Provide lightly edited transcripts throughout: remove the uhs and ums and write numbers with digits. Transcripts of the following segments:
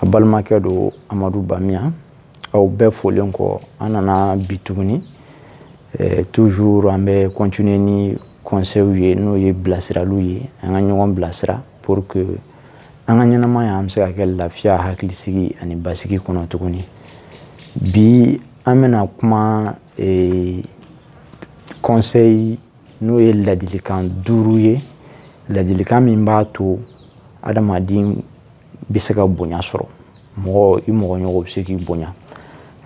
A balimakɛ don Amadu Bamiya. Aw bɛɛ folen kɔ, an nana bi tuguni. Toujours an bɛ continuer ni conseil ye, n'o ye bilasiraliw ye, an ka ɲɔgɔn bilasira pour que an ka ɲɛnamaya an bɛ se ka kɛ lafiya, hakilisigi ani basigi kɔnɔ tuguni. Bi an bɛna kuma conseil, n'o ye ladilikan 5 ye, ladilikan min b'a to adamaden bɛ se ka bonya sɔrɔ, mɔgɔ i mɔgɔ ɲɔgɔn bɛ se k'i bonya.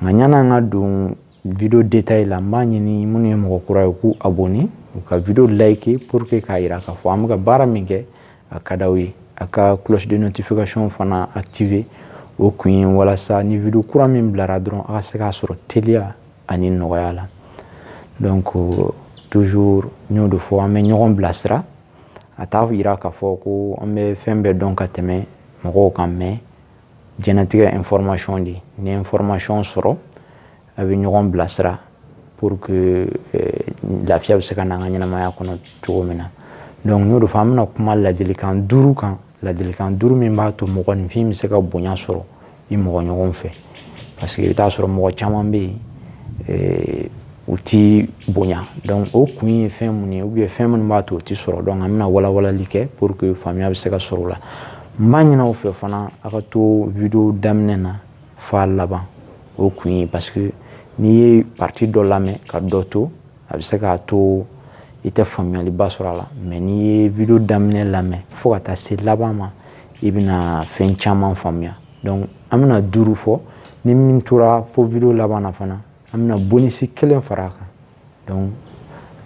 Nka yan'an ka don vidéo détail la, n b'a ɲini minnu ye mɔgɔ kura ye k'u abonné, u ka vidéo like pour que k'a yira k'a fɔ an bɛ ka baara min kɛ a ka d'aw ye. A ka cloche de notification fana activer, o kun ye walasa ni vidéo kura min bilara dɔrɔn a ka se k'a sɔrɔ teliya ani nɔgɔya la. Donc toujours n y'o de fɔ, an bɛ ɲɔgɔn bilasira. A t'a yira k'a fɔ ko an bɛ fɛn bɛɛ dɔn ka tɛmɛ mɔgɔw kan, mais diɲɛlatigɛ information de, ni information sɔrɔ a bɛ ɲɔgɔn bilasira pour que lafiya bɛ se ka na an ka ɲɛnamaya kɔnɔ cogo min na. Donc n y'o de fɔ, an bɛna kuma ladilikan 5 kan, ladilikan 5 min b'a to mɔgɔninfin bɛ se ka bonya sɔrɔ i mɔgɔ ɲɔgɔn fɛ. Parce que i bɛ taa sɔrɔ mɔgɔ caman bɛ yen, u ti bonya. Donc o kun ye fɛn mun ye, ou bien fɛn minnu b'a to o ti sɔrɔ. Donc an bɛna walawalali kɛ pour que faamuya bɛ se ka sɔrɔ o la. N b'a ɲini aw fɛ fana, a ka to vidéo daminɛ na f'a laban. O kun ye parce que n'i ye partie dɔ lamɛn ka dɔ to, a bɛ se k'a to i tɛ faamuyaliba sɔrɔ a la. Mais n'i ye vidéo daminɛ lamɛn fo ka taa se laban ma, i bɛna fɛn caman faamuya. Donc an bɛna 5 fɔ, ni min tora fo vidéo laban na fana, an bɛna bonus 1 fara a kan. Donc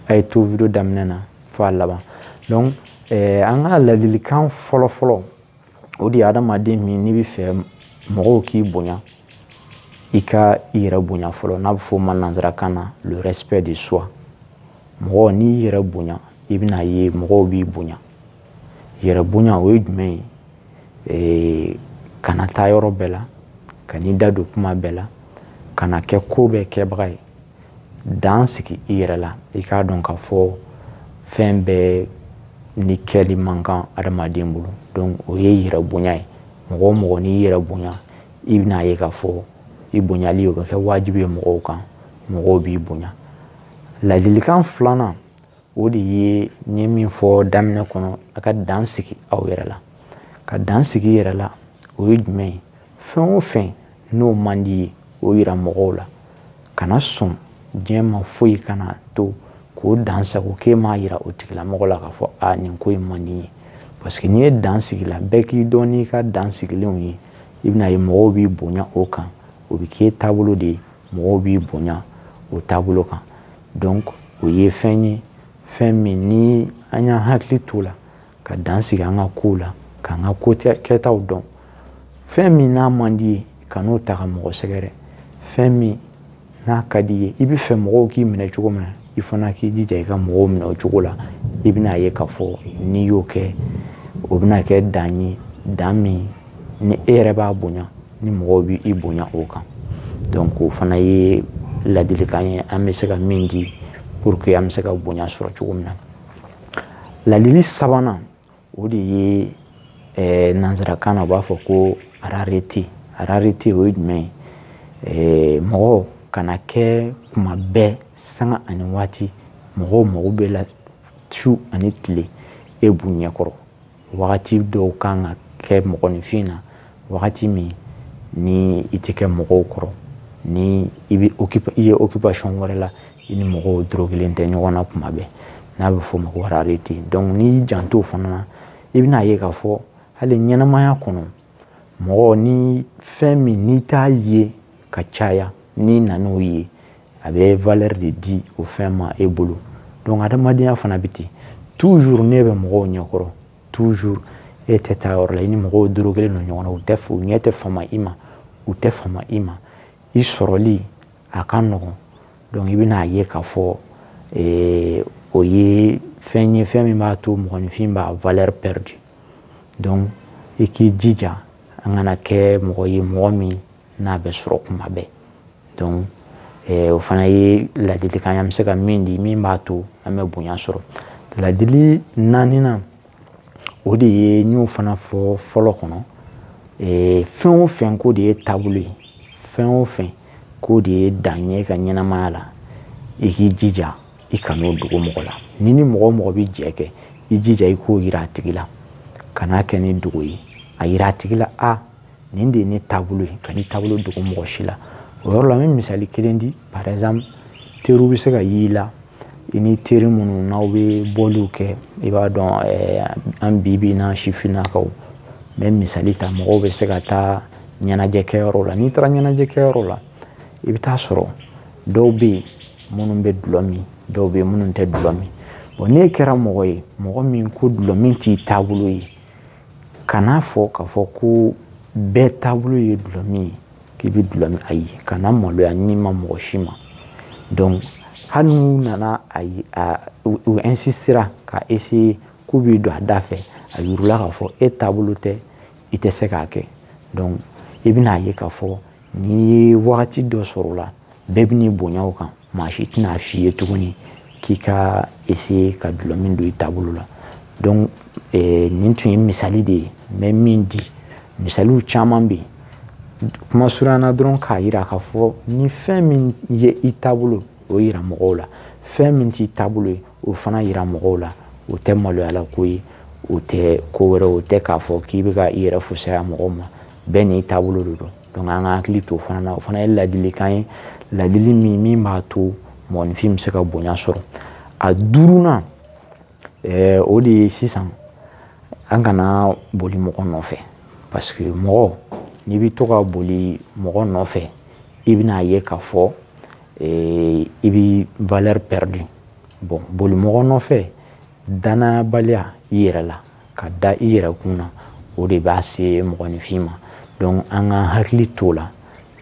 a ye to vidéo daminɛ na fo a laban. Donc an ka ladilikan fɔlɔ-fɔlɔ, o de ye adamaden min n'i bɛ fɛ mɔgɔw k'i bonya, i ka i yɛrɛ bonya fɔlɔ. N'a bɛ fɔ o ma nanzarakan na le respect de soi. Mɔgɔ n'i yɛrɛ bonya, i bɛna ye mɔgɔw b'i bonya. Yɛrɛ bonya o ye jumɛn ye? Kana taa yɔrɔ bɛɛ la, kan'i da don kuma bɛɛ la, kana kɛ ko bɛɛ kɛbaga ye. Dan sigi i yɛrɛ la, i k'a dɔn k'a fɔ fɛn bɛɛ ni kɛli man kan adamaden bolo. Donc o ye yɛrɛ bonya ye. Mɔgɔ o mɔgɔ n'i yɛrɛ bonya, i bɛna ye k'a fɔ i bonyali o bɛ kɛ wajibi ye mɔgɔw kan, mɔgɔw b'i bonya. Ladilikan 2nan, o de ye n ye min fɔ daminɛ kɔnɔ, a ka dan sigi aw yɛrɛ la. Ka dan sigi i yɛrɛ la, o ye jumɛn ye? Fɛn o fɛn n'o man di ye, o yira mɔgɔw la. Kana sɔn diɲɛ ma foyi kana to k'o dan sago k'e m'a yira o tigilamɔgɔ la k'a fɔ a nin ko in man di n ye. Parce que n'i ye dan sigi la, bɛɛ k'i dɔn n'i ka dan sigilenw ye, i bɛna ye mɔgɔw b'i bonya o kan. O bɛ k'e taabolo de ye, mɔgɔw b'i bonya o taabolo kan. Donc o ye fɛn ye, fɛn min ni an y'an hakili t'o la, ka dan sigi an ka kow la, k'an ka ko kɛtaw dɔn. Fɛn min n'a man di ye, kan'o ta ka mɔgɔ sɛgɛrɛ. Fɛn min n'a ka di ye, i bɛ fɛ mɔgɔw k'i minɛ cogo min na, i fana k'i jija i ka mɔgɔw minɛ o cogo la. I bɛna ye k'a fɔ n'i y'o kɛ, o bɛna kɛ dan ye, dan min ni e yɛrɛ b'a bonya, ni mɔgɔw b'i bonya o kan. Donc o fana ye ladilikan ye an bɛ se ka min di pour que an bɛ se ka bonya sɔrɔ cogo min na. Ladili 3nan, o de ye nanzarakan na u b'a fɔ ko rareté. Rareté o ye jumɛn ye? Mɔgɔ kana kɛ kuma bɛɛ sanga ani waati mɔgɔw mago bɛ la su ani tile e b'u ɲɛkɔrɔ. Wagati dɔw kan ka kɛ mɔgɔninfin na, wagati min ni i tɛ kɛ mɔgɔw kɔrɔ, ni i bɛ i ye occupation wɛrɛ la, i ni mɔgɔw dɔrɔgelen tɛ ɲɔgɔn na kuma bɛɛ, n'a bɛ f'o ma ko rareté. Donc n'i y'i janto o fana na, i bɛna ye k'a fɔ hali ɲɛnamaya kɔnɔ, mɔgɔ ni fɛn min n'i t'a ye ka caya, n'i nan'o ye, a bɛ valeur de di o fɛn ma e bolo. Donc adamadenya fana bɛ ten. Toujours n'e bɛ mɔgɔw ɲɛkɔrɔ, toujours e tɛ taa yɔrɔ la, i ni mɔgɔw dɔrɔgelen don ɲɔgɔn na, u tɛ u ɲɛ tɛ fama i ma, u tɛ fama i ma, i sɔrɔli a ka nɔgɔn. Donc i bɛna ye k'a fɔ o ye fɛn ye, fɛn min b'a to mɔgɔninfin b'a valeur perdue. Donc i k'i jija an kana kɛ mɔgɔ ye, mɔgɔ min n'a bɛ sɔrɔ kuma bɛɛ. Donc o fana ye ladilikan ye an bɛ se ka min di, min b'a to an bɛ bonya sɔrɔ. Ladili 4nan, o de ye n y'o fana fɔ fɔlɔ kɔnɔ. Fɛn o fɛn ko de ye taabolo ye, fɛn o fɛn k'o de ye dan ye ka ɲɛnamaya la, i k'i jija i kan'o dogo mɔgɔ la. Ni ni mɔgɔ o mɔgɔ bɛ jɛ kɛ, i jija i k'o yira a tigi la, kan'a kɛ ni dogo ye. A yira a tigi la, a nin de ye ne taabolo ye, ka n'i taabolo dogo mɔgɔ si la. O yɔrɔ la n bɛ misali kelen di. Par exemple, teriw bɛ se ka y'i la, i ni teri minnu n'aw bɛ bɔliw kɛ, i b'a dɔn an bi bi in na sifinnakaw, n bɛ misali ta, mɔgɔw bɛ se ka taa ɲɛnajɛkɛyɔrɔ la. N'i taara ɲɛnajɛkɛyɔrɔ la, i bɛ taa sɔrɔ dɔw bɛ yen minnu bɛ dulɔ min, dɔw bɛ yen minnu tɛ dulɔ min. Bon, n'e kɛra mɔgɔ ye, mɔgɔ min ko dulɔ min t'i taabolo ye, kan'a fɔ k'a fɔ ko bɛɛ taabolo ye dulɔ min ye k'i bɛ dulɔ min, ayi, kana maloya n'i ma mɔgɔ si ma. Donc hali n'u nana u insistera ka essayer k'u b'i don a da fɛ, a yir'u la k'a fɔ e taabolo tɛ, i tɛ se k'a kɛ. Donc i bɛna ye k'a fɔ n'i ye wagati dɔ sɔrɔ o la, bɛɛ bɛ n'i bonya o kan, maa si tɛna f'i ye tuguni k'i ka essayer ka dulɔ min don i taabolo la. Donc nin tun ye misali de ye, n bɛ min di, misaliw caman bɛ yen. Kuma surunya dɔrɔn k'a yira k'a fɔ ni fɛn min ye i taabolo, o yira mɔgɔw la, fɛn min t'i taabolo ye, o fana yira mɔgɔw la. O tɛ maloyala ko ye, o tɛ ko wɛrɛ, o tɛ k'a fɔ k'i bɛ ka i yɛrɛ fusaya mɔgɔw ma, bɛɛ n'i taabolo de don. Donc an ka hakili to o fana na. O fana ye ladilikan ye, ladili min b'a to mɔgɔninfin bɛ se ka bonya sɔrɔ. A duurunan, o de ye sisan an kana boli mɔgɔ nɔfɛ, parce que mɔgɔ n'i bɛ to ka boli mɔgɔ nɔfɛ, i bɛna ye k'a fɔ i bɛ valeur perdue. Bon, boli mɔgɔ nɔfɛ, danayabaliya i yɛrɛ la, ka da i yɛrɛ kun na, o de b'a se mɔgɔninfin ma. Donc an ka hakili t'o la,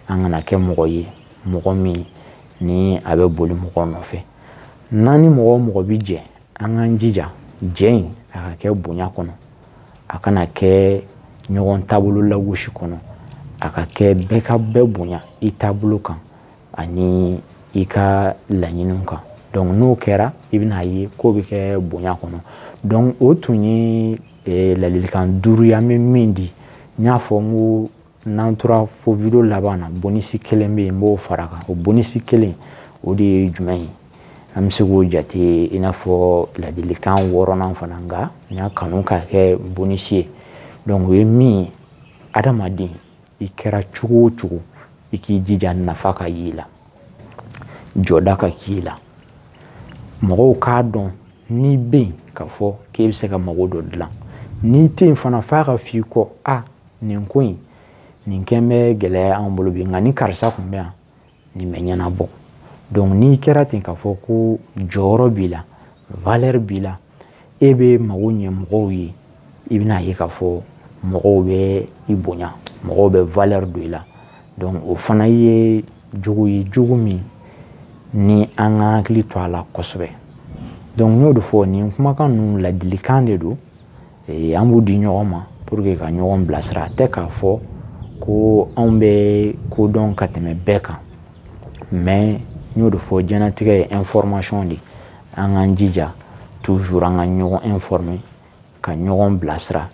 an kana kɛ mɔgɔ ye, mɔgɔ min ni a bɛ boli mɔgɔ nɔfɛ. N'an ni mɔgɔ o mɔgɔ bɛ jɛ, an k'an jija jɛ in a ka kɛ bonya kɔnɔ, a kana kɛ ɲɔgɔn taabolo lagosi kɔnɔ, a ka kɛ bɛɛ ka bɛɛ bonya i taabolo kan ani i ka laɲiniw kan. Donc n'o kɛra, i bɛna ye k'o bɛ kɛ bonya kɔnɔ. Donc o tun ye ladilikan duuru ye an bɛ min di. N y'a fɔ n ko n'an tora fo video laban na, bonisi kelen bɛ yen, n b'o fara kan. O bonisi kelen, o de ye jumɛn ye? An bɛ se k'o jate i n'a fɔ ladilikan wɔɔrɔnan fana, nka n y'a kanu k'a kɛ bonisi ye. Donc o ye min ye, adamaden i kɛra cogo o cogo, i k'i jija nafa ka y'i la, jɔda ka k'i la, mɔgɔw k'a dɔn n'i bɛ yen k'a fɔ k'e bɛ se ka mago dɔ dilan. N'i tɛ yen fana, f'a ka f'i kɔ, a nin ko in nin kɛn bɛ gɛlɛya anw bolo bi, nka ni karisa tun bɛ yan, nin bɛ ɲɛnabɔ. Donc n'i kɛra ten k'a fɔ ko jɔyɔrɔ b'i la, valeur b'i la, e bɛ mago ɲɛ mɔgɔw ye, i bɛna ye k'a fɔ mɔgɔw bɛ i bonya, mɔgɔw bɛ valeur don i la. Donc o fana ye jogo ye, jogo min ni an ka hakili to a la kosɛbɛ. Donc n y'o de fɔ, nin kumakan ninnu ladilikan de don, an b'u di ɲɔgɔn ma pour que ka ɲɔgɔn bilasira. A tɛ k'a fɔ ko anw bɛ ko dɔn ka tɛmɛ bɛɛ kan, mais n y'o de fɔ, diɲɛlatigɛ ye information de ye. An k'an jija toujours an ka ɲɔgɔn informer, ka ɲɔgɔn bilasira,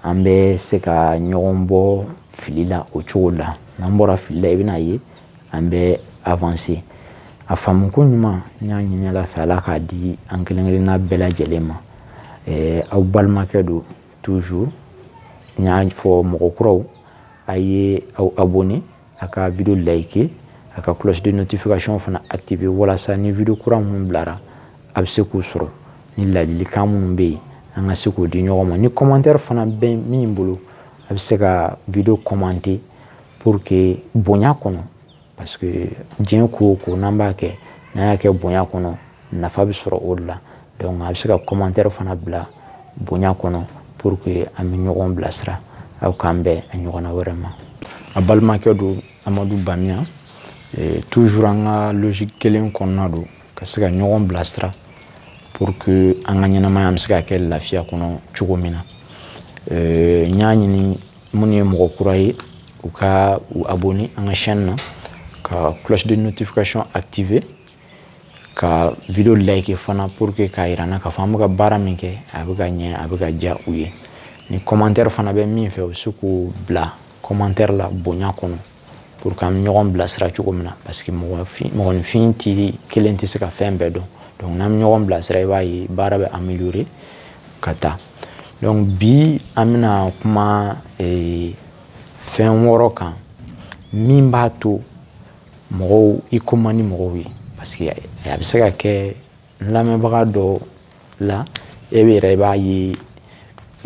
an bɛ se ka ɲɔgɔn bɔ fili la o cogo la. N'an bɔra fili la, i bɛna ye an bɛ avancer. A faamuko ɲuman, n y'a ɲini Ala fɛ, Ala k'a di an kelen kelenna bɛɛ lajɛlen ma. Aw balimakɛ don toujours. N y'a fɔ mɔgɔ kuraw, a ye aw abonné, a ka vidéo liker, a ka cloche de notification fana activer, walasa ni vidéo kura minnu bilara, a bɛ se k'u sɔrɔ. Ni ladilikan minnu bɛ yen, an ka se k'o di ɲɔgɔn ma. Ni commentaire fana bɛ min bolo, a bɛ se ka vidéo commenter pour que bonya kɔnɔ, parce que diɲɛ ko o ko n'an b'a kɛ, n'an y'a kɛ bonya kɔnɔ, nafa bɛ sɔrɔ o de la. Donc a bɛ se ka commentaire fana bila bonya kɔnɔ pour que an bɛ ɲɔgɔn bilasira. Aw k'an bɛn a ɲɔgɔnna wɛrɛ ma. A balimakɛ don, Amadu Bamiyan. Toujours an ka logique kelen kɔnɔna don, ka se ka ɲɔgɔn bilasira pour que an ka ɲɛnamaya bɛ se ka kɛ lafiya kɔnɔ cogo min na. N y'a ɲini minnu ye mɔgɔ kura ye, u ka u abonné an ka chaîne na, ka cloche de notification activer, ka vidéo like fana pour que k'a yira n na k'a fɔ an bɛ ka baara min kɛ, a bɛ ka ɲɛ, a bɛ ka diya u ye. Ni commentaire fana bɛ min fɛ, u bɛ se k'o bila. commentaire la bonya kɔnɔ pour que an bɛ ɲɔgɔn bilasira cogo min na, parce que mɔgɔninfin ti kelen tɛ se ka fɛn bɛɛ dɔn. Donc n'an bɛ ɲɔgɔn bilasira, i b'a ye baara bɛ améliorer ka taa. Donc bi an bɛna kuma fɛn 6 kan min b'a to mɔgɔw i ko man di mɔgɔw ye, parce que a bɛ se ka kɛ n lamɛnbaga dɔ la, e bɛ yɛrɛ i b'a ye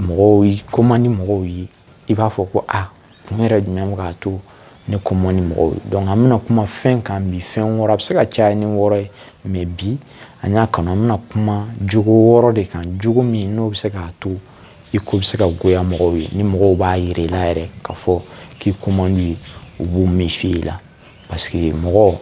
mɔgɔw i ko man di mɔgɔw ye, i b'a fɔ ko a kun yɛrɛ jumɛn bɛ k'a to ne ko man di mɔgɔw ye. Donc an bɛna kuma fɛn kan bi, fɛn 6, a bɛ se ka caya ni 6 ye, mais bi an y'a kanu an bɛna kuma jogo 6 de kan, jogo min n'o bɛ se k'a to i ko bɛ se ka goya mɔgɔw ye, ni mɔgɔw b'a yira i la yɛrɛ k'a fɔ k'i ko man d'u ye, u b'u méfier i la. Parce que mɔgɔ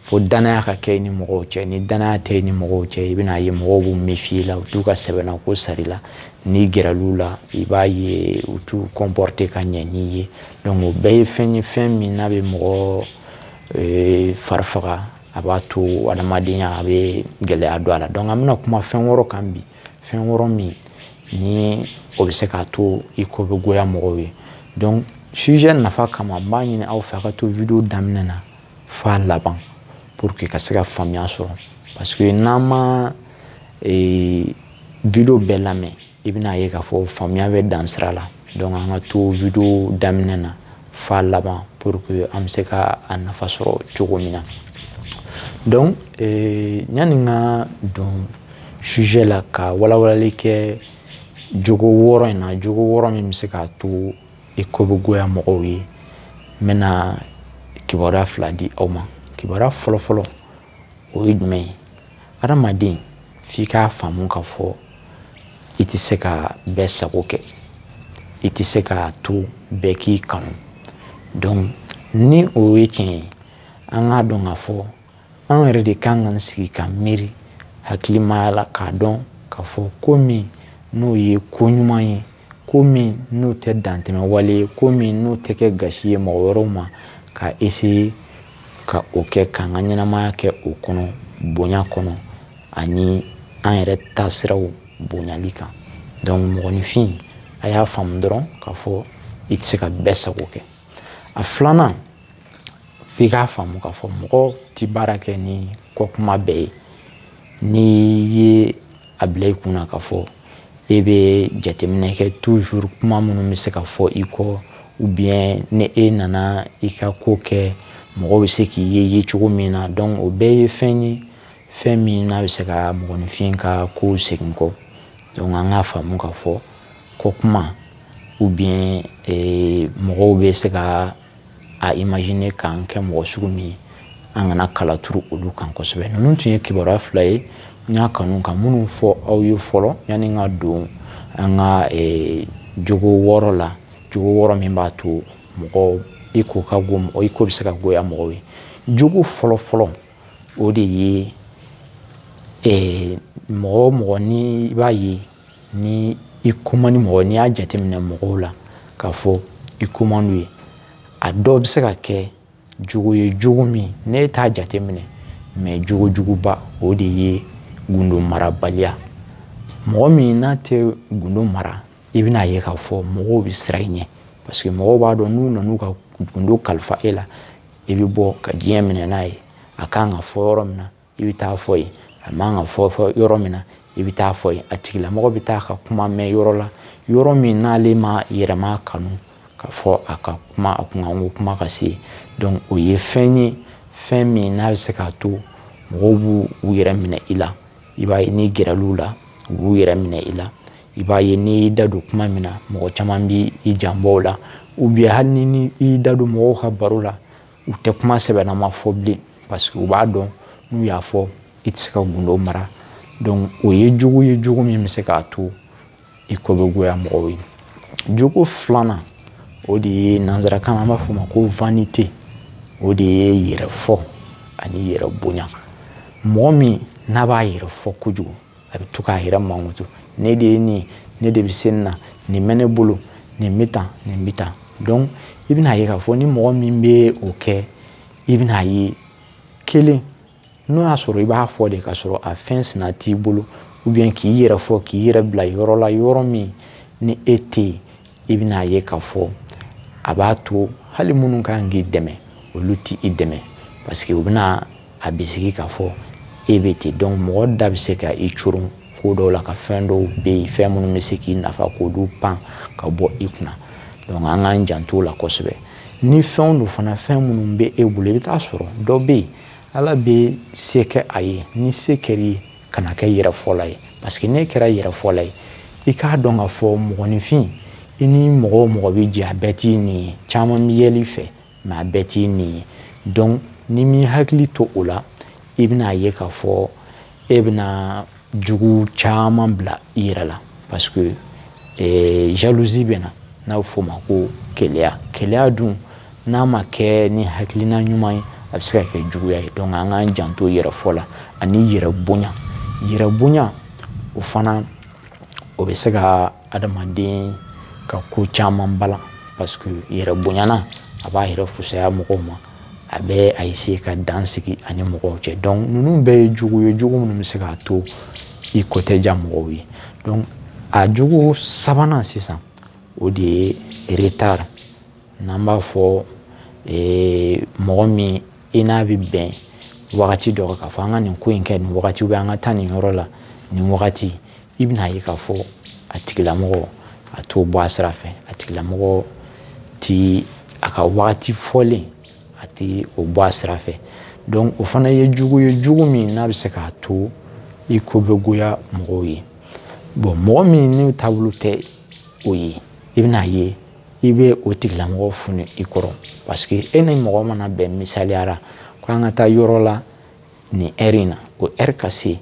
fo danaya ka kɛ i ni mɔgɔw cɛ, ni danaya tɛ i ni mɔgɔw cɛ, i bɛna ye mɔgɔw b'u méfier i la, u t'u ka sɛbɛnna ko sari la, n'i gɛrɛl'u la i b'a ye u t'u comporter ka ɲɛ n'i ye. Donc o bɛɛ ye fɛn ye, fɛn min n'a bɛ mɔgɔ fari faga, a b'a to adamadenya a bɛ gɛlɛya don a la. Donc an bɛna kuma fɛn 6 kan bi, fɛn 6 min ni o bɛ se k'a to i ko bɛ goya mɔgɔw ye. Donc sujet nafa kama n b'a ɲini aw fɛ a ka to vidéo daminɛ na f'a laban pour que ka se ka faamuya sɔrɔ, parce que n'an ma vidéo bɛɛ lamɛn, i bɛna ye k'a fɔ faamuya bɛ dan sira la. Donc an ka to vidéo daminɛ na f'a laban pour que an bɛ se ka a nafa sɔrɔ cogo min na. Donc yanni n ka don sujet la ka walawalali kɛ jogo 6 in na, jogo 6 min bɛ se k'a to i ko bɛ goya mɔgɔw ye, n bɛna kibaruya 2 di aw ma. Kibaruya fɔlɔfɔlɔ o ye jumɛn ye? Adamaden f'i k'a faamu k'a fɔ i tɛ se ka bɛɛ sago kɛ, i tɛ se k'a to bɛɛ k'i kanu. Donc ni o ye tiɲɛ ye, an k'a dɔn k'a fɔ an yɛrɛ de kan k'an sigi ka miiri hakilimaya la k'a dɔn k'a fɔ ko min n'o ye ko ɲuman ye, ko min n'o tɛ dantɛmɛ wale ye, ko min n'o tɛ kɛ gasi ye mɔgɔ wɛrɛw ma, ka essayer ka o kɛ k'an ka ɲɛnamaya kɛ o kɔnɔ, bonya kɔnɔ ani an yɛrɛ taasiraw bonyali kan. Donc mɔgɔninfin a y'a faamu dɔrɔn k'a fɔ i tɛ se ka bɛɛ sago kɛ. A filanan, f'i k'a faamu k'a fɔ mɔgɔ ti baara kɛ ni kɔkuma bɛɛ ye. N'i ye a bila i kunna k'a fɔ e bɛ jateminɛ kɛ toujours kuma minnu bɛ se ka fɔ i kɔ, ou bien ni e nana i ka ko kɛ mɔgɔw bɛ se k'i ye cogo min na. Donc o bɛɛ ye fɛn ye, fɛn min n'a bɛ se ka mɔgɔninfin ka kow segin kɔ. Donc an k'a faamu k'a fɔ kɔkuma ou bien mɔgɔw bɛ se ka a imaginer k'an kɛ mɔgɔ sugu min ye, an kana kala turu olu kan kosɛbɛ. Ninnu tun ye kibaruya 2 ye n y'a kanu ka minnu fɔ aw ye fɔlɔ yanni n ka don an ka jogo 6 la, jogo 6 min b'a to mɔgɔ i ko ka go, i ko bɛ se ka goya mɔgɔw ye. Jogo fɔlɔfɔlɔ o de ye mɔgɔ o mɔgɔ ni i b'a ye ni i ko man di mɔgɔ, n'i y'a jateminɛ mɔgɔw la k'a fɔ i ko man d'u ye, a dɔw bɛ se ka kɛ jogo ye, jogo min n'e t'a jateminɛ, mais jogo juguba o de ye gundo marabaliya. Mɔgɔ min n'a tɛ gundo mara, i bɛna ye k'a fɔ mɔgɔw bɛ siran i ɲɛ, parce que mɔgɔw b'a dɔn n'u nan'u ka gundo kalifa e la, i bɛ bɔ ka diɲɛ minɛ n'a ye. A kan ka fɔ yɔrɔ min na, i bɛ taa fɔ yen, a man ka fɔ yɔrɔ min na, i bɛ taa fɔ yen. A tigilamɔgɔ bɛ taa ka kuma mɛn yɔrɔ la, yɔrɔ min n'ale ma yɛrɛma kanu k'a fɔ a ka kuma, a kunkanko kuma ka se. Donc o ye fɛn ye, fɛn min n'a bɛ se k'a to mɔgɔw b'u u yɛrɛ minɛ i la. I b'a ye n'i gɛrɛl'u la, u b'u yɛrɛ minɛ i la. I b'a ye n'i y'i da don kuma min na, mɔgɔ caman b'i janbɔ o la, ou bien hali ni i da don mɔgɔw ka baro la, u tɛ kuma sɛbɛnnama fɔ bilen, parce que u b'a dɔn n'u y'a fɔ i tɛ se ka gundo mara. Donc o ye jogo ye, jogo min bɛ se k'a to i ko bɛ goya mɔgɔw ye. Jogo filanan o de ye nanzarakan na an b'a fɔ o ma ko vanité, o de ye yɛrɛfɔ ani yɛrɛ bonya. Mɔgɔ min n'a b'a yɛrɛ fɔ kojugu, a bɛ to k'a yɛrɛ mankutu, ne de ye nin, ne de bɛ se nin na, nin bɛ ne bolo, nin bɛ tan, nin bɛ tan. Donc i bɛna ye k'a fɔ ni mɔgɔ min bɛ o kɛ, i bɛna ye kelen n'o y'a sɔrɔ i b'a fɔ de k'a sɔrɔ a fɛn sina t'i bolo, ou bien k'i yɛrɛ fɔ k'i yɛrɛ bila yɔrɔ la, yɔrɔ min ni e tɛ yen, i bɛna ye k'a fɔ A b'a to hali minnu kan k'i dɛmɛ, olu ti i dɛmɛ, parce que u bɛna a bisigi k'a fɔ e bɛ ten. Donc mɔgɔ da bɛ se ka i coron ko dɔw la, ka fɛn dɔw bɛ yen, fɛn minnu bɛ se k'i nafa, k'olu pan ka bɔ i kunna. Donc an k'an janto o la kosɛbɛ. Ni fɛnw don fana, fɛn minnu bɛ e bolo, i bɛ taa sɔrɔ dɔ bɛ yen, Ala bɛ se kɛ a ye. Ni se kɛr'i ye, kana kɛ yɛrɛfɔla ye, parce que n'e kɛra yɛrɛfɔla ye, i k'a dɔn k'a fɔ mɔgɔninfin, i ni mɔgɔ o mɔgɔ bɛ jɛ, a bɛɛ t'i nin ye. Caman bɛ yɛlɛ i fɛ, mais a bɛɛ t'i nin ye. Donc ni m'i hakili to o la, i bɛna ye k'a fɔ e bɛna jugu caman bila i yɛrɛ la, parce que jalousie bɛ na, n'a bɛ f'o ma ko keleya. Keleya dun, n'a ma kɛ ni hakilina ɲuman ye, a bɛ se ka kɛ juguya ye. Donc an k'an janto yɛrɛfɔ la ani yɛrɛ bonya. Yɛrɛ bonya, o fana, o bɛ se ka adamaden ka ko caman balan, parce que yɛrɛ bonyana, a b'a yɛrɛ fusaya mɔgɔw ma, a bɛ a essayer ka dan sigi ani mɔgɔw cɛ. Donc ninnu bɛɛ ye jogo ye, jogo minnu bɛ se k'a to i ko tɛ diya mɔgɔw ye. Donc a jogo sabanan sisan, o de ye retard. N'an b'a fɔ mɔgɔ min i n'a bɛ bɛn wagati dɔ kan, k'a fɔ an ka nin ko in kɛ nin wagati, ou bien an ka taa nin yɔrɔ la nin wagati, i bɛna ye k'a fɔ a tigilamɔgɔ a t'o bɔ a sira fɛ. A tigilamɔgɔ ti a ka wagati fɔlen, a ti o bɔ a sira fɛ. Donc o fana ye jogo ye, jogo min n'a bɛ se k'a to i ko bɛ goya mɔgɔw ye. Bon, mɔgɔ min n'o taabolo tɛ o ye, i bɛna ye i bɛ o tigilamɔgɔ funu i kɔrɔ, parce que e ni mɔgɔ mana bɛn, misaliyara, ko an ka taa yɔrɔ la nin heure in na, o heure ka se,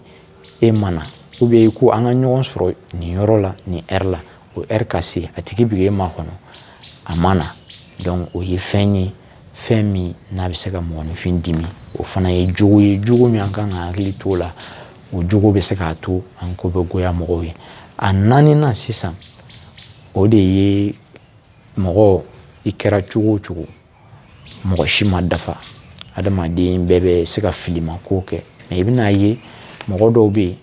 e ma na, ou bien ko an ka ɲɔgɔn sɔrɔ nin yɔrɔ la nin heure la, o heure ka se, a tigi bɛ k'e makɔnɔ, a ma na. Donc o ye fɛn ye, fɛn min n'a bɛ se ka mɔgɔninfin dimi. O fana ye jogo ye, jogo min an kan ka hakili to o la. O jogo bɛ se k'a to an ko bɛ goya mɔgɔw ye. A naaninan sisan, o de ye mɔgɔ, i kɛra cogo o cogo, mɔgɔ si ma dafa. Adamaden bɛɛ bɛ se ka filimako kɛ, mais i bɛna ye mɔgɔ dɔw bɛ yen,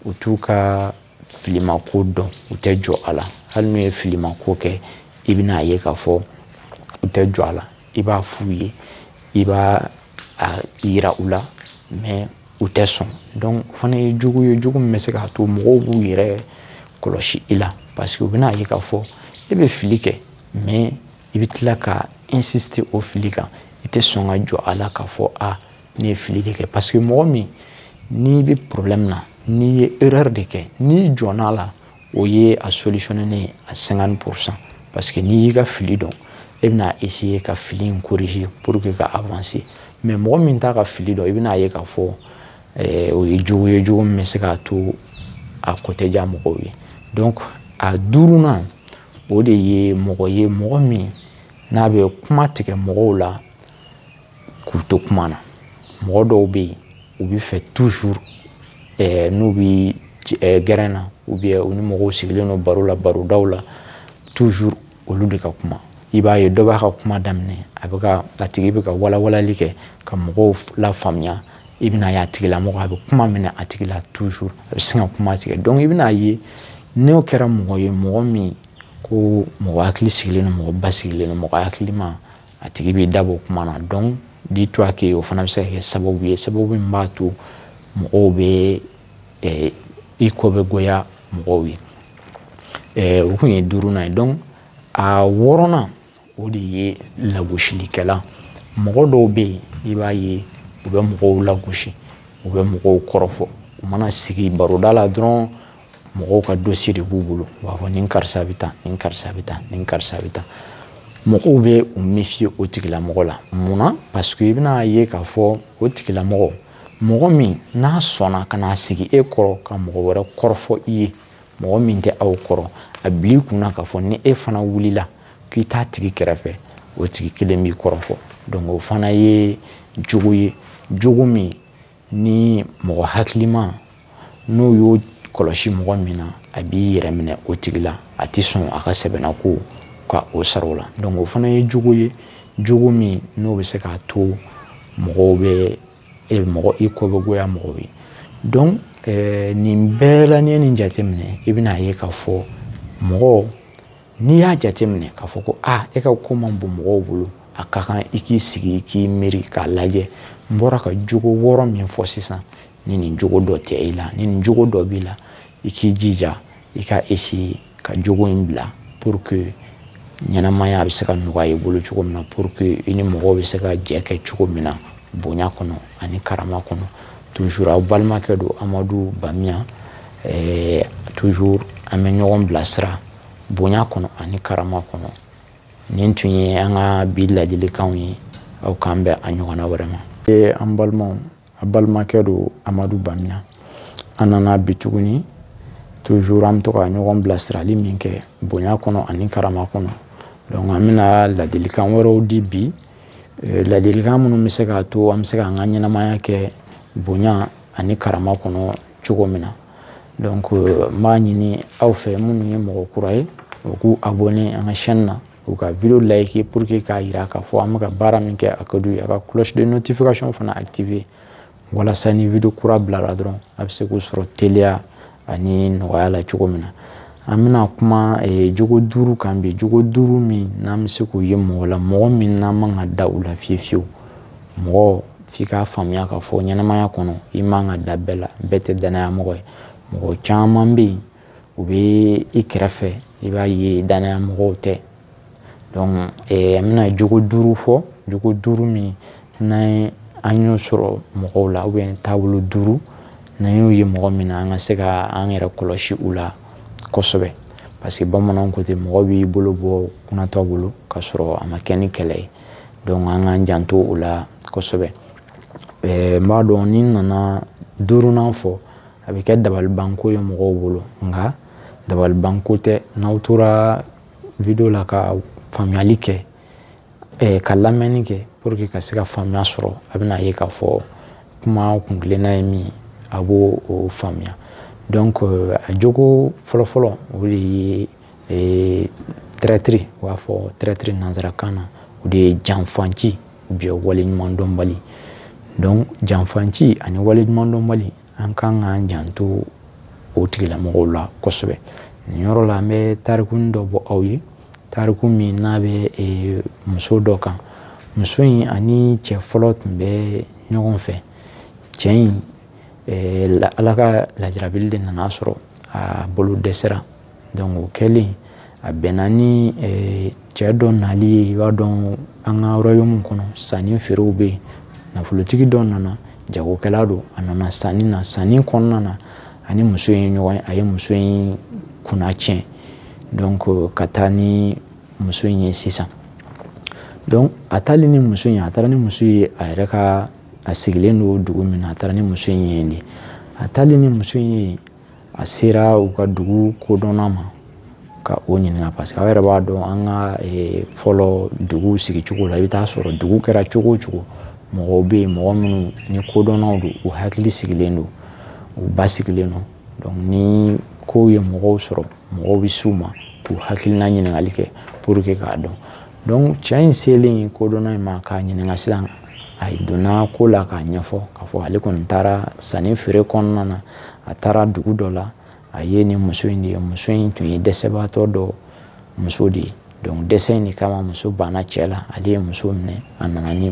u t'u ka filimako dɔn, u tɛ jɔ a la. Hali n'u ye filimako kɛ, i bɛna ye k'a fɔ u tɛ jɔ a la. I b'a f'u ye, i b'a a yira u la, mais u tɛ sɔn. Donc o fana ye jogo ye, jogo min bɛ se k'a to mɔgɔw b'u yɛrɛ kɔlɔsi i la, parce que u bɛna ye k'a fɔ e bɛ fili kɛ, mais i bɛ tila ka insister o fili kan, i tɛ sɔn ka jɔ a la k'a fɔ a ne ye fili de kɛ. Parce que mɔgɔ min n'i bɛ problème na, n'i ye erreur de kɛ, n'i jɔn'a la, o ye a solutionné ye à 50%, parce que n'i y'i ka fili dɔn, e bɛna essayer ka fili in corriger pour que ka avancer. Mais mɔgɔ min t'a ka fili dɔn, i bɛna ye k'a fɔ o ye jogo ye, jogo min bɛ se k'a to a ko tɛ diya mɔgɔw ye. Donc a duurunan, o de ye mɔgɔ ye, mɔgɔ min n'a bɛ kuma tigɛ mɔgɔw la k'u to kuma na. Mɔgɔ dɔw bɛ yen, u bɛ fɛ toujours n'u bɛ gɛrɛn na, ou bien u ni mɔgɔw sigilen don baro la, barodaw la, toujours olu de ka kuma. I b'a ye dɔ b'a ka kuma daminɛ, a bɛ ka a tigi bɛ ka walawalali kɛ ka mɔgɔw lafaamuya, i bɛna ye a tigilamɔgɔ a bɛ kuma minɛ a tigi la toujours, a bɛ sin ka kuma tigɛ. Donc i bɛna ye n'o kɛra mɔgɔ ye, mɔgɔ min ko mɔgɔ hakili sigilen don, mɔgɔ basigilen don, mɔgɔ hakilima, a tigi b'i dabɔ kuma na. Donc dis-toi que o fana bɛ se ka kɛ sababu ye, sababu min b'a to mɔgɔw bɛ i ko bɛ goya mɔgɔw ye. O kun ye duurunan ye. Donc a wɔɔrɔnan, o de ye lagosilikɛla. Mɔgɔ dɔw bɛ yen, i b'a ye u bɛ mɔgɔw lagosi, u bɛ mɔgɔw kɔrɔfɔ. U mana sigi baroda la dɔrɔn, mɔgɔw ka dossier de b'u bolo, u b'a fɔ nin karisa bɛ tan, nin karisa bɛ tan, nin karisa bɛ tan. Mɔgɔw bɛ u méfier o tigilamɔgɔ la. Munna? Parce que i bɛna ye k'a fɔ o tigilamɔgɔ, mɔgɔ min n'a sɔnna ka n'a sigi e kɔrɔ ka mɔgɔ wɛrɛ kɔrɔfɔ i ye, mɔgɔ min tɛ aw kɔrɔ, a bil'i kunna k'a fɔ ni e fana wulila k'i t'a tigi kɛrɛfɛ, o tigi kelen b'i kɔrɔfɔ. Donc o fana ye jogo ye, jogo min ni mɔgɔ hakilima n'o y'o kɔlɔsi mɔgɔ min na, a b'i yɛrɛ minɛ o tigi la, a tɛ sɔn a ka sɛbɛnna ko ka o sara o la. Donc o fana ye jogo ye, jogo min n'o bɛ se k'a to mɔgɔw bɛ mɔgɔ i ko bɛ goya mɔgɔw ye. Donc nin bɛɛ la, n'i ye nin jateminɛ, i bɛna ye k'a fɔ mɔgɔ N'i y'a jateminɛ k'a fɔ ko aa e ka ko man bon mɔgɔw bolo, a ka kan i k'i sigi i k'i miiri k'a lajɛ n bɔra ka jogo 6 min fɔ sisan, ni nin jogo dɔ tɛ i la, ni nin jogo dɔ b'i la, i k'i jija i ka essayer ka jogo in bila pour que ɲɛnamaya bɛ se ka nɔgɔya i bolo cogo min na, pour que i ni mɔgɔw bɛ se ka jɛ kɛ cogo min na bonya kɔnɔ ani karama kɔnɔ. Toujours aw balimakɛ don Amadu Bamiyan, toujours an bɛ ɲɔgɔn bilasira bonya kɔnɔ ani karama kɔnɔ. Nin tun ye an ka bi ladilikanw ye, aw k'an bɛn a ɲɔgɔnna wɛrɛ ma. An balimaw, a balimakɛ don Amadu Bamiyan, an nana bi tuguni. Toujours an bɛ to ka ɲɔgɔn bilasirali min kɛ bonya kɔnɔ ani karama kɔnɔ. Donc an bɛna ladilikan wɛrɛw di bi, ladilikan minnu bɛ se k'a to an bɛ se k'an ka ɲɛnamaya kɛ bonya ani karama kɔnɔ cogo min na. Donc n b'a ɲini aw fɛ minnu ye mɔgɔ kura ye, u k'u abonné an ka chaîne na, u ka vidéo like pour que k'a yira k'a fɔ an bɛ ka baara min kɛ a ka d'u ye, a ka cloche de notification fana activer walasa ni vidéo kura bilara dɔrɔn a bɛ se k'u sɔrɔ teliya ani nɔgɔya la cogo min na. An bɛna kuma jogo 5 kan bi, jogo 5 min n'an bɛ se k'o ye mɔgɔ la, mɔgɔ min n'an man ka da u la fiyewu fiyewu. Mɔgɔ f'i k'a faamuya k'a fɔ ɲɛnamaya kɔnɔ i man ka da bɛɛ la, bɛɛ tɛ danaya mɔgɔ ye. Mɔgɔ caman bɛ yen u bɛ i kɛrɛfɛ, i b'a ye danaya mɔgɔw tɛ. Donc an bɛna jogo 5 fɔ, jogo 5 min n'an y'o sɔrɔ mɔgɔw la, ou bien taabolo 5 n'an y'o ye mɔgɔ min na, an ka se ka an yɛrɛ kɔlɔsi u la kosɛbɛ. Parce que bamananw ko ten, mɔgɔ b'i bolo bɔ kunnatɔ bolo k'a sɔrɔ a ma kɛ ni kɛlɛ ye. Donc an k'an janto o la kosɛbɛ. N b'a dɔn ni n nana 5nan fɔ, a bɛ kɛ dabalibanko ye mɔgɔw bolo, nka dabalibanko tɛ. N'aw tora vidéo la ka faamuyali kɛ, ka lamɛnni kɛ pour que ka se ka faamuya sɔrɔ, a bɛna ye k'a fɔ kuma kun kelenna ye min ye, a b'o o faamuya. Donc a jogo fɔlɔfɔlɔ o de ye traître, u b'a fɔ traître nanzarakan na, o de ye janfanci ou bien waleɲumandɔnbali. Donc janfanci ani waleɲumandɔnbali, an kan k'an janto o tigilamɔgɔw la kosɛbɛ. Nin yɔrɔ la an bɛ tarikuni dɔ bɔ aw ye, tariku min n'a bɛ muso dɔ kan. Muso in ani cɛ fɔlɔ tun bɛ ɲɔgɔn fɛ. Cɛ in Ala ka lajarabili de nana sɔrɔ a bolo dɛsɛra. Donc o kɛlen a bɛnna ni cɛ dɔ nali ye. I b'a dɔn an ka royaume kɔnɔ sanni feerew bɛ yen, nafolotigi dɔ nana, jagokɛla don, a nana sanni na. Sanni kɔnɔna na ani muso in ɲɔgɔn ye, a ye muso in kunna tiɲɛ. Donc ka taa ni muso in ye sisan. Donc a taalen ni muso in ye, a taara ni muso ye a yɛrɛ ka, a sigilen don dugu min na, a taara ni muso in ye de. A taalen ni muso in ye, a sera u ka dugu kodɔnna ma ka o ɲininka, parce que aw yɛrɛ b'a dɔn an ka fɔlɔ dugu sigicogo la, i bɛ taa sɔrɔ dugu kɛra cogo o cogo, mɔgɔw bɛ yen, mɔgɔ minnu ni kodɔnnaw don, u hakili sigilen don, u basigilen don. Donc ni kow ye mɔgɔw sɔrɔ, mɔgɔw bɛ s'u ma k'u hakilina ɲininkali kɛ pour que k'a dɔn. Donc cɛ in selen kodɔnna in ma k'a ɲininka sisan, a donna ko la k'a ɲɛfɔ k'a fɔ ale kɔni taara sanni feere kɔnɔna na, a taara dugu dɔ la, a ye nin muso in de ye. Muso in tun ye dɛsɛbaatɔ dɔ muso de ye. Donc dɛsɛ in de kama muso banna cɛ la, ale ye muso minɛ, a nana ni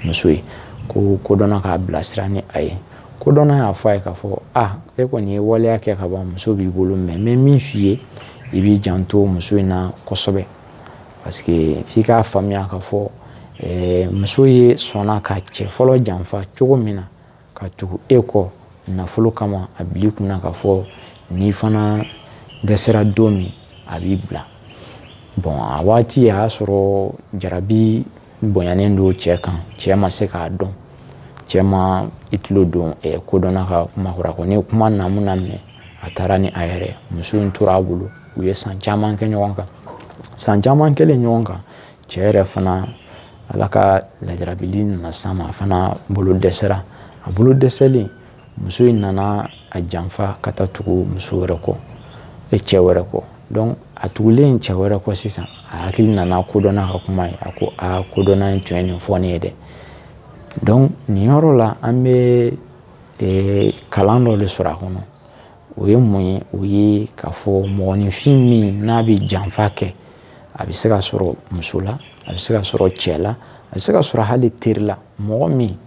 muso ye, ko kodɔnna k'a bilasira ni a ye. Kodɔnna y'a fɔ a ye k'a fɔ a e kɔni ye waleya kɛ ka ban, muso b'i bolo, mais n bɛ min f'i ye, i b'i janto muso in na kosɛbɛ. Parce que f'i k'a faamuya k'a fɔ muso ye sɔnna ka cɛ fɔlɔ janfa cogo min na ka tugu e kɔ nafolo kama, a bil'i kunna k'a fɔ n'i fana dɛsɛra don min, a b'i bila. Bon a waati a y'a sɔrɔ jarabi bonyanen don cɛ kan, cɛ ma se k'a dɔn, cɛ ma i tulo don kodɔnna ka kuma kɔrɔ. A kɔni ye kuma naamu daminɛ, a taara ni a yɛrɛ, muso in tora a bolo, u ye san caman kɛ ɲɔgɔn kan. San caman kɛlen ɲɔgɔn kan, cɛ yɛrɛ fana Ala ka lajarabili nana s'a ma, a fana bolo dɛsɛra. A bolo dɛsɛlen, muso in nana a janfa ka taa tugu muso wɛrɛ kɔ, cɛ wɛrɛ kɔ. Donc a tugulen cɛ wɛrɛ kɔ sisan, a hakili nana kodɔnna ka kuma ye, a ko a kodɔnna in tun ye nin fɔ ne ye dɛ. Donc nin yɔrɔ la an bɛ kalan dɔ de sɔrɔ a kɔnɔ. O ye mun ye? O ye k'a fɔ mɔgɔninfin min n'a bɛ janfa kɛ, A bɛ se ka sɔrɔ muso la, a bɛ se ka sɔrɔ cɛ la, a bɛ se ka sɔrɔ hali teri la. Mɔgɔ min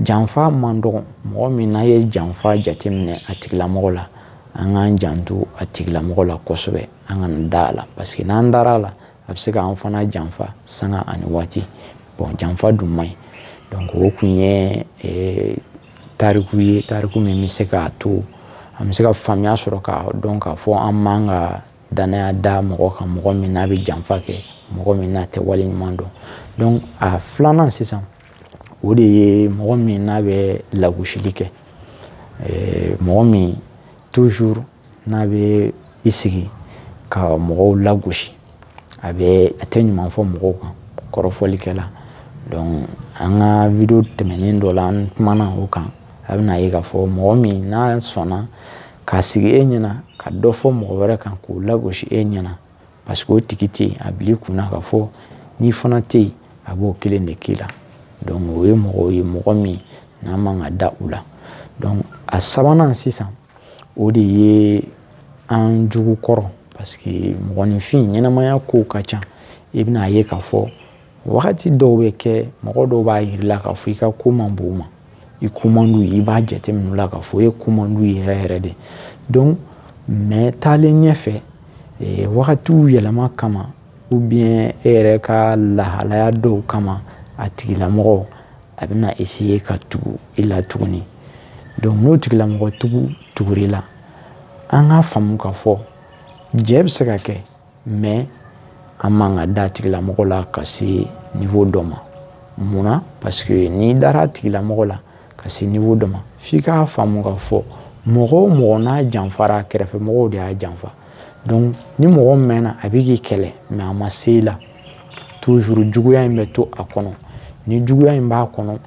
janfa man dɔgɔ, mɔgɔ min n'a ye janfa jateminɛ a tigilamɔgɔ la, an k'an janto a tigilamɔgɔ la kosɛbɛ, an kana da a la, parce que n'an dara a la, a bɛ se k'an fana janfa sanga ani waati. Bon, janfa dun man ɲi. Donc o kun ye tariku ye, tariku min bɛ se k'a to an bɛ se ka faamuya sɔrɔ k'a dɔn k'a fɔ an man ka danaya da mɔgɔ kan, mɔgɔ min n'a bɛ janfa kɛ, mɔgɔ min n'a tɛ wale ɲuman dɔn. Donc a filanan sisan, o de ye mɔgɔ min n'a bɛ lagosili kɛ, mɔgɔ min toujours n'a bɛ i sigi ka mɔgɔw lagosi, a tɛ ɲuman fɔ mɔgɔw kan, kɔrɔfɔlikɛla. Donc an ka vidéo tɛmɛnen dɔ la, an kumana o kan. A bɛna ye k'a fɔ mɔgɔ min n'a sɔnna k'a sigi e ɲɛna ka dɔ fɔ mɔgɔ wɛrɛ kan k'o lagosi e ɲɛna, parce que o tigi tɛ yen, a bil'i kunna k'a fɔ n'i fana tɛ yen, a b'o kelen de k'i la. Donc o ye mɔgɔw ye, mɔgɔ min n'a man ka da u la. Donc a sabanan sisan, o de ye an jugu kɔrɔ, parce que mɔgɔninfin ɲɛnamaya kow ka ca. I bɛna ye k'a fɔ wagati dɔw bɛ kɛ, mɔgɔ dɔw b'a yir'i la k'a fɔ i ka ko man bon u ma, i ko man d'u ye, i b'a jateminɛ u la k'a fɔ e ko man d'u ye yɛrɛ yɛrɛ de. Donc mais taalen ɲɛfɛ, wagatiw yɛlɛma kama, ou bien e yɛrɛ ka lahalaya dɔw kama, a tigilamɔgɔ a bɛna essayer ka tugu i la tuguni. Donc n'o tigilamɔgɔ tugur'i la, an k'a faamu k'a fɔ jɛ bɛ se ka kɛ, mais an man ka da tigilamɔgɔ la ka se niveau dɔ ma. Munna? Parce que n'i dara a tigilamɔgɔ la ka se niveau dɔ ma, f'i k'a faamu k'a fɔ mɔgɔ o mɔgɔ n'a janfara, kɛrɛfɛmɔgɔw de y'a janfa. Donc ni mɔgɔ mɛnna a bɛ k'i kɛlɛ, mais a ma se i la, toujours juguya in bɛ to a kɔnɔ. Ni juguya in b'a kɔnɔ,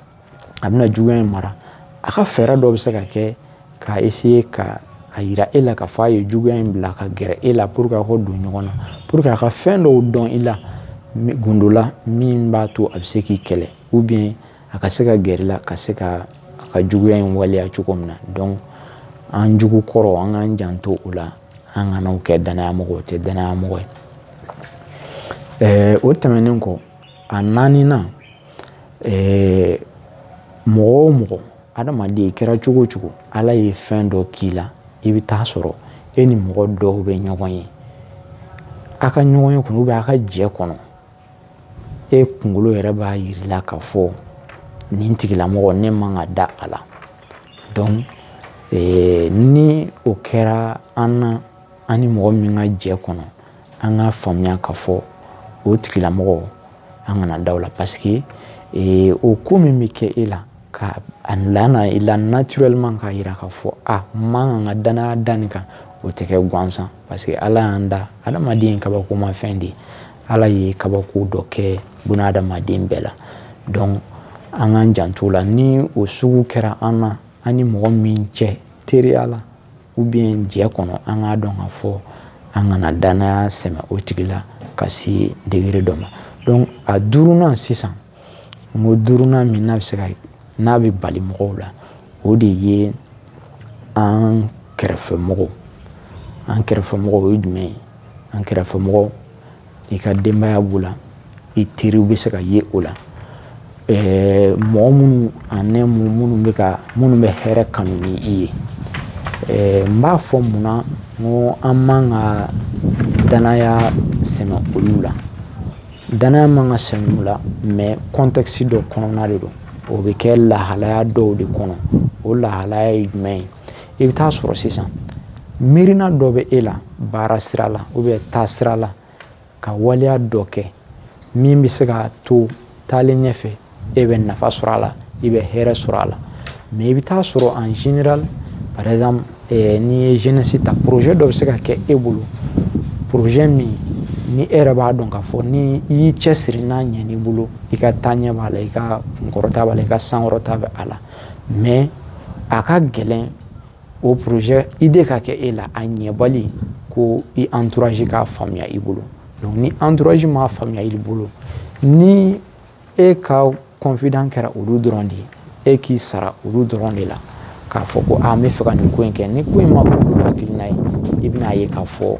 a bɛna juguya in mara. A ka fɛɛrɛ dɔ bɛ se ka kɛ ka essayer ka a yira e la k'a fɔ a ye juguya in bila ka gɛrɛ e la, pour que a ka don ɲɔgɔn na, pour que a ka fɛn dɔw dɔn i la gundo la min b'a to a bɛ se k'i kɛlɛ, ou bien a ka se ka gɛrɛ i la ka se ka a ka juguya in waleya cogo min na. Donc an jugu kɔrɔ, an k'an janto o la, an kana o kɛ danayamɔgɔ, o tɛ danayamɔgɔ ye. O tɛmɛnen kɔ, a naaninan, mɔgɔ o mɔgɔ, adamaden kɛra cogo o cogo, Ala ye fɛn dɔ k'i la, i bɛ taa sɔrɔ e ni mɔgɔ dɔw bɛ ɲɔgɔn ye, a ka ɲɔgɔn ye kɔnɔ, a ka jɛ kɔnɔ, e kunkolo yɛrɛ b'a yir'i la k'a fɔ nin tigilamɔgɔ ne man ka da a la. Donc ni o kɛra an na, an ni mɔgɔ min ka jɛ kɔnɔ, an k'a faamuya k'a fɔ o tigilamɔgɔ an kana da o la, parce que o ko min bɛ kɛ e la ka a lana i la naturellement k'a yira k'a fɔ a man kan ka danaya da nin kan, o tɛ kɛ gansan, parce que Ala y'an da, adamaden ye kabakomafɛn de ye, Ala ye kabako dɔ kɛ bunahadamaden bɛɛ la. Donc an k'an janto o la. Ni o sugu kɛra an na, an ni mɔgɔ min cɛ teriya la ou bien jɛ kɔnɔ, an k'a dɔn k'a fɔ an kana danaya sɛmɛ o tigi la ka se degré dɔ ma. Donc a duurunan sisan, n ko duurunan min n'a bɛ se ka n'a bɛ bali mɔgɔw la, o de ye an kɛrɛfɛmɔgɔw. An kɛrɛfɛmɔgɔw ye jumɛn ye? An kɛrɛfɛmɔgɔw, i ka denbaya b'o la, i teriw bɛ se ka ye o la, mɔgɔ minnu ani minnu bɛ hɛrɛ kanu ni i ye. N b'a fɔ munna n ko an man ka danaya sɛmɛ olu la. Danaya man ka sɛmɛ u la, mais contexte dɔ kɔnɔna de don, o bɛ kɛ lahalaya dɔw de kɔnɔ. O lahalaya ye jumɛn ye? I bɛ taa sɔrɔ sisan miirina dɔ bɛ e la baara sira la ou bien taa sira la, ka waleya dɔ kɛ min bɛ se k'a to taalen ɲɛfɛ e bɛ nafa sɔrɔ a la, i bɛ hɛrɛ sɔrɔ a la. Mais i bɛ taa sɔrɔ en général, par exemple n'i ye jeunesse ta, projet dɔ bɛ se ka kɛ e bolo, projet min ni e yɛrɛ b'a dɔn k'a fɔ ni i y'i cɛsiri n'a ɲɛn'i bolo, i ka taaɲɛ b'a la, i ka kunkɔrɔta b'a la, i ka sankɔrɔta bɛ a la. Mais a ka gɛlɛn o projet idée ka kɛ e la, a ɲɛbali ko i entourage k'a faamuya i bolo. Donc ni entourage m'a faamuya i bolo, ni e ka confident kɛra olu dɔrɔn de ye, e k'i sara olu dɔrɔn de la k'a fɔ ko a n bɛ fɛ ka nin ko in kɛ, ni ko in ma olu hakilina ye, i bɛna ye k'a fɔ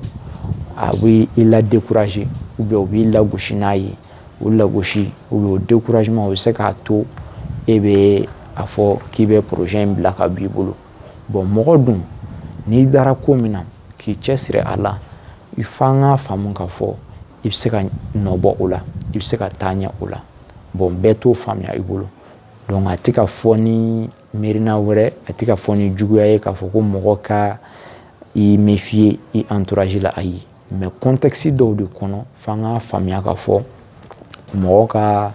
a bɛ i la décourager. ou bien u b'i lagosi n'a ye, o lagosi ou bien o découragement o bɛ se k'a to e bɛ a fɔ k'i bɛ projet in bila ka b'i bolo. Bon, mɔgɔ dun n'i dara ko min na k'i cɛsiri a la, i f'an k'a faamu k'a fɔ i bɛ se ka nɔ bɔ o la, i bɛ se ka taa ɲɛ o la. Bon, bɛɛ t'o faamuya i bolo. Donc a tɛ ka fɔ ni miirina wɛrɛ, a tɛ ka fɔ ni juguya ye k'a fɔ ko mɔgɔ ka i méfier i entourage la, ayi. Mais contexte dɔw de kɔnɔ, f'an k'a faamuya k'a fɔ mɔgɔ ka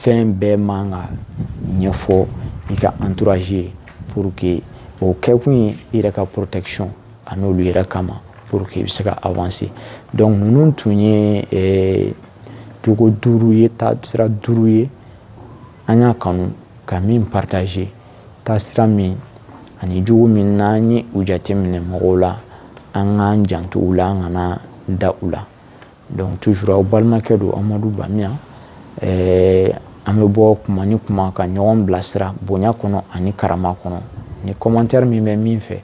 fɛn bɛɛ man ka ɲɛfɔ i ka entourage ye, pour que o kɛkun ye i yɛrɛ ka protection a n'olu yɛrɛ kama, pour que i bɛ se ka avancer. Donc ninnu tun ye jogo 5 ye, taasira 5 ye an y'a kanu ka min partager, taasira min ani jogo min n'an ye u jateminɛ mɔgɔw la, an k'an janto u la, an kana da u la. Donc toujours aw balimakɛ don Amadu Bamiyan. An bɛ bɔ kuma ni kuma ka ɲɔgɔn bilasira bonya kɔnɔ ani karama kɔnɔ. Ni commentaire min bɛ min fɛ,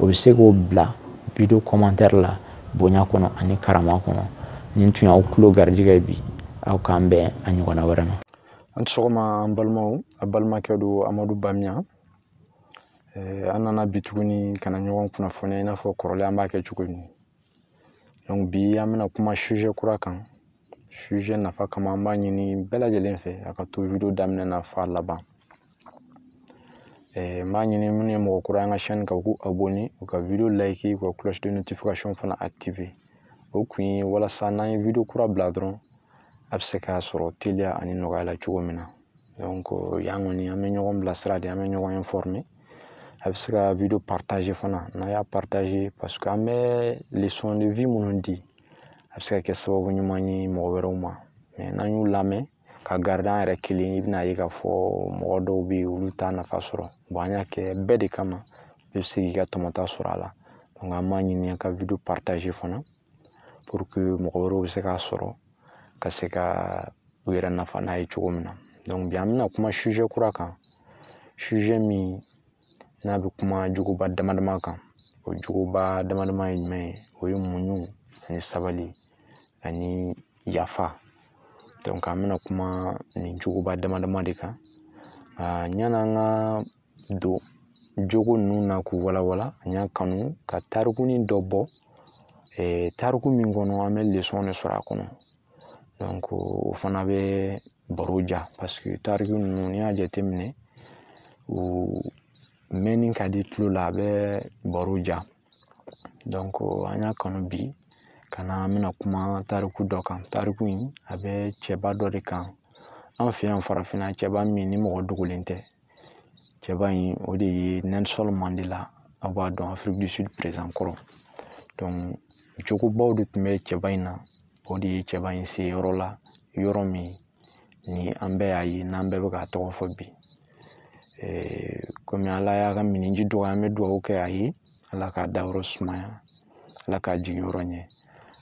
o bɛ se k'o bila vidéo commentaire la bonya kɔnɔ ani karama kɔnɔ. Nin tun y'aw tulo garijɛgɛ bi, aw k'an bɛn a ɲɔgɔnna wɛrɛ ma. An sɔgɔma an balimaw, a balimakɛ don Amadu Bamiyan. An nana bi tuguni ka na ɲɔgɔn kunnafoniya i n'a fɔ kɔrɔlen an b'a kɛ cogo min. Donc bi an bɛna kuma sujet kura kan. Sujet nafa kama an b'a ɲini bɛɛ lajɛlen fɛ a ka to vidéo daminɛ na f'a laban. N b'a ɲini minnu ye mɔgɔ kura an ka chaîne kan, u k'u abonner, u ka vidéo like, u ka cloche de notification fana activer. O kun ye walasa n'an ye vidéo kura bila dɔrɔn a bɛ se k'a sɔrɔ teliya ani nɔgɔya la cogo min na. Donc yan kɔni an bɛ ɲɔgɔn bilasira de, an bɛ ɲɔgɔn informer. A bɛ se ka vidéo partager fana, n'a y'a partager, parce que an bɛ leçon de vie minnu di, a bɛ se ka kɛ sababu ɲuman ye mɔgɔ wɛrɛw ma. Mais n'an y'u lamɛn ka garder an yɛrɛ kelen, i bɛna ye k'a fɔ mɔgɔ dɔw bɛ yen olu t'a nafa sɔrɔ. Bon, an y'a kɛ bɛɛ de kama, bɛɛ bɛ se k'i ka tɔmɔta sɔrɔ a la. Donc an b'a ɲini ka vidéo partager fana pour que mɔgɔ wɛrɛw bɛ se k'a sɔrɔ ka se ka u yɛrɛ nafa n'a ye cogo min na. Donc bi an bɛna kuma sujet kura kan, sujet min n'a bɛ kuma jogoba dama dama kan. O jogoba dama dama ye jumɛn ye? O ye muɲu ani sabali ani yafa. Donc an bɛna kuma nin jogoba dama dama de kan. Yan'an ka don jogo ninnu na k'u walawala, an y'a kanu ka tarikunin dɔ bɔ, tariku min kɔnɔ an bɛ leçon de sɔrɔ a kɔnɔ. Donc o fana bɛ baro ja, parce que tariku ninnu n'i y'a jateminɛ, u mɛnni ka di tulo la, a bɛ baro ja. Donc an y'a kanu bi ka na an bɛna kuma tariku dɔ kan. Tariku in a bɛ cɛba dɔ de kan an fɛ yan farafinna, cɛba min ni mɔgɔ dogolen tɛ. Cɛba in o de ye Nelson Mandela, aw b'a dɔn, Afrique du Sud président kɔrɔ. Donc jogobaw de tun bɛ cɛba in na, o de ye cɛba in se yɔrɔ la, yɔrɔ min ni an bɛɛ y'a ye, n'an bɛɛ bɛ k'a tɔgɔ fɔ bi. Komi Ala y'a ka miniji dɔgɔya, an bɛ dugawu kɛ a ye, Ala k'a dayɔrɔ sumaya, Ala k'a jigiyɔrɔ ɲɛ.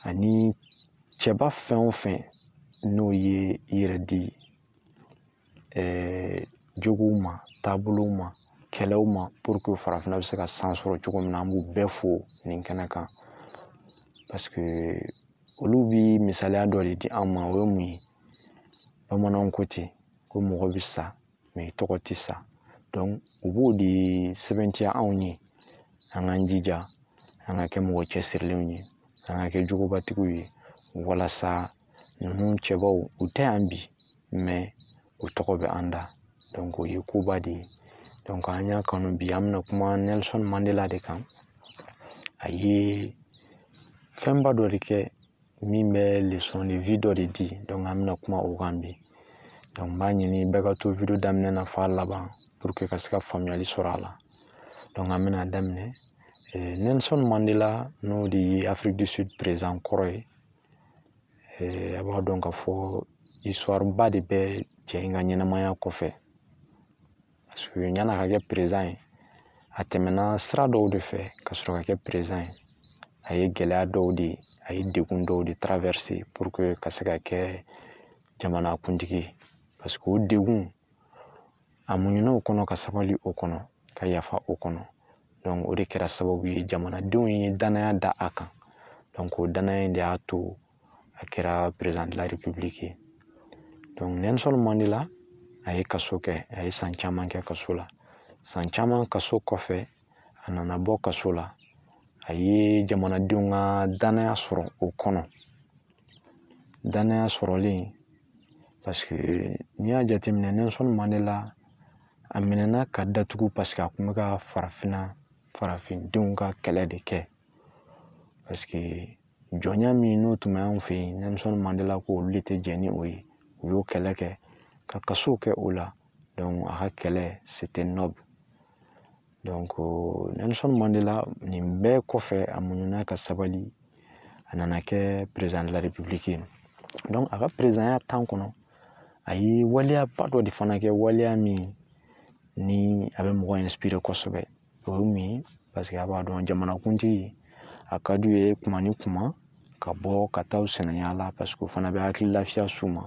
Ani cɛba fɛn o fɛn n'o ye i yɛrɛ di jogow ma, taabolow ma, kɛlɛw ma, pour que farafinna bɛ se ka san sɔrɔ cogo min na, an b'u bɛɛ fo nin kɛnɛ kan. Parce que olu bi misaliya dɔ de di an ma, o ye mun ye? Bamananw ko ten ko mɔgɔ bɛ sa mais i tɔgɔ tɛ sa. Donc u b'o de sɛbɛntiya anw ye, an k'an jija, an ka kɛ mɔgɔ cɛsirilenw ye, an ka kɛ jogobatigiw ye, walasa ninnu cɛbaw u tɛ yan bi mais u tɔgɔ bɛ an da. Donc o ye koba de ye. Donc an y'a kanu bi an bɛna kuma Nelson Mandela de kan. A ye fɛnba dɔ de kɛ min bɛ leçon de vie dɔ de di. Donc an bɛna kuma o kan bi. Donc n b'a ɲini bɛɛ ka to vidéo daminɛ na f'a laban pour que ka se ka faamuyali sɔrɔ a la. Donc an bɛna daminɛ. Nelson Mandela n'o de ye Afrique du Sud président kɔrɔ ye. A b'a dɔn k'a fɔ histoire ba de bɛ cɛ in ka ɲɛnamaya kɔfɛ. Parce que yan'a ka kɛ président ye, a tɛmɛna sira dɔw de fɛ ka sɔrɔ ka kɛ président ye. A ye gɛlɛya dɔw de ye, a ye degun dɔw de traverser pour que ka se ka kɛ jamanakuntigi ye. Parce que o degun, a muɲuna o kɔnɔ ka sabali o kɔnɔ, ka yafa o kɔnɔ. Donc o de kɛra sababu ye jamanadenw ye danaya da a kan. Donc o danaya in de y'a to A kɛra président de la République ye. Donc Nelson Mandela, a ye kaso kɛ, a ye san caman kɛ kaso la. San caman kaso kɔfɛ, a nana bɔ kaso la. A ye jamanadenw ka danaya sɔrɔ o kɔnɔ. Danaya sɔrɔlen, parce que n'i y'a jateminɛ, Nelson Mandela, a minɛna ka datugu parce que a kun bɛ ka farafinna, farafindenw ka kɛlɛ de kɛ, parce que jɔnya min n'o tun bɛ anw fɛ yen, Nelson Mandela ko olu de tɛ jɛn ni o ye. U y'o kɛlɛ kɛ ka kaso kɛ o la. Donc a ka kɛlɛ, c'était noble. Donc Nelson Mandela, nin bɛɛ kɔfɛ, a muɲuna ka sabali, a nana kɛ président de la République ye. Donc a ka présidentya temps kɔnɔ, a ye waleyaba dɔ de fana kɛ, waleya min ni a bɛ mɔgɔ inspirer kosɛbɛ. O ye mun ye? Parce que a b'a dɔn, jamanakuntigi, a ka d'u ye kuma ni kuma ka bɔ ka taa u sɛnɛya la, parce que o fana bɛ hakili lafiya s'u ma,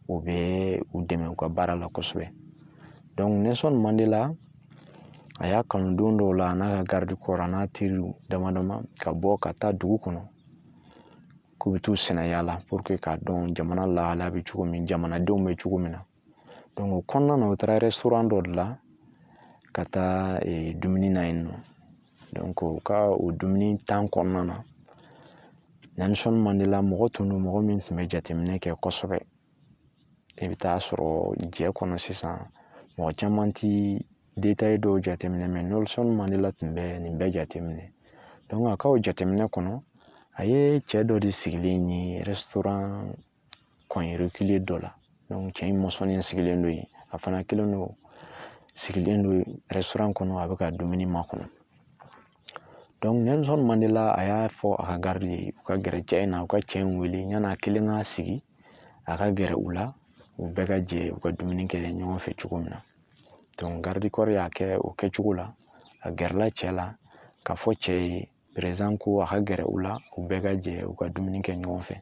o bɛ u dɛmɛ u ka baara la kosɛbɛ. Donc Nelson Mandela, a y'a kanu don dɔw la, a n'a ka garde corps, a n'a teriw dama dama, ka bɔ ka taa dugu kɔnɔ k'u bɛ t'u sɛnɛya la, pour que k'a dɔn jamana lahalaya bɛ cogo min, jamanadenw bɛ cogo min na. Donc o kɔnɔna na, u taara restaurant dɔ de la ka taa dumuni na yen nɔ. Donc u ka o dumuni temps kɔnɔna na, Nelson Mandela, mɔgɔ tun don, mɔgɔ min tun bɛ jateminɛ kɛ kosɛbɛ. I bɛ taa sɔrɔ jɛ kɔnɔ sisan, mɔgɔ caman ti détail dɔw jateminɛ, mais Nelson Mandela tun bɛ nin bɛɛ jateminɛ. Donc a ka o jateminɛ kɔnɔ, a ye cɛ dɔ de sigilen ye restaurant coin reculé dɔ la. Donc cɛ in mɔsɔnnen sigilen don yen, a fana kelen don, sigilen don restaurant kɔnɔ, a bɛ ka dumuni makɔnɔ. Donc Nelson Mandela, a y'a fɔ a ka garde ye u ka gɛrɛ cɛ in na, u ka cɛ in wele yan'a kelen ka sigi, a ka gɛrɛ u la, u bɛɛ ka jɛ u ka dumuni kɛ ɲɔgɔn fɛ cogo min na. Donc garde corps y'a kɛ o kɛcogo la, a gɛrɛla cɛ la k'a fɔ cɛ ye, président ko a ka gɛrɛ u la, u bɛɛ ka jɛ u ka dumuni kɛ ɲɔgɔn fɛ.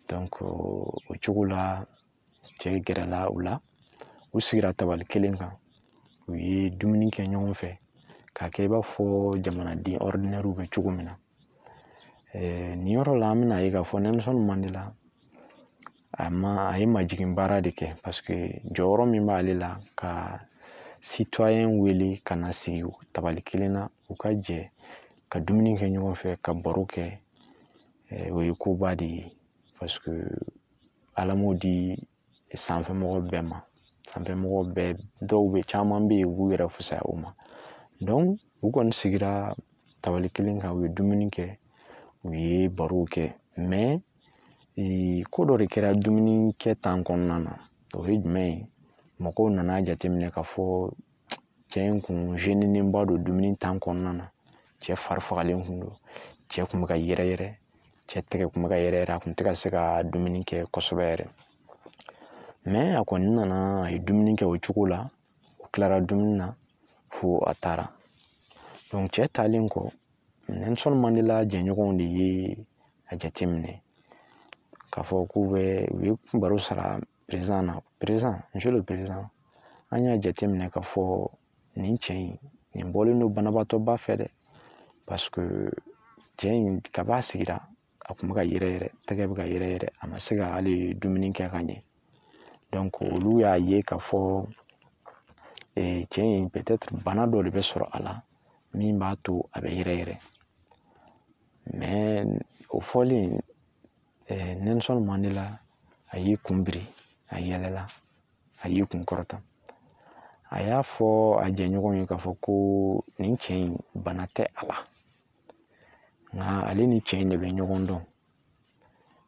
Donc o cogo la, cɛ gɛrɛla u la, u sigira tabali kelen kan, u ye dumuni kɛ ɲɔgɔn fɛ k'a kɛ i b'a fɔ jamanaden ordinaire bɛ cogo min na. Nin yɔrɔ la, an bɛna ye k'a fɔ Nelson Mandela, a ma, a ye majigin baara de kɛ, parce que jɔyɔrɔ min b'ale la, ka citoyen wele ka na sigi tabali kelen na, u ka jɛ ka dumuni kɛ ɲɔgɔn fɛ, ka baro kɛ, o ye koba de ye, parce que Ala m'o di sanfɛmɔgɔ bɛɛ ma. Sanfɛmɔgɔ bɛɛ, dɔw bɛ, caman bɛ yen, u b'u yɛrɛ fisaya o ma. Donc u kɔni sigira tabali kelen kan, u ye dumuni kɛ, u ye barow kɛ, mais ko dɔ de kɛra dumuni kɛ temps kɔnɔna na. O ye jumɛn ye? Mɔgɔw nana jateminɛ k'a fɔ cɛ in kun gênénenba don dumuni temps kɔnɔna na. Cɛ fari fagalen kun don, cɛ kun bɛ ka yɛrɛ yɛrɛ, cɛ tɛgɛ kun bɛ ka yɛrɛ yɛrɛ, a kun tɛ ka se ka dumuni kɛ kosɛbɛ yɛrɛ. Mais a kɔni nana, a ye dumuni kɛ o cogo la. U tilara dumuni na fo a taara. Donc cɛ taalen kɔ, Nelson Mandela jɛɲɔgɔnw de ye a jateminɛ k'a fɔ k'u bɛ, u ye baro sara président na: "Président, monsieur le président, an y'a jateminɛ k'a fɔ nin cɛ in, nin bɔlen don banabaatɔba fɛ dɛ, parce que cɛ in, kab'a sigira, a kun bɛ ka yɛrɛ yɛrɛ, tɛgɛ bɛ ka yɛrɛ yɛrɛ, a ma se ka hali dumuni kɛ ka ɲɛ." Donc olu y'a ye k'a fɔ cɛ in, peut-être bana dɔ de bɛ sɔrɔ a la min b'a to a bɛ yɛrɛ yɛrɛ. Mais o fɔlen, Nelson Mandela, a y'i kun biri, a yɛlɛla, a y'i kun kɔrɔta, a y'a fɔ a jɛɲɔgɔn ye k'a fɔ ko nin cɛ in, bana tɛ a la, nka ale ni cɛ in de bɛ ɲɔgɔn dɔn.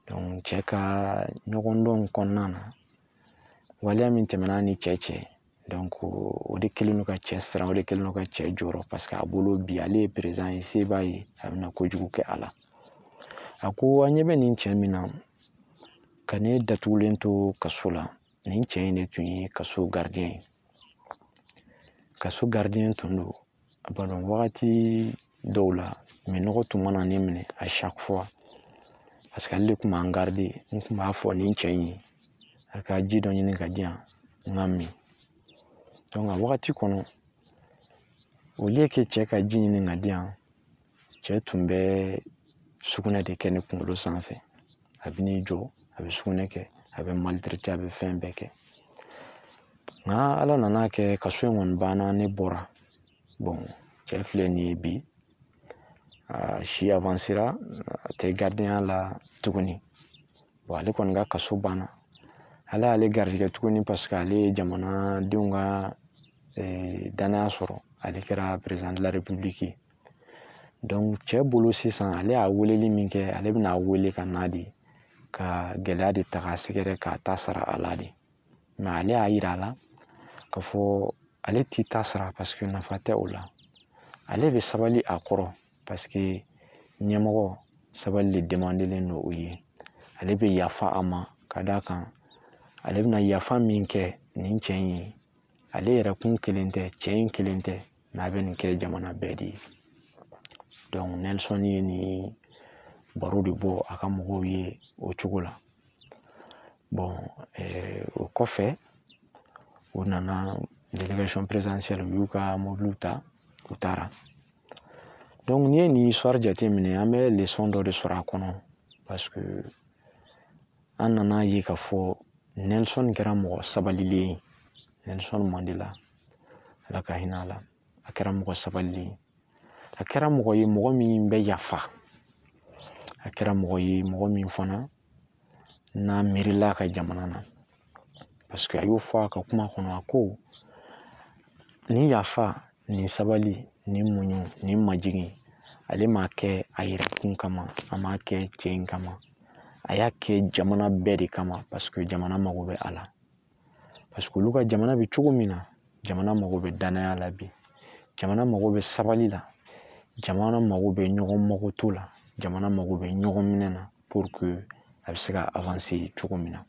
Donc cɛ ka ɲɔgɔn dɔn kɔnɔna na, waleya min tɛmɛna ni cɛ cɛ, donc o de kɛlen don ka cɛ siran, o de kɛlen don ka cɛ jɔrɔ, parce que a bolo bi, ale ye président ye, se b'a ye, a bɛna kojugu kɛ a la. A ko an ɲɛ bɛ nin cɛ min na ka ne datugulen to kaso la, nin cɛ in de tun ye kaso gardien ye. Kaso gardien tun don. A b'a dɔn, wagati dɔw la, minɔgɔ tun mana ne minɛ à chaque fois, parce que ale de tun b'an garder, n tun b'a fɔ nin cɛ in ye a ka ji dɔ ɲini ka di yan n ka min. Donc a wagati kɔnɔ, au lieu que cɛ ka ji ɲini ka di yan, cɛ tun bɛ sugunɛ de kɛ ne kunkolo sanfɛ. A bɛ n'i jɔ, a bɛ sugunɛ kɛ, a bɛ maltraité, a bɛ fɛn bɛɛ kɛ. Nka Ala nana kɛ kaso in kɔni banna, ne bɔra. Bon, cɛ filɛ nin ye bi, a si avancera, a tɛ gardien la tuguni. Bon, ale kɔni ka kaso banna. Ala y'ale garijɛgɛ tuguni parce que ale ye jamanadenw ka danaya sɔrɔ, ale kɛra président de la République ye. Donc cɛ bolo sisan, ale y'a weleli min kɛ, ale bɛna wele ka na de ka gɛlɛya de ta k'a sɛgɛrɛ k'a ta sara a la de. Mais ale y'a yira a la k'a fɔ ale t'i ta sara parce que nafa tɛ o la. Ale bɛ sabali a kɔrɔ parce que ɲɛmɔgɔ sabali de demandelen don o ye. Ale bɛ yafa a ma ka d'a kan ale bɛna yafa min kɛ nin cɛ in ye, ale yɛrɛ kun kelen tɛ, cɛ in kelen tɛ, mais a bɛ nin kɛ jamana bɛɛ de ye. Donc Nelson ye nin baro de bɔ a ka mɔgɔw ye o cogo la. Bon, o kɔfɛ u nana délégation présidentielle, u y'u ka mobiliw ta, u taara. Donc n'i ye nin histoire jateminɛ, an bɛ leçon dɔ de sɔrɔ a kɔnɔ parce que an nana ye k'a fɔ Nelson kɛra mɔgɔ sabalilen ye. Nelson Mandela, Ala ka hinɛ a la, a kɛra mɔgɔ sabalilen ye. A kɛra mɔgɔ ye, mɔgɔ min bɛ yafa. A kɛra mɔgɔ ye, mɔgɔ min fana n'a miirila a ka jamana na. Parce que a y'o fɔ a ka kuma kɔnɔ, a ko nin yafa, nin sabali, nin muɲu, nin majigin, ale m'a kɛ a yɛrɛ kun kama, a m'a kɛ cɛ in kama, a y'a kɛ jamana bɛɛ de kama parce que jamana mago bɛ a la. Parce que olu ka jamana bɛ cogo min na, jamana mago bɛ danaya la bi, jamana mago bɛ sabali la, jamana mago bɛ ɲɔgɔn magoto la, jamana mago bɛ ɲɔgɔn minɛ na pour que a bɛ se ka avancer cogo min na.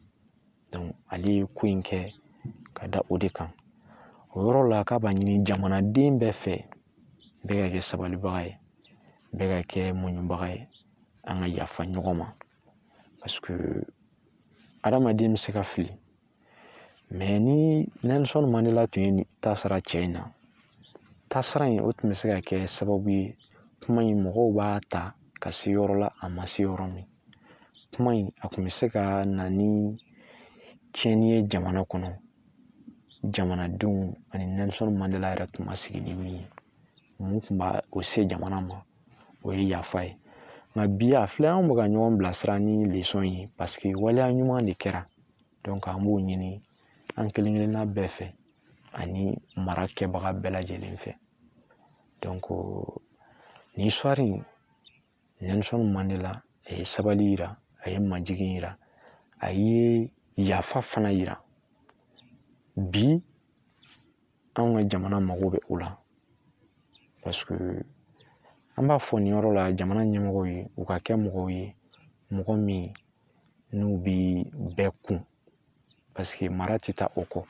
Donc ale ye ko in kɛ ka da o de kan. O yɔrɔ la k'a b'a ɲini jamanaden bɛɛ fɛ, bɛɛ ka kɛ sabalibaga ye, bɛɛ ka kɛ muɲubaga ye, an ka yafa ɲɔgɔn ma. Parce que adamaden bɛ se ka fili, mais ni Nelson Mandela tun ye ta sara cɛ in na, tasara in o tun bɛ se ka kɛ sababu ye kuma in mɔgɔw b'a ta ka se yɔrɔ la a ma se yɔrɔ min. Kuma in a tun bɛ se ka na ni tiɲɛni ye jamana kɔnɔ, jamanadenw ani Nelson Mandela yɛrɛ tun ma sigi ni min ye. Mun tun b'a o se jamana ma, o ye yafa ye. Nka bi a filɛ, anw bɛ ka ɲɔgɔn bilasira ni leçon ye parce que waleya ɲuman de kɛra. Donc an b'o ɲini an kelen kelenna bɛɛ fɛ ani mara kɛbaga bɛɛ lajɛlen fɛ. Donc nin histoire in, Nelson Mandela a ye sabali yira, a ye majigin yira, a ye yafa fana yira. Bi anw ka jamana mago bɛ o la parce que an b'a fɔ nin yɔrɔ la jamana ɲɛmɔgɔw ye, u ka kɛ mɔgɔw ye, mɔgɔ min n'u bi bɛɛ kun, parce que mara tɛ taa o kɔ.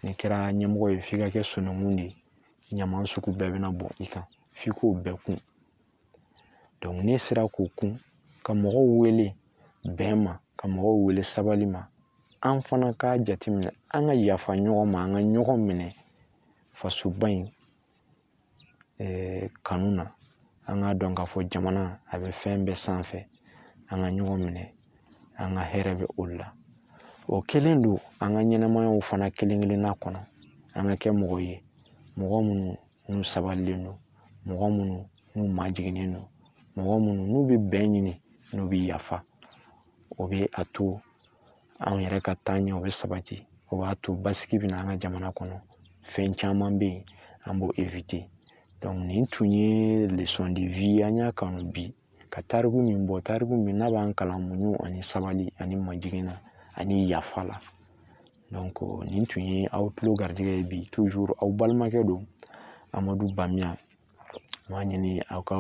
N'i kɛra ɲɛmɔgɔ ye, f'i ka kɛ sununkun de ye, ɲaman sugu bɛɛ bɛna bɔn i kan, f'i k'o bɛɛ kun. Donc n'e sera k'o kun, ka mɔgɔw wele bɛn ma, ka mɔgɔw wele sabali ma, an fana k'a jateminɛ, an ka yafa ɲɔgɔn ma, an ka ɲɔgɔn minɛ fasoba in kanu na. An k'a dɔn k'a fɔ jamana a bɛ fɛn bɛɛ sanfɛ, an ka ɲɔgɔn minɛ, an ka hɛrɛ bɛ o la. O kɛlen don an ka ɲɛnɛmayaw fana kelen kelenna kɔnɔ, an ka kɛ mɔgɔ ye, mɔgɔ minnu n'u sabalilen don, mɔgɔ minnu n'u majiginnen don, mɔgɔ minnu n'u bɛ bɛn ɲini, n'u bɛ yafa. O bɛ a to anw yɛrɛ ka taa ɲɛ, o bɛ sabati, o b'a to basigi bɛ na an ka jamana kɔnɔ. Fɛn caman bɛ yen, an b'o éviter. Donc nin tun ye leçon de vie, an y'a kanu bi ka tariku min bɔ, tariku min n'a b'an kalan muɲu ani sabali ani majigin na ani yafa la. Donc nin tun ye aw tulo garijɛgɛ ye bi, toujours aw balimakɛ don Amadu Bamiya. An b'a ɲini aw ka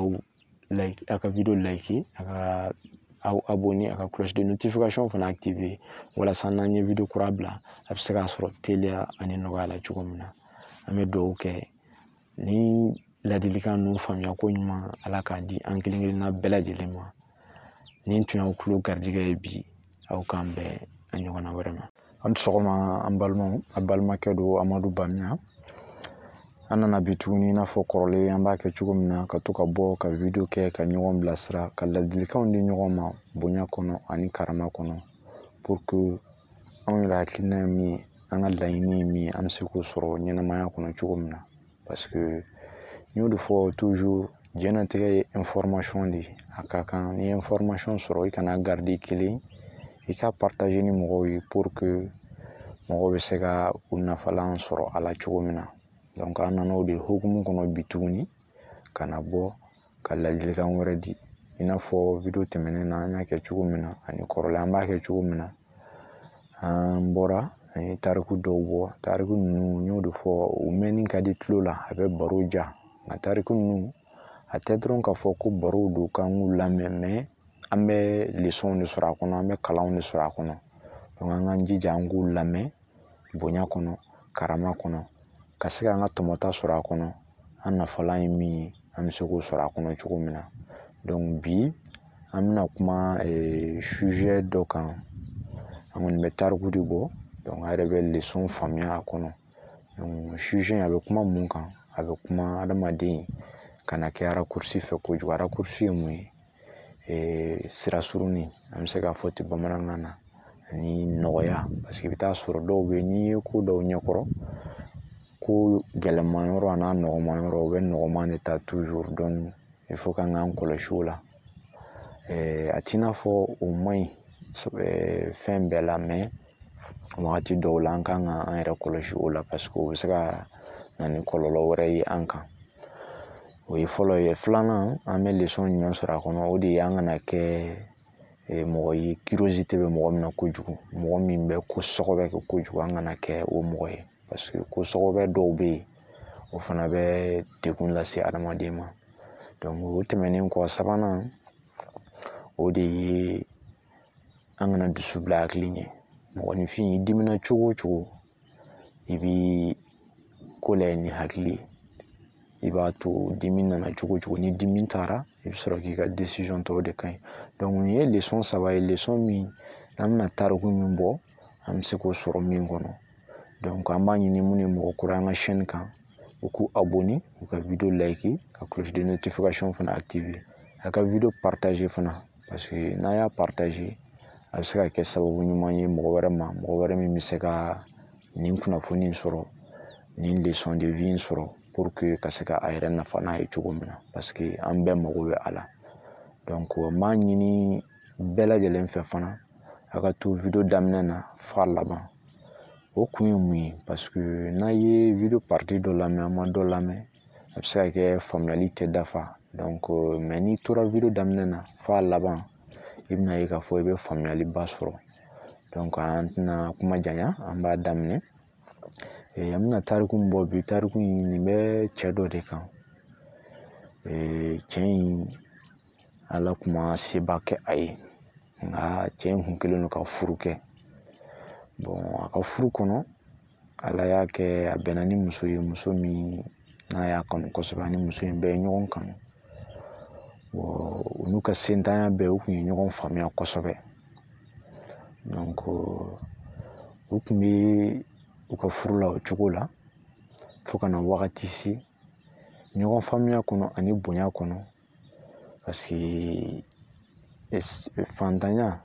like, aw ka vidéo like, aw ka aw abonné, aw ka cloche de notification fana activer walasa n'an ye vidéo kura bila a bɛ se k'a sɔrɔ teliya ani nɔgɔya la cogo min na. An bɛ dugawu kɛ ni ladilikan ninnu faamuya ko ɲuman Ala k'a di an kelen kelenna bɛɛ lajɛlen ma. Nin tun y'aw tulo garijɛgɛ ye bi, aw k'an bɛn a ɲɔgɔnna wɛrɛ ma. An ni sɔgɔma an balimaw, a balimakɛ don Amadu Bamiya. An nana bi tuguni i n'a fɔ kɔrɔlen an b'a kɛ cogo min na, ka to ka bɔ ka vidéo kɛ ka ɲɔgɔn bilasira, ka ladilikanw di ɲɔgɔn ma bonya kɔnɔ ani karama kɔnɔ, pour que anw yɛrɛ hakilina ye min ye, an ka laɲini ye min ye, an bɛ se k'o sɔrɔ ɲɛnamaya kɔnɔ cogo min na. Parce que n y'o de fɔ toujours, diɲɛnatigɛ ye information de ye. A ka kan n'i ye information sɔrɔ, i kana garder kelen, i ka partager ni mɔgɔw ye pour que mɔgɔw bɛ se ka u nafalan sɔrɔ a la cogo min na. Donc an nana o de hukumu kɔnɔ bi tuguni ka na bɔ ka ladilikan wɛrɛ di, i n'a fɔ vidéo tɛmɛnen na an y'a kɛ cogo min na, ani kɔrɔlen an b'a kɛ cogo min na. An bɔra an ye tariku dɔw bɔ. Tariku ninnu, n y'o de fɔ, u mɛnni ka di tulo la, a bɛ baro ja. Nka tariku ninnu, a tɛ dɔrɔn k'a fɔ ko barow don k'an k'u lamɛn, mais an bɛ leçon de sɔrɔ a kɔnɔ, an bɛ kalanw de sɔrɔ a kɔnɔ. Donc an k'an jija an k'u lamɛn bonya kɔnɔ, karama kɔnɔ, ka se k'an ka tɔmɔta sɔrɔ a kɔnɔ. An nafalan ye min ye, an bɛ se k'o sɔrɔ a kɔnɔ cogo min na. Donc bi an bɛna kuma sujet dɔ kan. An kɔni bɛ tariku de bɔ, donc a yɛrɛ bɛ leçon faamuya a kɔnɔ. Donc sujet a bɛ kuma mun kan? A bɛ kuma adamaden kana kɛ raccourci fɛ kojugu. Raccourci ye mun ye? Sira surunin, an bɛ se k'a fɔ ten bamanankan na, ani nɔgɔya. Parce que i bɛ taa sɔrɔ dɔw bɛ yen, n'i ye ko dɔw ɲɛkɔrɔ, ko gɛlɛman yɔrɔ a n'a nɔgɔman yɔrɔ, u bɛ nɔgɔman de ta toujours. Donc il faut k'an k'an kɔlɔsi o la. A t'i n'a fɔ o man ɲi fɛn bɛɛ la, mais wagati dɔw la an kan ka an yɛrɛ kɔlɔsi o la, parce que o bɛ se ka na ni kɔlɔlɔ wɛrɛ ye an kan. O ye fɔlɔ ye. Filanan, an bɛ leçon jumɛn sɔrɔ a kɔnɔ? O de ye an kana kɛ mɔgɔ ye curiosité bɛ mɔgɔ min na kojugu, mɔgɔ min bɛ ko sɔgɔbɛ kɛ kojugu, an kana kɛ o mɔgɔ ye. Parce que ko sɔgɔbɛ dɔw bɛ yen, o fana bɛ degun lase adamaden ma. Donc o tɛmɛnen kɔ, sabanan, o de ye an kana dusu bila hakili ɲɛ. Mɔgɔninfin, i dimina cogo o cogo, i bi ko lajɛ ni hakili ye. I b'a to dimi nana cogo o cogo, ni dimi taara, i bɛ sɔrɔ k'i ka décision ta, o de ka ɲi. Donc nin ye leçon saba ye, leçon min n'an bɛna tariku min bɔ, an bɛ se k'o sɔrɔ min kɔnɔ. Donc an b'a ɲini minnu ye mɔgɔ kura an ka chaîne kan, u k'u abonner, u ka vidéo like, ka cloche de notification fana activer, a ka vidéo partager fana, parce que n'a y'a partager, a bɛ se ka kɛ sababu ɲuman ye mɔgɔ wɛrɛ ma, mɔgɔ wɛrɛ min bɛ se ka nin kunnafoni in sɔrɔ, nin leçon de vie in sɔrɔ, pour que ka se ka a yɛrɛ nafa n'a ye cogo min na, parce que an bɛɛ mago bɛ a la. Donc n b'a ɲini bɛɛ lajɛlen fɛ fana, a ka to vidéo daminɛ na f'a laban. O kun ye mun ye? Parce que n'a ye vidéo partie dɔ lamɛn, an ma dɔ lamɛn, a bɛ se ka kɛ faamuyali tɛ dafa. Donc mais n'i tora vidéo daminɛ na f'a laban, i bɛna ye k'a fɔ i bɛ faamuyaliba sɔrɔ. Donc an tɛna kuma janya, an b'a daminɛ. An bɛna tariku min bɔ bi, tariku in nin bɛ cɛ dɔ de kan. Cɛ in, Ala kun ma seba kɛ a ye, nka cɛ in kun kɛlen don ka furu kɛ. Bon, a ka furu kɔnɔ, Ala y'a kɛ a bɛnna ni muso ye, muso min n'a y'a kanu kosɛbɛ, ani muso in bɛɛ ye ɲɔgɔn kanu. Bon, u n'u ka sentanya bɛɛ, u kun ye ɲɔgɔn faamuya kosɛbɛ. Donc u kun bɛ u ka furu la o cogo la, fo ka na wagati se ɲɔgɔn faamuya kɔnɔ ani bonya kɔnɔ, parce que fantanya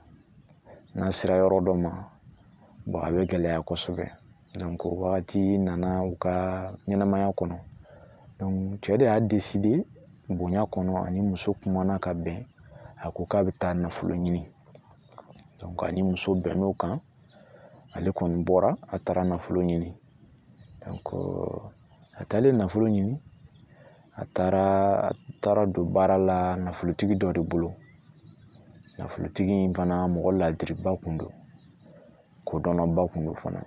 n'a sera yɔrɔ dɔ ma, bon, a bɛ gɛlɛya kosɛbɛ. Donc o wagati nana u ka ɲɛnamaya kɔnɔ. Donc cɛ de y'a décider bonya kɔnɔ, ani muso kumana ka bɛn, a ko k'a bɛ taa nafolo ɲini. Donc ani muso bɛnn'o kan, ale kɔni bɔra, a taara nafolo ɲini. Donc a taalen nafolo ɲini, a taara don baara la nafolotigi dɔ de bolo. Nafolotigi in fana mɔgɔ ladiriba kun don, kodɔnnaba kun don fana.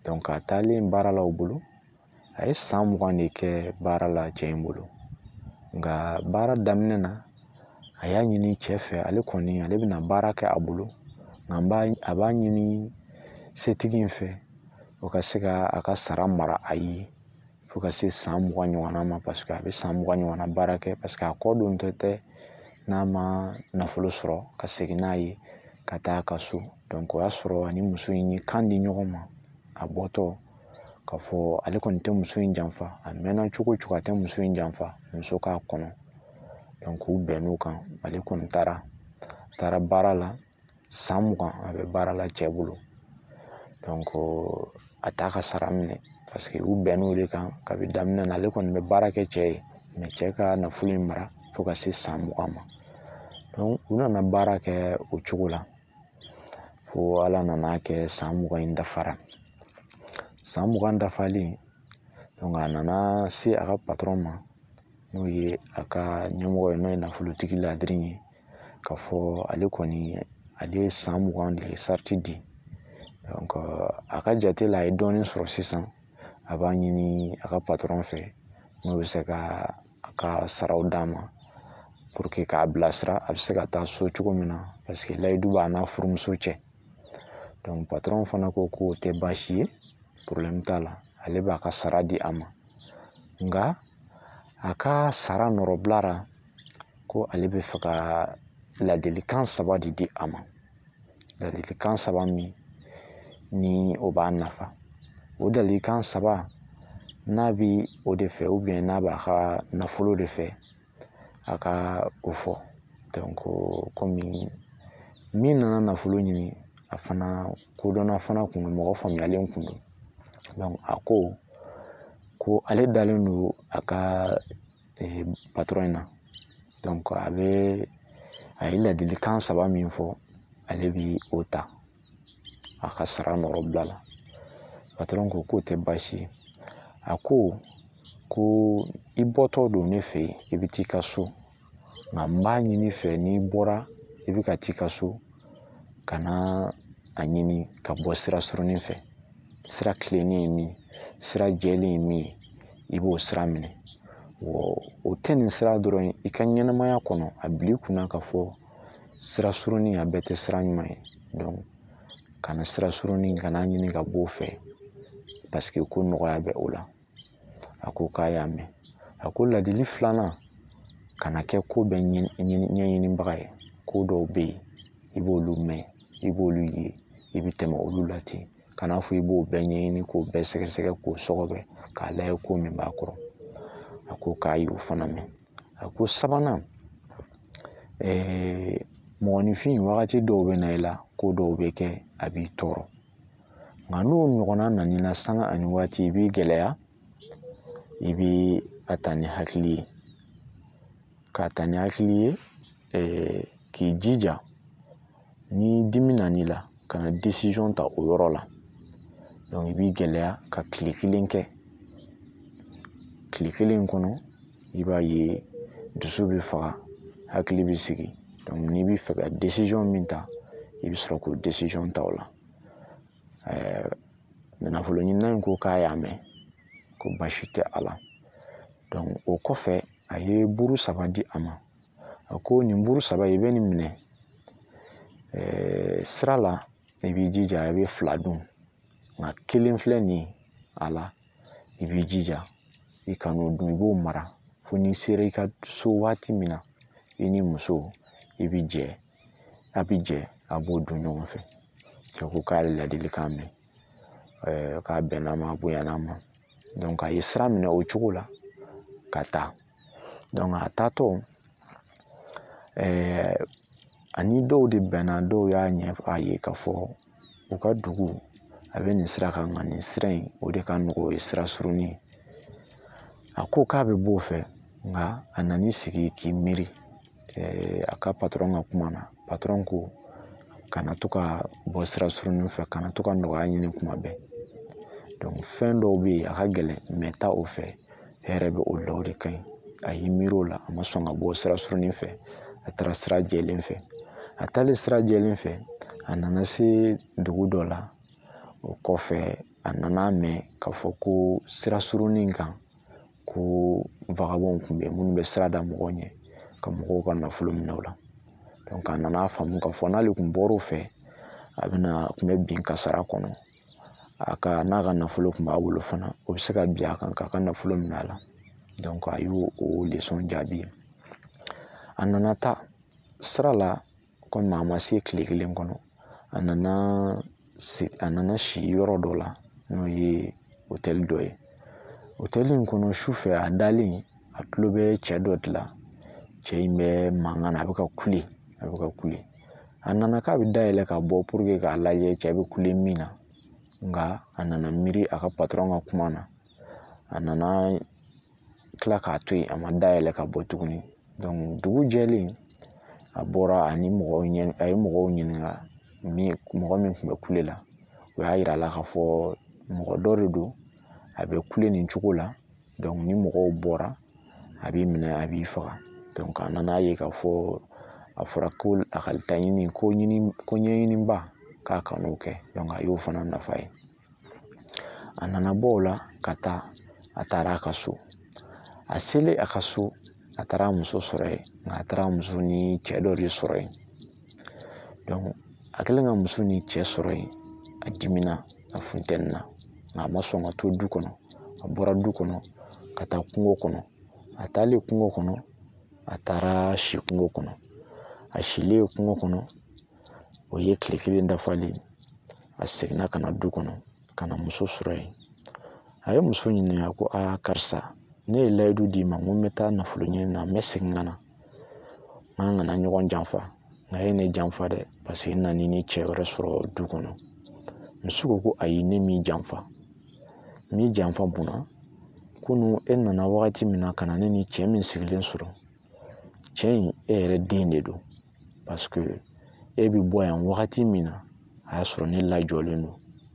Donc a taalen baara la o bolo, a ye san 20 de kɛ baara la cɛ in bolo. Nka baara daminɛ na, a y'a ɲini cɛ fɛ, ale kɔni ale bɛna baara kɛ a bolo, nka a b'a ɲini setigi in fɛ, o ka se ka a ka sara mara a ye fo ka se san 20 ɲɔgɔnna ma, parce que a bɛ san 20 ɲɔgɔnna baara kɛ, parce que a kɔ don tɛ n'a ma nafolo sɔrɔ ka segin n'a ye ka taa a ka so. Donc o y'a sɔrɔ ani muso in ye kan di ɲɔgɔn ma, a bɔtɔ K'a fɔ ale kɔni tɛ muso in janfa, a mɛnna cogo o cogo a tɛ muso in janfa, muso k'a kɔnɔ. Donc u bɛnn'o kan, ale kɔni taara baara la san 20 a bɛ baara la cɛ bolo. Donc a t'a ka sara minɛ parce que u bɛnn'o de kan kabi daminɛ na, ale kɔni bɛ baara kɛ cɛ ye, mais cɛ ka nafolo in mara fo ka se san 20 ma. Donc u nana baara kɛ o cogo la fo Ala nana kɛ san 20 in dafara. San 20 dafalen, donc a nana se a ka patron ma, n'o ye a ka ɲɛmɔgɔ ye, n'o ye nafolotigi ladiri ye, k'a fɔ ale kɔni ale ye san 20 de sarati di. Donc a ka jate la a ye dɔɔnin sɔrɔ sisan, a b'a ɲini a ka patron fɛ n'o bɛ se ka a ka saraw d'a ma pour que k'a bilasira a bɛ se ka taa so cogo min na, parce que layidu b'a n'a furumuso cɛ. Donc patron fana ko k'o tɛ baasi ye, problème t'a la, ale b'a ka sara di a ma. Nka a ka sara nɔrɔbilara ko ale bɛ fɛ ka ladilikan 3 de di a ma. Ladilikan 3 min ni o b'a nafa. O ladilikan 3 n'a bi o de fɛ ou bien n'a b'a ka nafolo de fɛ, a ka o fɔ. Donc komi min nana nafolo ɲini, a fana kodɔnna fana kun don, mɔgɔ faamuyalen kun don. Donc a ko ko ale dalen don a ka patron in na. Donc a ye ladilikan 3 min fɔ, ale bi o ta a ka sara nɔrɔbila la. Patron ko k'o tɛ baasi ye. A ko ko i bɔtɔ don ne fɛ yen, i bɛ t'i ka so, nka n b'a ɲini fɛ n'i bɔra i bɛ ka t'i ka so, kana a ɲini ka bɔ sira surunin fɛ. Sira tilennen ye min, sira jɛlen ye min ye, i b'o sira minɛ. O tɛ nin sira dɔrɔn ye, i ka ɲɛnamaya kɔnɔ a bil'i kunna k'a fɔ sira surunin a bɛɛ tɛ sira ɲuman ye. Donc kana sira surunin kana ɲini ka b'o fɛ, parce que ko nɔgɔya bɛ o la. A ko k'a y'a mɛn. A ko ladili filanan, kana kɛ ko bɛɛ ɲɛɲinibaga ye. Ko dɔw bɛ yen i b'olu mɛn, i b'olu ye, i bɛ tɛmɛ olu la ten. Kana fɔ i b'o bɛɛ ɲɛɲini k'o bɛɛ sɛgɛsɛgɛ k'o sɔgɔbɛ k'a lajɛ ko min b'a kɔrɔ. A ko k'a y'o fana mɛn. A ko sabanan, mɔgɔninfin wagati dɔw bɛ na i la, ko dɔw bɛ kɛ a b'i tɔɔrɔ. Nka n'o ɲɔgɔnna nan'i la sanga ani waati, i b'i gɛlɛya, i bɛ a ta ni hakili ye. K'a ta ni hakili ye, k'i jija ni dimi nan'i la, kana décision ta o yɔrɔ la. Donc i b'i gɛlɛya ka tile kelen kɛ. Tile kelen kɔnɔ, i b'a ye dusu bɛ faga, hakili bɛ sigi. Donc n'i bɛ fɛ ka décision min ta, i bɛ sɔrɔ k'o décision ta o la. Nafolo ɲinina in ko k'a y'a mɛn, ko baasi tɛ a la. Donc o kɔfɛ a ye buru 3 di a ma. A ko nin buru 3 i bɛ nin minɛ, sira la i b'i jija i bɛ 2 dun, nka kelen filɛ nin ye a la, i b'i jija i kan'o dun, i b'o mara fo n'i sera i ka so waati min na, i ni muso i bɛ jɛ, a bɛ jɛ a b'o dun ɲɔgɔn fɛ. Cɛ ko k'ale ladilikan mɛn, k'a bɛnna ma, a bonyana ma. Donc a ye sira minɛ o cogo la ka taa. Donc a taatɔ, ani dɔw de bɛnna, dɔw y'a ɲɛfɔ a ye k'a fɔ u ka dugu a bɛ nin sira kan, nka nin sira in o de ka nɔgɔn, o ye sira surunin ye. A ko k'a bɛ b'o fɛ, nka a nan'i sigi k'i miiri a ka patron ka kuma na. Patron ko kana to ka bɔ sira surunin fɛ, kana to ka nɔgɔya ɲini kuma bɛɛ. Donc fɛn dɔw bɛ yen a ka gɛlɛn, mais taa o fɛ, hɛrɛ bɛ o la, o de ka ɲi. A y'i miiri o la, a ma sɔn ka bɔ sira surunin fɛ, a taara sira jɛlen fɛ. A taalen sira jɛlen fɛ, a nana se dugu dɔ la. O kɔfɛ a nana mɛn k'a fɔ ko sira surunin kan ko vagabond kun bɛ yen minnu bɛ sira da mɔgɔw ɲɛ ka mɔgɔw ka nafolo minɛ u la. Donc a nana faamu k'a fɔ n'ale kun bɔr'o fɛ, a bɛna kun bɛ bin kasara kɔnɔ. A ka n'a ka nafolo kun b'a bolo fana, o bɛ se ka bin a kan k'a ka nafolo minɛ a la. Donc a y'o o leçon jaabi. A nana taa sira la, komi a ma se tile kelen kɔnɔ, a nana si yɔrɔ dɔ la, n'o ye hôtel dɔ ye. Hôtel in kɔnɔ su fɛ a dalen a tulo bɛ cɛ dɔ de la. Cɛ in bɛ mankan na, a bɛ ka kule, a bɛ ka kule. A nana k'a bɛ dayɛlɛ ka bɔ pour que k'a lajɛ cɛ bɛ kule min na. Nka a nana miiri a ka patron ka kuma na. A nana tila k'a to yen, a ma dayɛlɛ ka bɔ tuguni. Donc dugu jɛlen a bɔra ani mɔgɔw ɲɛ, a ye mɔgɔw ɲininka min mɔgɔ min tun bɛ kule la. O y'a yira a la k'a fɔ mɔgɔ dɔ de don, a bɛ kule nin cogo la. Donc ni mɔgɔw bɔra a b'i minɛ, a b'i faga. Donc a nana ye k'a fɔ a fɔra ko lakalita ɲini ko ɲini ko ɲɛɲiniba k'a kan'o kɛ. Donc a y'o fana nafa ye. A nana bɔ o la ka taa, a taara a ka so. A selen a ka so, a taara muso sɔrɔ yen, nka a taara muso ni cɛ dɔ de sɔrɔ yen. Donc a kɛlen ka muso ni cɛ sɔrɔ yen, a dimina, a funteni na, nka a ma sɔn ka to du kɔnɔ. A bɔra du kɔnɔ ka taa kungo kɔnɔ. A taalen kungo kɔnɔ, a taara si kungo kɔnɔ. A silen kungo kɔnɔ, o ye tile kelen dafalen. A seginna ka na du kɔnɔ, ka na muso sɔrɔ yen. A ye muso ɲininka ko aa karisa, ne ye layidu d'i ma, n ko n bɛ taa nafolo ɲini na, n bɛ segin ka na. N kana ɲɔgɔn janfa. Nka e ne janfa dɛ, parce que n nana ni cɛ wɛrɛ sɔrɔ du kɔnɔ. Muso ko ko ayi, ne m'i janfa. N m'i janfa munna? Kunun e nana wagati min na ka na ne ni cɛ min sigilen sɔrɔ, cɛ in e yɛrɛ den de don. Parce que e bɛ bɔ yan wagati min na, a y'a sɔrɔ ne lajɔlen don,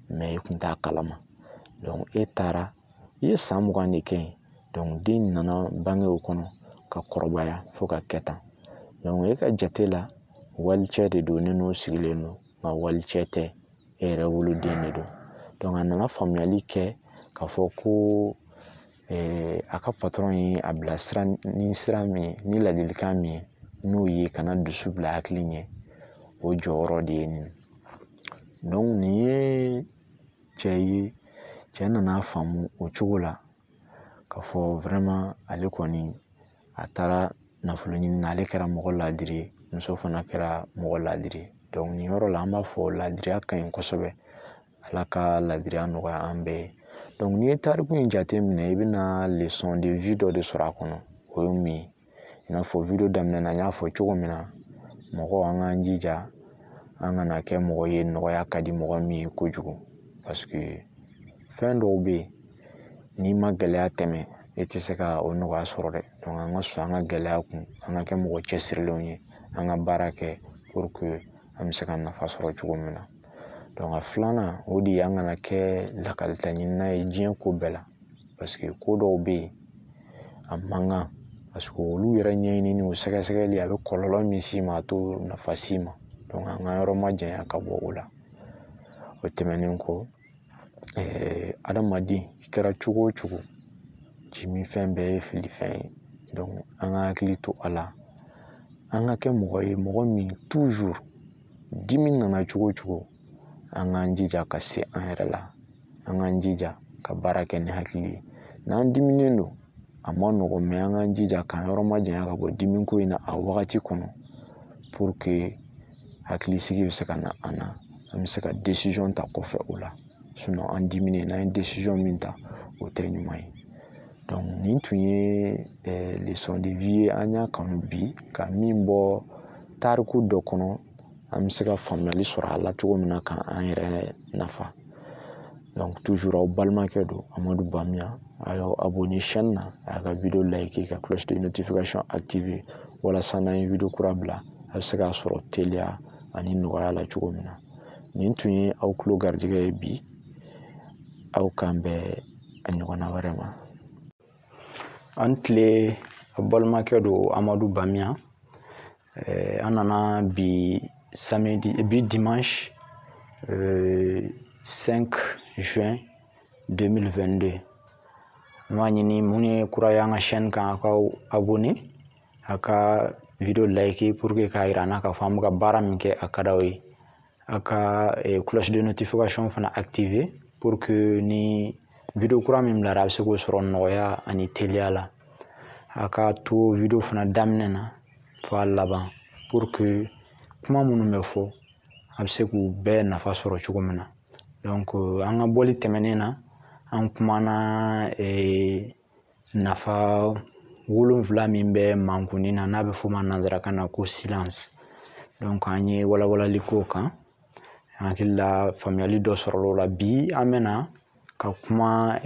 mais e kun t'a kalama. Donc e taara, i ye san 20 de kɛ yen. Donc den nana bange o kɔnɔ ka kɔrɔbaya fo ka kɛ tan. Donc e ka jate la, walicɛ de don, ne n'o sigilen don, nka walicɛ tɛ, e yɛrɛ woloden de don. Donc a nana faamuyali kɛ k'a fɔ ko a ka patron ye a bila sira ni sira min ye, ni ladilikan min ye, n'o ye kana dusu bila hakili ɲɛ, o jɔyɔrɔ de ye nin. Donc nin ye cɛ ye, cɛ nana faamu o cogo la k'a fɔ vraiment ale kɔni a taara nafolo ɲini na, ale kɛra mɔgɔ laadiri ye, muso fana kɛra mɔgɔ laadiri ye. Donc nin yɔrɔ la an b'a fɔ laadiriya ka ɲi kosɛbɛ. Ala ka laadiriya nɔgɔya an bɛɛ ye. Donc n'i ye tariku in jate minɛ, i bɛna leçon de vie dɔ de sɔrɔ a kɔnɔ. O ye mun ye? I n'a fɔ vidéo daminɛ na n y'a fɔ cogo min na, mɔgɔ an k'an jija an kana kɛ mɔgɔ ye nɔgɔya ka di mɔgɔ min ye kojugu. Parce que fɛn dɔw bɛ yen, n'i ma gɛlɛya tɛmɛ, e tɛ se ka o nɔgɔya sɔrɔ dɛ. Donc an ka sɔn an ka gɛlɛya kun, an ka kɛ mɔgɔ cɛsirilenw ye, an ka baara kɛ pour que an bɛ se ka nafa sɔrɔ cogo min na. Donc a filanan, o de ye an kana kɛ lakalita ɲinina ye diɲɛ ko bɛɛ la. Parce que ko dɔw bɛ yen, a man kan. Parce que olu yɛrɛ ɲɛɲinini, o sɛgɛsɛgɛli, a bɛ kɔlɔlɔ min s'i ma, a t'o nafa s'i ma. Donc an ka yɔrɔ majanya ka bɔ o la. O tɛmɛnen kɔ, adamaden i kɛra cogo o cogo, jimifɛn bɛɛ ye filifɛn ye. Donc an ka hakili to a la, an ka kɛ mɔgɔ ye, mɔgɔ min toujours dimi nana cogo o cogo, an k'an jija ka se an yɛrɛ la, an k'an jija ka baara kɛ ni hakili ye. N'an diminen don, a ma nɔgɔn, mais an k'an jija k'an yɔrɔ majanya ka bɔ dimiko in na a wagati kɔnɔ, pour que hakilisigi bɛ se ka na an na, an bɛ se ka décision ta kɔfɛ o la. Sinon an diminen, n'an ye décision min ta, o tɛ ɲuman ye. Donc nin tun ye leçon de vie ye, an y'a kanu bi ka min bɔ tariku dɔ kɔnɔ, an bɛ se ka faamuyali sɔrɔ a la cogo min na k'an yɛrɛ nafa. Donc toujours aw balimakɛ don, Amadu Bamiya. A y'aw abonné chaîne na, a y'a ka vidéo like, ka cloche de notification activer, walasa n'an ye vidéo kura bila, a bɛ se k'a sɔrɔ teliya ani nɔgɔya la cogo min na. Nin tun ye aw tulo garijɛgɛ ye bi. Aw k'an bɛn a ɲɔgɔnna wɛrɛ ma. An tile, aw balimakɛ don, Amadu Bamiya. An nana bi samedi, bi dimanche 5 juin 2022. An b'a ɲini mun ye kura ye an ka chaîne kan, a k'aw abonné, a ka vidéo like pour que k'a yira an na k'a fɔ an bɛ ka baara min kɛ a ka d'aw ye. A ka cloche de notification fana activer pour que ni vidéo kura min bilara, a bɛ se k'o sɔrɔ nɔgɔya ani teliya la. A ka to vidéo fana daminɛ na fo a laban pour que kuma minnu bɛ fɔ, a bɛ se k'u bɛɛ nafa sɔrɔ cogo min na. Donc an ka bɔli tɛmɛnen na, An kumana nafa 7 min bɛ mankunni na, n'a bɛ f'o ma nanzarakan na ko silence. Donc an ye walawalali k'o kan, an hakili la faamuyali dɔ sɔrɔla o la. Bi an bɛna ka kuma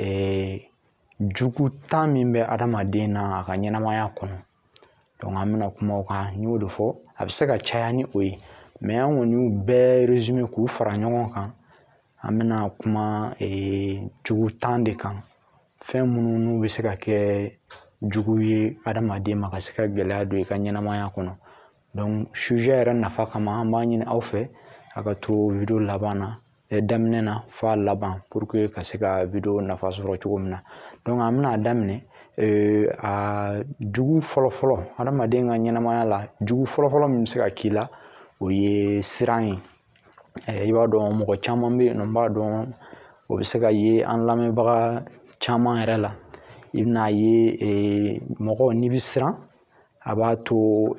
jugu 10 min bɛ adamaden na a ka ɲɛnamaya kɔnɔ. Donc an bɛna kuma o kan, n y'o de fɔ, a bɛ se ka caya ni o ye, mais an kɔni y'u bɛɛ résumé k'u fara ɲɔgɔn kan. An bɛna kuma jugu 10 de kan, fɛn minnu n'u bɛ se ka kɛ jugu ye adamaden ma, ka se ka gɛlɛya don i ka ɲɛnamaya kɔnɔ. Donc sujet yɛrɛ nafa kama, an b'a ɲini aw fɛ a ka to vidéo laban na, daminɛ na f'a laban, pour que ka se ka vidéo nafa sɔrɔ cogo min na. Donc an bɛna daminɛ a jugu fɔlɔfɔlɔ adamaden ka ɲɛnamaya la. Jugu fɔlɔfɔlɔ min bɛ se ka k'i la, o ye siran ye. I b'a dɔn mɔgɔ caman bɛ yen nɔ, n b'a dɔn o bɛ se ka ye an lamɛnbaga caman yɛrɛ la. I bɛna ye mɔgɔ n'i bɛ siran, a b'a to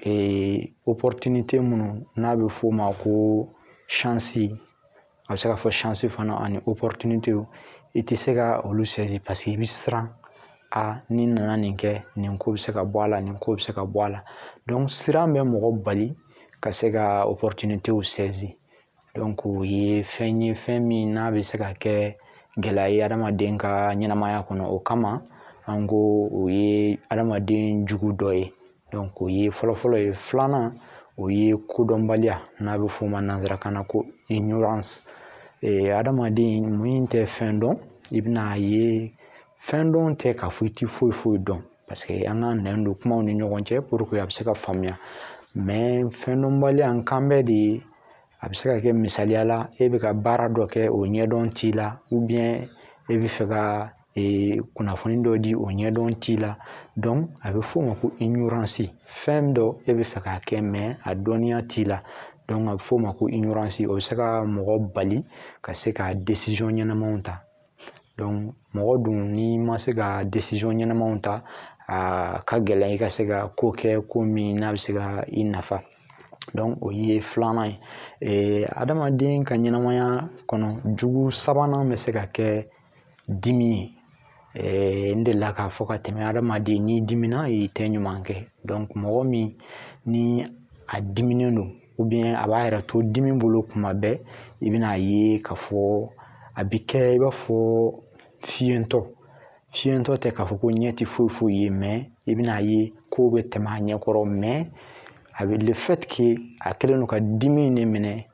opportunité minnu n'a bɛ f'o ma ko chance, a bɛ se ka fɔ chance fana ani opportunité, i tɛ se ka olu saisir parce que i bɛ siran. A ni nana nin kɛ, nin ko bɛ se ka bɔ a la, nin ko bɛ se ka bɔ a la. Donc siran bɛ mɔgɔ bali ka se ka opportunité saisir. Donc o ye fɛn ye, fɛn min n'a bɛ se ka kɛ gɛlɛya ye adamaden ka ɲɛnamaya kɔnɔ. O kama an ko o ye adamaden jugu dɔ ye. Donc o ye fɔlɔfɔlɔ ye. Filanan, o ye kodɔnbaliya, n'a bɛ f'o ma nanzarakan na ko ignorance. Adamaden min tɛ fɛn dɔn, i bɛna ye fɛn dɔn tɛ k'a fɔ i ti foyi foyi dɔn, parce que an ka nɛn don kumaw ni ɲɔgɔn cɛ pour que a bɛ se ka faamuya. Mais fɛn dɔnbaliya an kan bɛ de ye, a bɛ se ka kɛ misaliya la, e bɛ ka baara dɔ kɛ, o ɲɛdɔn t'i la, ou bien e bɛ fɛ ka kunnafoni dɔ di, o ɲɛdɔn t'i la. Donc a bɛ f'o ma ko ignorance. Fɛn dɔ e bɛ fɛ k'a kɛ, mais a dɔnniya t'i la. Donc a bɛ f'o ma ko ignorance. O bɛ se ka mɔgɔ bali ka se ka décision ɲɛnamaw ta. Donc mɔgɔ dun n'i ma se ka décision ɲɛnamaw ta, a ka gɛlɛn i ka se ka ko kɛ, ko min n'a bɛ se ka i nafa. Donc o ye filanan ye. Adamaden ka ɲɛnamaya kɔnɔ, jugu sabanan bɛ se ka kɛ dimi ye. N delila k'a fɔ ka tɛmɛ, adamaden n'i dimina, i tɛ ɲuman kɛ. Donc mɔgɔ min ni a diminen don, ou bien a b'a yɛrɛ to dimi bolo kuma bɛɛ, i bɛna ye k'a fɔ a bɛ kɛ i b'a fɔ fiyentɔ. Fiyentɔ tɛ k'a fɔ ko ɲɛ tɛ foyi foyi ye, mais i bɛna ye kow bɛ tɛmɛ a ɲɛkɔrɔ, mais a bɛ le fait que a kɛlen don ka dimi de minɛ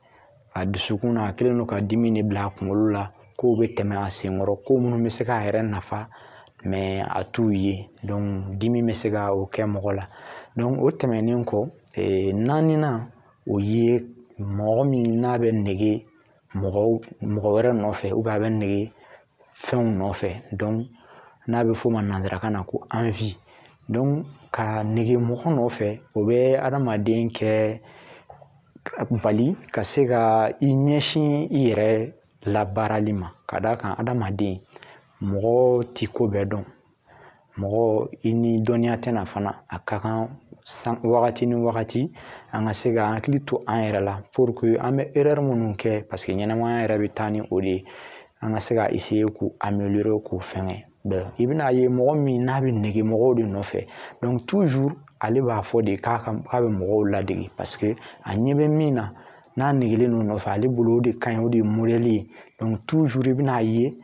a dusukun na, a kɛlen don ka dimi de bila a kunkolo la, kow bɛ tɛmɛ a senkɔrɔ, ko minnu bɛ se k'a yɛrɛ nafa, mais a t'u ye. Donc dimi bɛ se ka o kɛ mɔgɔ la. Donc o tɛmɛnen kɔ, naaninan, o ye mɔgɔ min n'a bɛ nege mɔgɔ wɛrɛ nɔfɛ, ou bien a bɛ nege fɛnw nɔfɛ. Donc n'a bɛ f'o ma nanzarakan na ko envie. Donc ka nege mɔgɔ nɔfɛ, o bɛ adamaden kɛ bali ka se ka i ɲɛsin i yɛrɛ labaarali ma. Ka d'a kan adamaden mɔgɔ ti ko bɛɛ dɔn, mɔgɔ i ni dɔnniya tɛ na fana. A ka kan wagati ni wagati an ka se ka hakili to an yɛrɛ la, pour que an bɛ erreur minnu kɛ, parce que ɲɛnamaya yɛrɛ bɛ taa ni o de ye, an ka se ka essayer k'u améliorer, k'u fɛngɛ. Donc i bɛna ye mɔgɔ min n'a bɛ nege mɔgɔw de nɔfɛ, donc toujours ale b'a fɔ de k'a bɛ mɔgɔw ladege, parce que a ɲɛ bɛ min na n'a negelen don nɔfɛ, ale bolo o de ka ɲi, o de ye modèle ye. Donc toujours i bɛna ye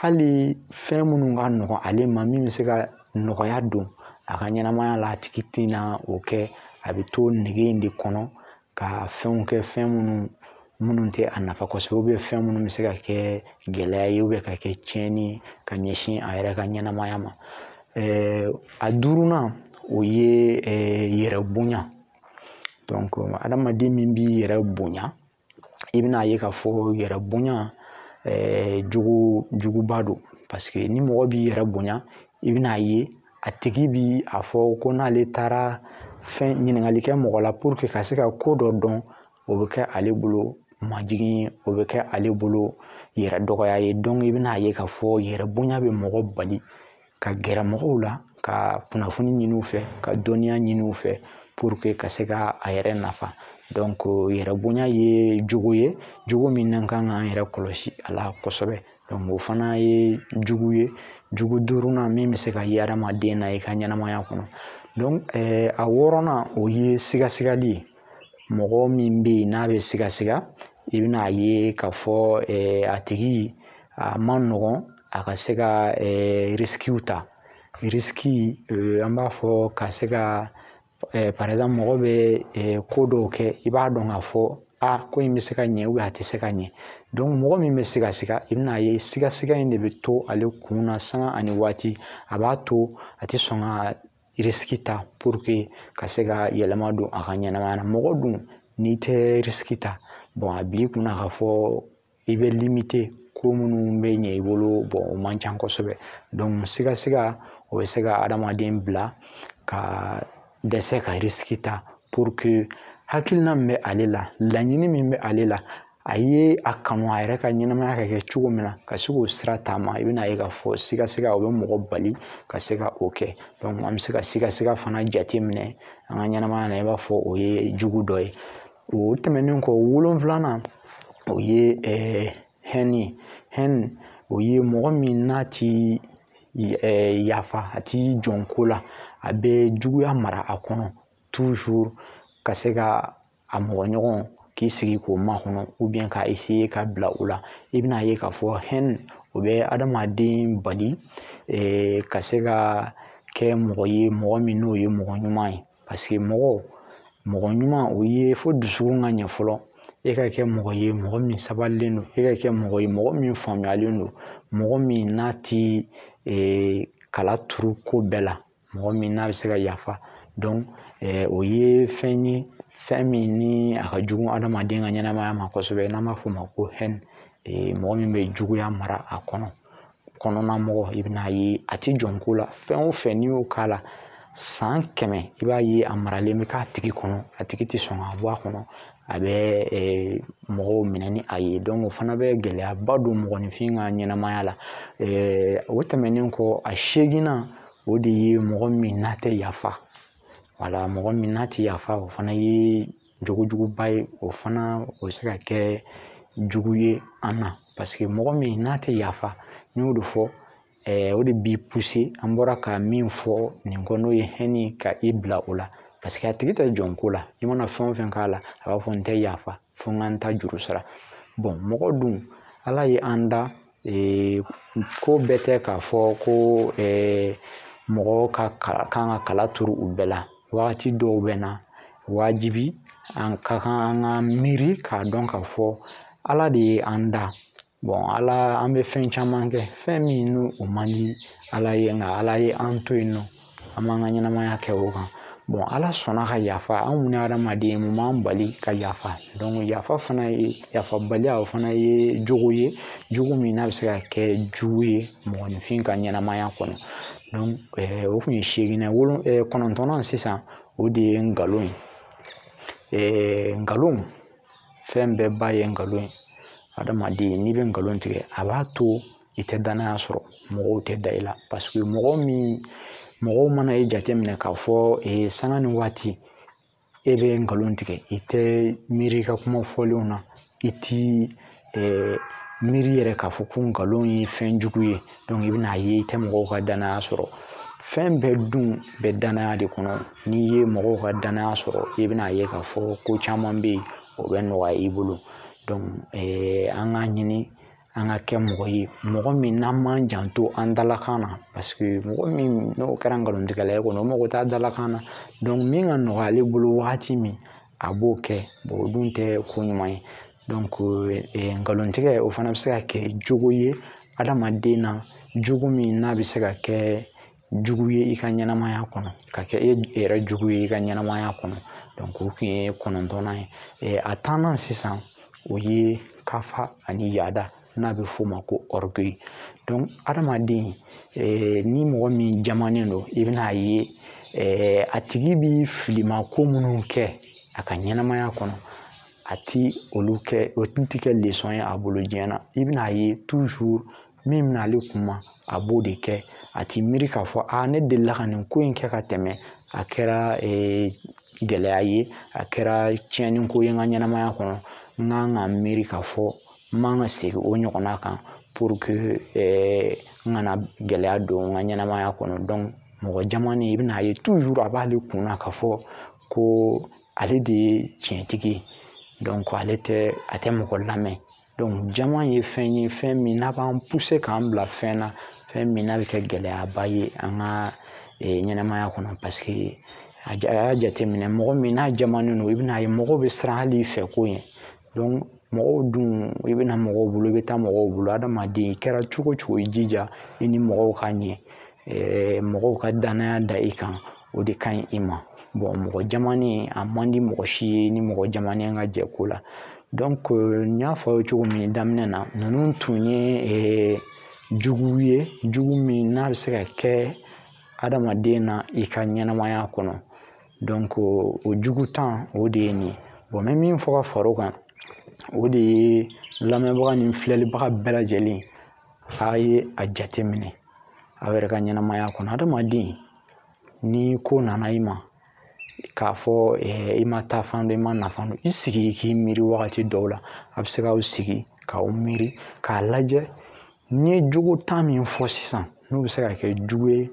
hali fɛn minnu ka nɔgɔn ale ma, min bɛ se ka nɔgɔya don a ka ɲɛnamaya la, a tigi tɛna o kɛ, a bɛ to nege in de kɔnɔ ka fɛnw kɛ, fɛn minnu tɛ a nafa kosɛbɛ, ou bien fɛn minnu bɛ se ka kɛ gɛlɛya ye, ou bien ka kɛ tiɲɛni ye ka ɲɛsin a yɛrɛ ka ɲɛnamaya ma. A duurunan, o ye yɛrɛ bonya. Donc adamaden min b'i yɛrɛ bonya, i bɛna ye k'a fɔ yɛrɛ bonya juguba don, parce que ni mɔgɔ b'i yɛrɛ bonya, i bɛna ye a tigi bi a fɔ ko n'ale taara fɛn ɲininkali kɛ mɔgɔ la pour que ka se ka ko dɔ dɔn, o bɛ kɛ ale bolo majigin ye, o bɛ kɛ ale bolo yɛrɛ dɔgɔya ye. Donc i bɛna ye k'a fɔ yɛrɛ bonya bɛ mɔgɔ bali ka gɛrɛ mɔgɔw la, ka kunnafoni ɲini u fɛ, ka dɔnniya ɲini u fɛ pour que ka se ka a yɛrɛ nafa. Donc yɛrɛ bonya ye jogo ye, jogo min n'an kan k'an yɛrɛ kɔlɔsi a la kosɛbɛ. Donc o fana ye jugu ye, jugu duurunan min bɛ se ka ye adamaden na i ka ɲɛnamaya kɔnɔ. Donc a wɔɔrɔnan o ye sigasigali ye. Mɔgɔ min bɛ yen n'a bɛ sigasiga, i bɛna ye k'a fɔ a tigi a man nɔgɔn a ka se ka risque ta. Risque an b'a fɔ ka se ka par exemple mɔgɔ bɛ ko dɔw kɛ, i b'a dɔn k'a fɔ a ko in bɛ se ka ɲɛ ou a tɛ se ka ɲɛ. Donc mɔgɔ min bɛ sigasiga, i bɛna ye sigasiga in de bɛ to ale kun na sanga ani waati, a b'a to a tɛ sɔn ka risque ta pour que ka se ka yɛlɛma don a ka ɲɛnamaya la. Mɔgɔ dun n'i tɛ risque ta, bon a bil'i kunna k'a fɔ i bɛ limité, ko minnu bɛ ɲɛ i bolo, bon o man ca kosɛbɛ. Donc sigasiga o bɛ se ka adamaden bila ka dɛsɛ ka risque ta pour que hakilina min bɛ ale la, laɲini min bɛ ale la, a ye a kanu a yɛrɛ ka ɲɛnamaya ka kɛ cogo min na, ka se k'o sira taama. I bɛna ye k'a fɔ sigasiga o bɛ mɔgɔ bali ka se ka o kɛ. Donc an bɛ se ka sigasiga fana jate minɛ an ka ɲɛnamaya na, i b'a fɔ o ye jugu dɔ ye. O tɛmɛnen kɔ, wolonfilanan o ye haine ye. Haine o ye mɔgɔ min n'a ti yafa, a ti jɔn ko la, a bɛ juguya mara a kɔnɔ toujours, ka se ka a mɔgɔ ɲɔgɔn k'i sigi k'o makɔnɔ ou bien ka essayer ka bila o la. I bɛna ye k'a fɔ haine o bɛ adamaden bali ka se ka kɛ mɔgɔ ye, mɔgɔ min n'o ye mɔgɔ ɲuman ye. Parce que mɔgɔ ɲuman o ye fo dusukun ka ɲɛ fɔlɔ, e ka kɛ mɔgɔ ye mɔgɔ min sabalilen don, e ka kɛ mɔgɔ ye mɔgɔ min faamuyalen don, mɔgɔ min n'a ti kala turu ko bɛɛ la, mɔgɔ min n'a bɛ se ka yafa. Donc o ye fɛn ye, fɛn min ni a ka jugu adamaden ka ɲɛnamaya ma kosɛbɛ, n'an b'a fɔ o ma ko haine. Mɔgɔ min bɛ juguya mara a kɔnɔ, kɔnɔna mɔgɔ, i bɛna ye a ti jɔn ko la, fɛn o fɛn n'i y'o k'a la san 100, i b'a ye a maralen bɛ k'a tigi kɔnɔ, a tigi tɛ sɔn ka bɔ a kɔnɔ, a bɛ mɔgɔw minɛ ni a ye. Donc o fana bɛ gɛlɛyaba don mɔgɔninfin ka ɲɛnamaya la. O tɛmɛnen kɔ, a seeginnan o de ye mɔgɔ min n'a tɛ yafa. Wala mɔgɔ min n'a tɛ yafa, o fana ye jogojuguba ye, o fana o bɛ se ka kɛ jugu ye an na. Parce que mɔgɔ min n'a tɛ yafa, n y'o de fɔ, o de b'i pousser, an bɔra ka min fɔ nin kɔ n'o ye haine, ka i bila o la. Parce que a tigi tɛ jɔn ko la, i mana fɛn o fɛn k'a la, a b'a fɔ n tɛ yafa, fo n ka n ta juru sara. Bon mɔgɔ dun, Ala ye an da, ko bɛɛ tɛ k'a fɔ ko mɔgɔ ka kan ka kala turu u bɛɛ la. Wagati dɔw bɛ na wajibi an ka kan an ka miiri k'a dɔn k'a fɔ Ala de ye an da. Bon Ala, an bɛ fɛn caman kɛ, fɛn min n'o o man di Ala ye, nka Ala ye an to yen nɔ, an b'an ka ɲɛnamaya kɛ o kan. Bon Ala sɔnna ka yafa, anw ni adamaden mun b'an bali ka yafa. Donc yafa fana ye, yafabaliya o fana ye jogo ye, jogo min n'a bɛ se ka kɛ jugu ye mɔgɔninfin ka ɲɛnamaya kɔnɔ. Donc o kun ye seeginnan ye. Kɔnɔntɔnnan sisan o de ye nkalon ye. Nkalon, fɛn bɛɛ ba ye nkalon ye. Adamaden n'i bɛ nkalon tigɛ, a b'a to i tɛ danaya sɔrɔ, mɔgɔw tɛ da i la. Parce que mɔgɔw mana i jateminɛ k'a fɔ sanga ni waati e bɛ nkalon tigɛ, i tɛ miiri i ka kuma fɔlenw na, i ti miiri yɛrɛ k'a fɔ ko nkalon ye fɛn jugu ye. Donc i bɛna ye i tɛ mɔgɔw ka danaya sɔrɔ. Fɛn bɛɛ dun bɛ danaya de kɔnɔ. N'i ye mɔgɔw ka danaya sɔrɔ, i bɛna ye k'a fɔ ko caman bɛ yen o bɛ nɔgɔya i bolo. Donc an k'a ɲini an ka kɛ mɔgɔ ye, mɔgɔ min n'an m'an janto an dalakan na. Parce que mɔgɔ min n'o kɛra nkalontigɛla ye kɔni, o mago t'a dalakan na. Donc min ka nɔgɔ ale bolo wagati min, a b'o kɛ. Bon o dun tɛ ko ɲuman ye. Donc nkalontigɛ o fana bɛ se ka kɛ jogo ye adamaden na, jogo min n'a bɛ se ka kɛ jugu ye i ka ɲɛnamaya kɔnɔ, ka kɛ e yɛrɛ jugu ye i ka ɲɛnamaya kɔnɔ. Donc o kun ye kɔnɔntɔnnan ye. A tannan sisan o ye kafa ani yaada, n'a bɛ f'o ma ko orgueil. Donc adamaden ni mɔgɔ min jamanen don, i bɛna ye a tigi bi filima ko minnu kɛ a ka ɲɛnamaya kɔnɔ, a ti olu kɛ, o ti kɛ leçon ye a bolo diɲɛ na. I bɛna ye toujours min bɛna ale kuma, a b'o de kɛ. A ti miiri k'a fɔ a ne delila ka nin ko in kɛ ka tɛmɛ, a kɛra gɛlɛya ye, a kɛra tiɲɛni ko ye n ka ɲɛnamaya kɔnɔ, n kan ka miiri k'a fɔ N man ka segin o ɲɔgɔnna kan pour que n kana gɛlɛya don n ka ɲɛnamaya kɔnɔ. Donc mɔgɔ jamanen, i bɛna ye toujours a b'ale kunna k'a fɔ ko ale de ye tiɲɛtigi ye, donc ale tɛ, a tɛ mɔgɔ lamɛn. Donc jama ye fɛn ye, fɛn min n'a b'an pousser k'an bila fɛn na, fɛn min n'a bɛ kɛ gɛlɛyaba ye an ka ɲɛnamaya kɔnɔ. Parce que a y'a jateminɛ, mɔgɔ min n'a jamanen don, i bɛna ye mɔgɔw bɛ siran hali i fɛ ko ɲɛ. Donc mɔgɔw dun, i bɛna mɔgɔw bolo, i bɛ taa mɔgɔw bolo, adamaden i kɛra cogo cogo, i jija i ni mɔgɔw ka ɲɛ, mɔgɔw ka danaya da i kan, o de ka ɲi i ma. Bon, mɔgɔ jamanen a man di mɔgɔ si ye ni mɔgɔ jamanen ka jɛ ko la. Donc n y'a fɔ aw ye cogo min daminɛ na, ninnu tun ye jugu ye, jugu min n'a bɛ se ka kɛ adamaden na i ka ɲɛnamaya kɔnɔ. Donc o jugu tan, o de ye nin ye. Bon, n bɛ min fɔ ka fara o kan, o de ye lamɛnbaga ni filɛlibaga bɛɛ lajɛlen, a ye a jateminɛ aw yɛrɛ ka ɲɛnamaya kɔnɔ. Adamaden, ni ko nana i ma k'a fɔ i ma taa fan dɔn, i ma nafa dɔn, i sigi k'i miiri wagati dɔw la. A bɛ se k'aw sigi k'aw miiri k'a lajɛ n ye jogo tan min fɔ sisan, n'o bɛ se ka kɛ jugu ye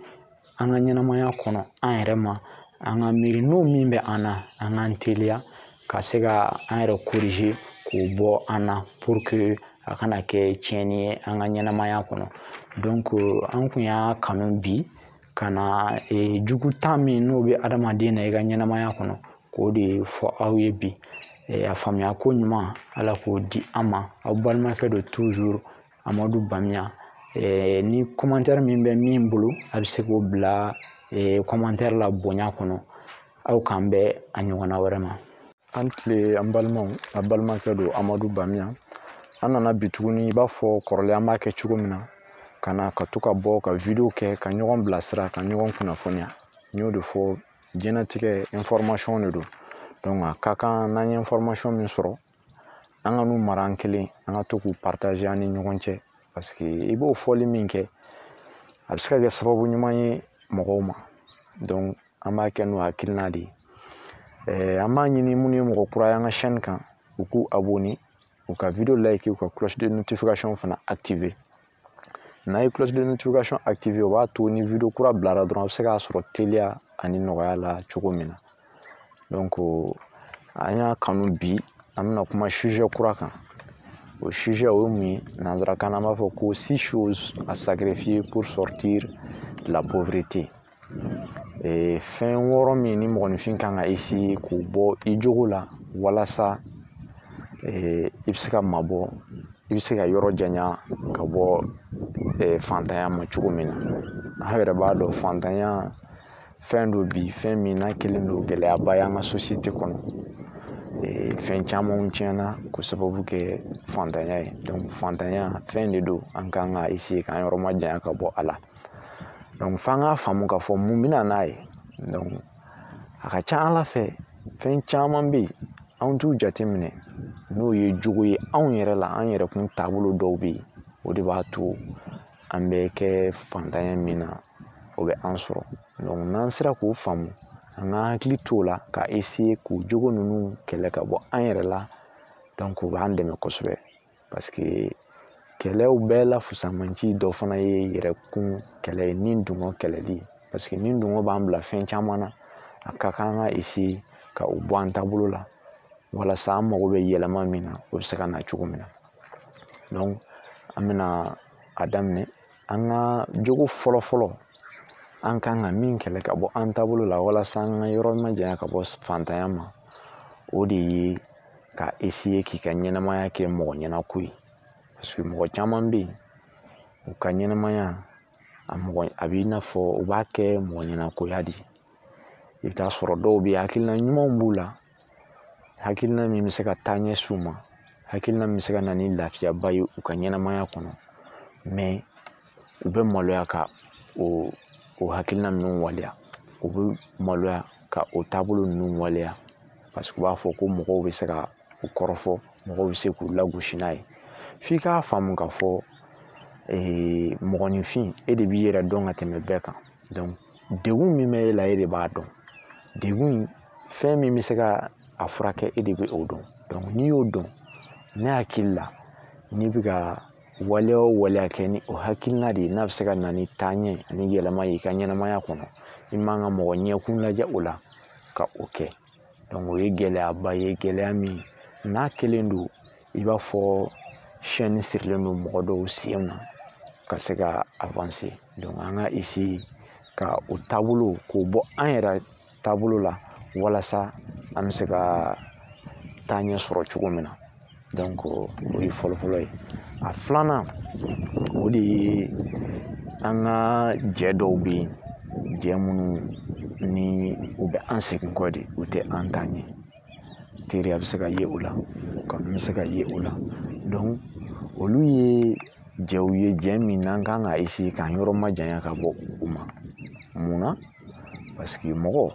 an ka ɲɛnamaya kɔnɔ an yɛrɛ ma, an ka miiri n'o min bɛ an na, an k'an teliya ka se ka an yɛrɛ corriger k'o bɔ an na pour que a kana kɛ tiɲɛni ye an ka ɲɛnamaya kɔnɔ. Donc an kun y'a kanu bi ka na jugu tan min n'o bɛ adamaden na i ka ɲɛnamaya kɔnɔ, k'o de fɔ aw ye bi. A faamuya ko ɲuman, Ala k'o di an ma. Aw balimakɛ don toujours, Amadu Bamiya. Ni commentaire min bɛ min bolo, a bɛ se k'o bila commentaire la bonya kɔnɔ. Aw k'an bɛn a ɲɔgɔnna wɛrɛ ma. An tile, an balimaw, a balimakɛ don Amadu Bamiya. An nana bi tuguni, i b'a fɔ kɔrɔlen an b'a kɛ cogo min na, ka na ka to ka bɔ ka vidéo kɛ, ka ɲɔgɔn bilasira, ka ɲɔgɔn kunnafoniya. N y'o de fɔ, diɲɛlatigɛ information de don. Donc a ka kan n'an ye information min sɔrɔ, an ka n'u mara an kelen, an ka to k'u partager an ni ɲɔgɔn cɛ. Parce que i b'o fɔli min kɛ, a bɛ se ka kɛ sababu ɲuman ye mɔgɔw ma. Donc an b'a kɛ n'o hakilina de ye. An b'a ɲini minnu ye mɔgɔ kura ye an ka chaîne kan, u k'u abonner, u ka vidéo like, u ka cloche de notification fana activer. N'a ye cloche de notification activer, o b'a to ni vidéo kura bilara dɔrɔn, a bɛ se k'a sɔrɔ teliya ani nɔgɔya la cogo min na. Donc an y'a kanu bi, an bɛna kuma sujet kura kan. O sujet, o ye mun ye? Nanzarakan na, an b'a fɔ ko six choses à sacrifier pour sortir de la pauvreté. Fɛn wɔɔrɔ min ni mɔgɔninfin kan ka essayer k'o bɔ i jogo la walasa i bɛ se ka mabɔ, i bɛ se ka yɔrɔ janya ka bɔ fantanya ma cogo min na. An yɛrɛ b'a dɔn, fantanya fɛn dɔ bi, fɛn min n'a kɛlen don gɛlɛyaba ye an ka société kɔnɔ. Fɛn camanw tiɲɛna k'o sababu kɛ fantanya ye. Donc fantanya fɛn de don, an kan ka essayer k'an yɔrɔ majanya ka bɔ a la. Donc f'an k'a faamu k'a fɔ mun bɛ na n'a ye. Donc a ka ca Ala fɛ, fɛn caman bɛ yen anw t'u jateminɛ, n'o ye jogo ye anw yɛrɛ la, an yɛrɛ kun taabolo dɔw bɛ yen, o de b'a to an bɛ kɛ fantanya min na, o bɛ an sɔrɔ. Donc n'an sera k'o faamu, an ka hakili t'o la ka essayer k'o jogo ninnu kɛlɛ ka bɔ an yɛrɛ la, donc o b'an dɛmɛ kosɛbɛ. Parce que kɛlɛw bɛɛ la fusamanci dɔ fana ye yɛrɛkun kɛlɛ ye, ni dungɔ kɛlɛli. Parce que ni dungɔ b'an bila fɛn caman na, a ka kan an ka essayer ka o bɔ an taabolo la walasa an mago bɛ yɛlɛma min na, o bɛ se ka na cogo min na. Donc an bɛna a daminɛ. An ka jogo fɔlɔ-fɔlɔ, an kan ka min kɛlɛ ka bɔ an taabolo la walasa an ka yɔrɔ majanya ka bɔ fantanya ma, o de ye ka essayer k'i ka ɲɛnamaya kɛ mɔgɔ ɲɛnako ye. Parce que mɔgɔ caman bɛ yen, u ka ɲɛnamaya a mɔgɔ a b'i n'a fɔ u b'a kɛ mɔgɔ ɲɛnakoya de ye. I bɛ taa sɔrɔ dɔw bɛ yen, hakilina ɲumanw b'u la, hakilina min bɛ se ka taa ɲɛ s'u ma, hakilina min bɛ se ka na ni lafiyaba ye u ka ɲɛnamaya kɔnɔ, mais u bɛ maloya ka o hakilina ninnu waleya, u bɛ maloya ka o taabolo ninnu waleya, parce que u b'a fɔ ko mɔgɔw bɛ se ka u kɔrɔfɔ, mɔgɔw bɛ se k'u lagosi n'a ye. F'i k'a faamu k'a fɔ mɔgɔninfin, e de b'i yɛrɛ dɔn ka tɛmɛ bɛɛ kan. Donc degun min bɛ e la, e de b'a dɔn. Degun in, fɛn min bɛ se ka a furakɛ, e de bɛ o dɔn. Donc n'i y'o dɔn, ne hakili la, N'i bɛ ka waleya o waleya kɛ ni o hakilina de ye, n'a bɛ se ka na ni taaɲɛ ani yɛlɛma ye i ka ɲɛnamaya kɔnɔ, i man ka mɔgɔ ɲɛkun lajɛ o la ka o kɛ. Donc o ye gɛlɛyaba ye, gɛlɛya min n'a kɛlen don i b'a fɔ chaîne sirilen don mɔgɔ dɔw sen na ka se ka avancer. Donc an ka essayer ka o taabolo k'o bɔ an yɛrɛ taabolo la walasa an bɛ se ka taaɲɛ sɔrɔ cogo min na. Donc o ye fɔlɔfɔlɔ ye. A filanan, o de ye an ka jɛ dɔw bɛ yen, jɛ minnu ni u bɛ an segin kɔ de, u tɛ an taa ɲɛ. Teriya bɛ se ka ye o la, kanu bɛ se ka ye o la. Donc olu ye jɛw ye, jɛ min n'an kan ka essayer k'an yɔrɔ majanya ka bɔ u ma. Mun na? Parce que mɔgɔ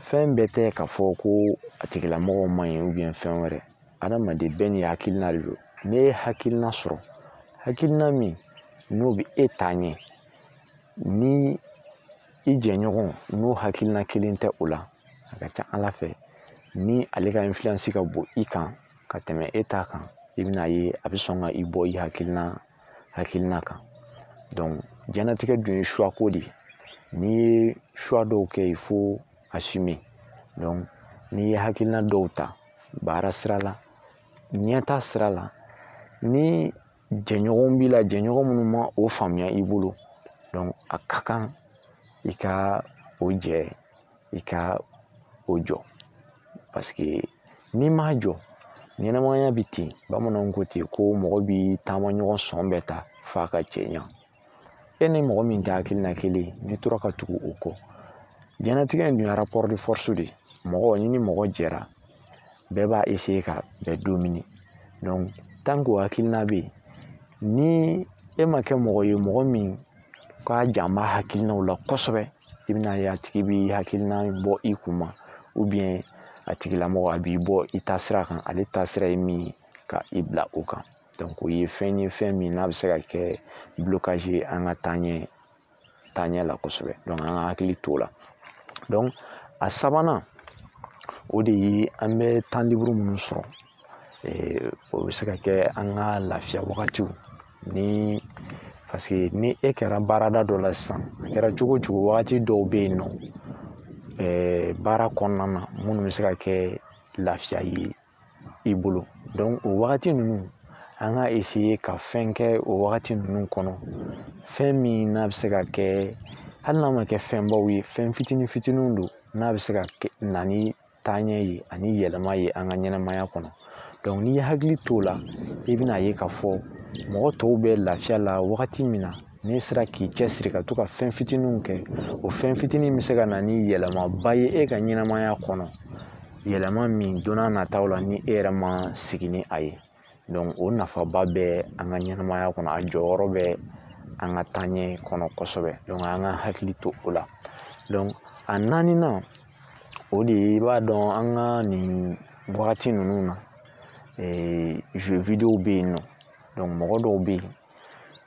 fɛn bɛɛ tɛ k'a fɔ ko a tigilamɔgɔ man ɲi ou bien fɛn wɛrɛ. Adamaden bɛɛ n'i hakilina de don. N'e ye hakilina sɔrɔ, hakilina min n'o bɛ e taa ɲɛ, ni i jɛɲɔgɔn n'o hakilina kelen tɛ o la, a ka ca Ala fɛ ni ale ka influence ka bon i kan ka tɛmɛ e ta kan, i bɛna ye a bɛ sɔn ka i bɔ i hakilina kan. Donc diɲɛlatigɛ dun ye choix ko de ye. N'i ye choix dɔw kɛ, il faut assumer. Donc n'i ye hakilina dɔw ta baara sira la, ɲɛta sira la, ni jɛɲɔgɔn b'i la, jɛɲɔgɔn minnu ma o faamuya i bolo, donc a ka kan i ka o jɛ, i ka o jɔ. Parce que n'i m'a jɔ, ɲɛnamaya bɛ ten. Bamananw ko ten ko mɔgɔ b'i taama ɲɔgɔn sɔn bɛɛ ta f'a ka cɛ ɲa. E ni mɔgɔ min tɛ hakilina kelen ye, n'i tora ka tugu o kɔ, diɲɛlatigɛ in dun ye rapport de force de ye. Mɔgɔ ni mɔgɔ jɛra, bɛɛ b'a essayer ka bɛɛ dominer. Donc tant que o hakilina bɛ yen, ni e ma kɛ mɔgɔ ye mɔgɔ min k'a jan b'a hakilinaw la kosɛbɛ, i bɛna ye a tigi b'i hakilina bɔ i kun ma, ou bien a tigilamɔgɔ a b'i bɔ i taasira kan, ale taasira ye min ye ka i bila o kan. Donc o ye fɛn ye, fɛn min n'a bɛ se ka kɛ blocage ye an ka taaɲɛ la kosɛbɛ. Donc an ka hakili t'o la. Donc a sabanan, o de ye an bɛ temps libre minnu sɔrɔ, o bɛ se ka kɛ an ka lafiya wagatiw ni, parce que ni e kɛra baarada dɔ la sisan, a kɛra cogo o cogo, wagati dɔw bɛ yen nɔ baara kɔnɔna na minnu bɛ se ka kɛ lafiya ye i bolo. Donc o wagati ninnu, an ka essayer ka fɛn kɛ o wagati ninnu kɔnɔ, fɛn min n'a bɛ se ka kɛ, hali n'a ma kɛ fɛnbaw ye, fɛn fitinin fitininw don, n'a bɛ se ka na ni taaɲɛ ye ani yɛlɛma ye an ka ɲɛnamaya kɔnɔ. Donc n'i ye hakili t'o la, i bɛna ye k'a fɔ mɔgɔ tɔw bɛ lafiya la wagati min na, n'i sera k'i cɛsiri ka to ka fɛn fitininw kɛ, o fɛn fitinin bɛ se ka na ni yɛlɛmaba ye e ka ɲɛnamaya kɔnɔ, yɛlɛma min don n'a nataw la ni e yɛrɛ ma sigi ni a ye. Donc o nafaba bɛ an ka ɲɛnamaya kɔnɔ, a jɔyɔrɔ bɛ an ka taaɲɛ kɔnɔ kosɛbɛ. Donc an ka hakili to o la. Donc a naaninan, o de ye, i b'a dɔn an ka nin wagati ninnu na, jeux vidéo bɛ yen nɔ. Donc mɔgɔ dɔw bɛ yen,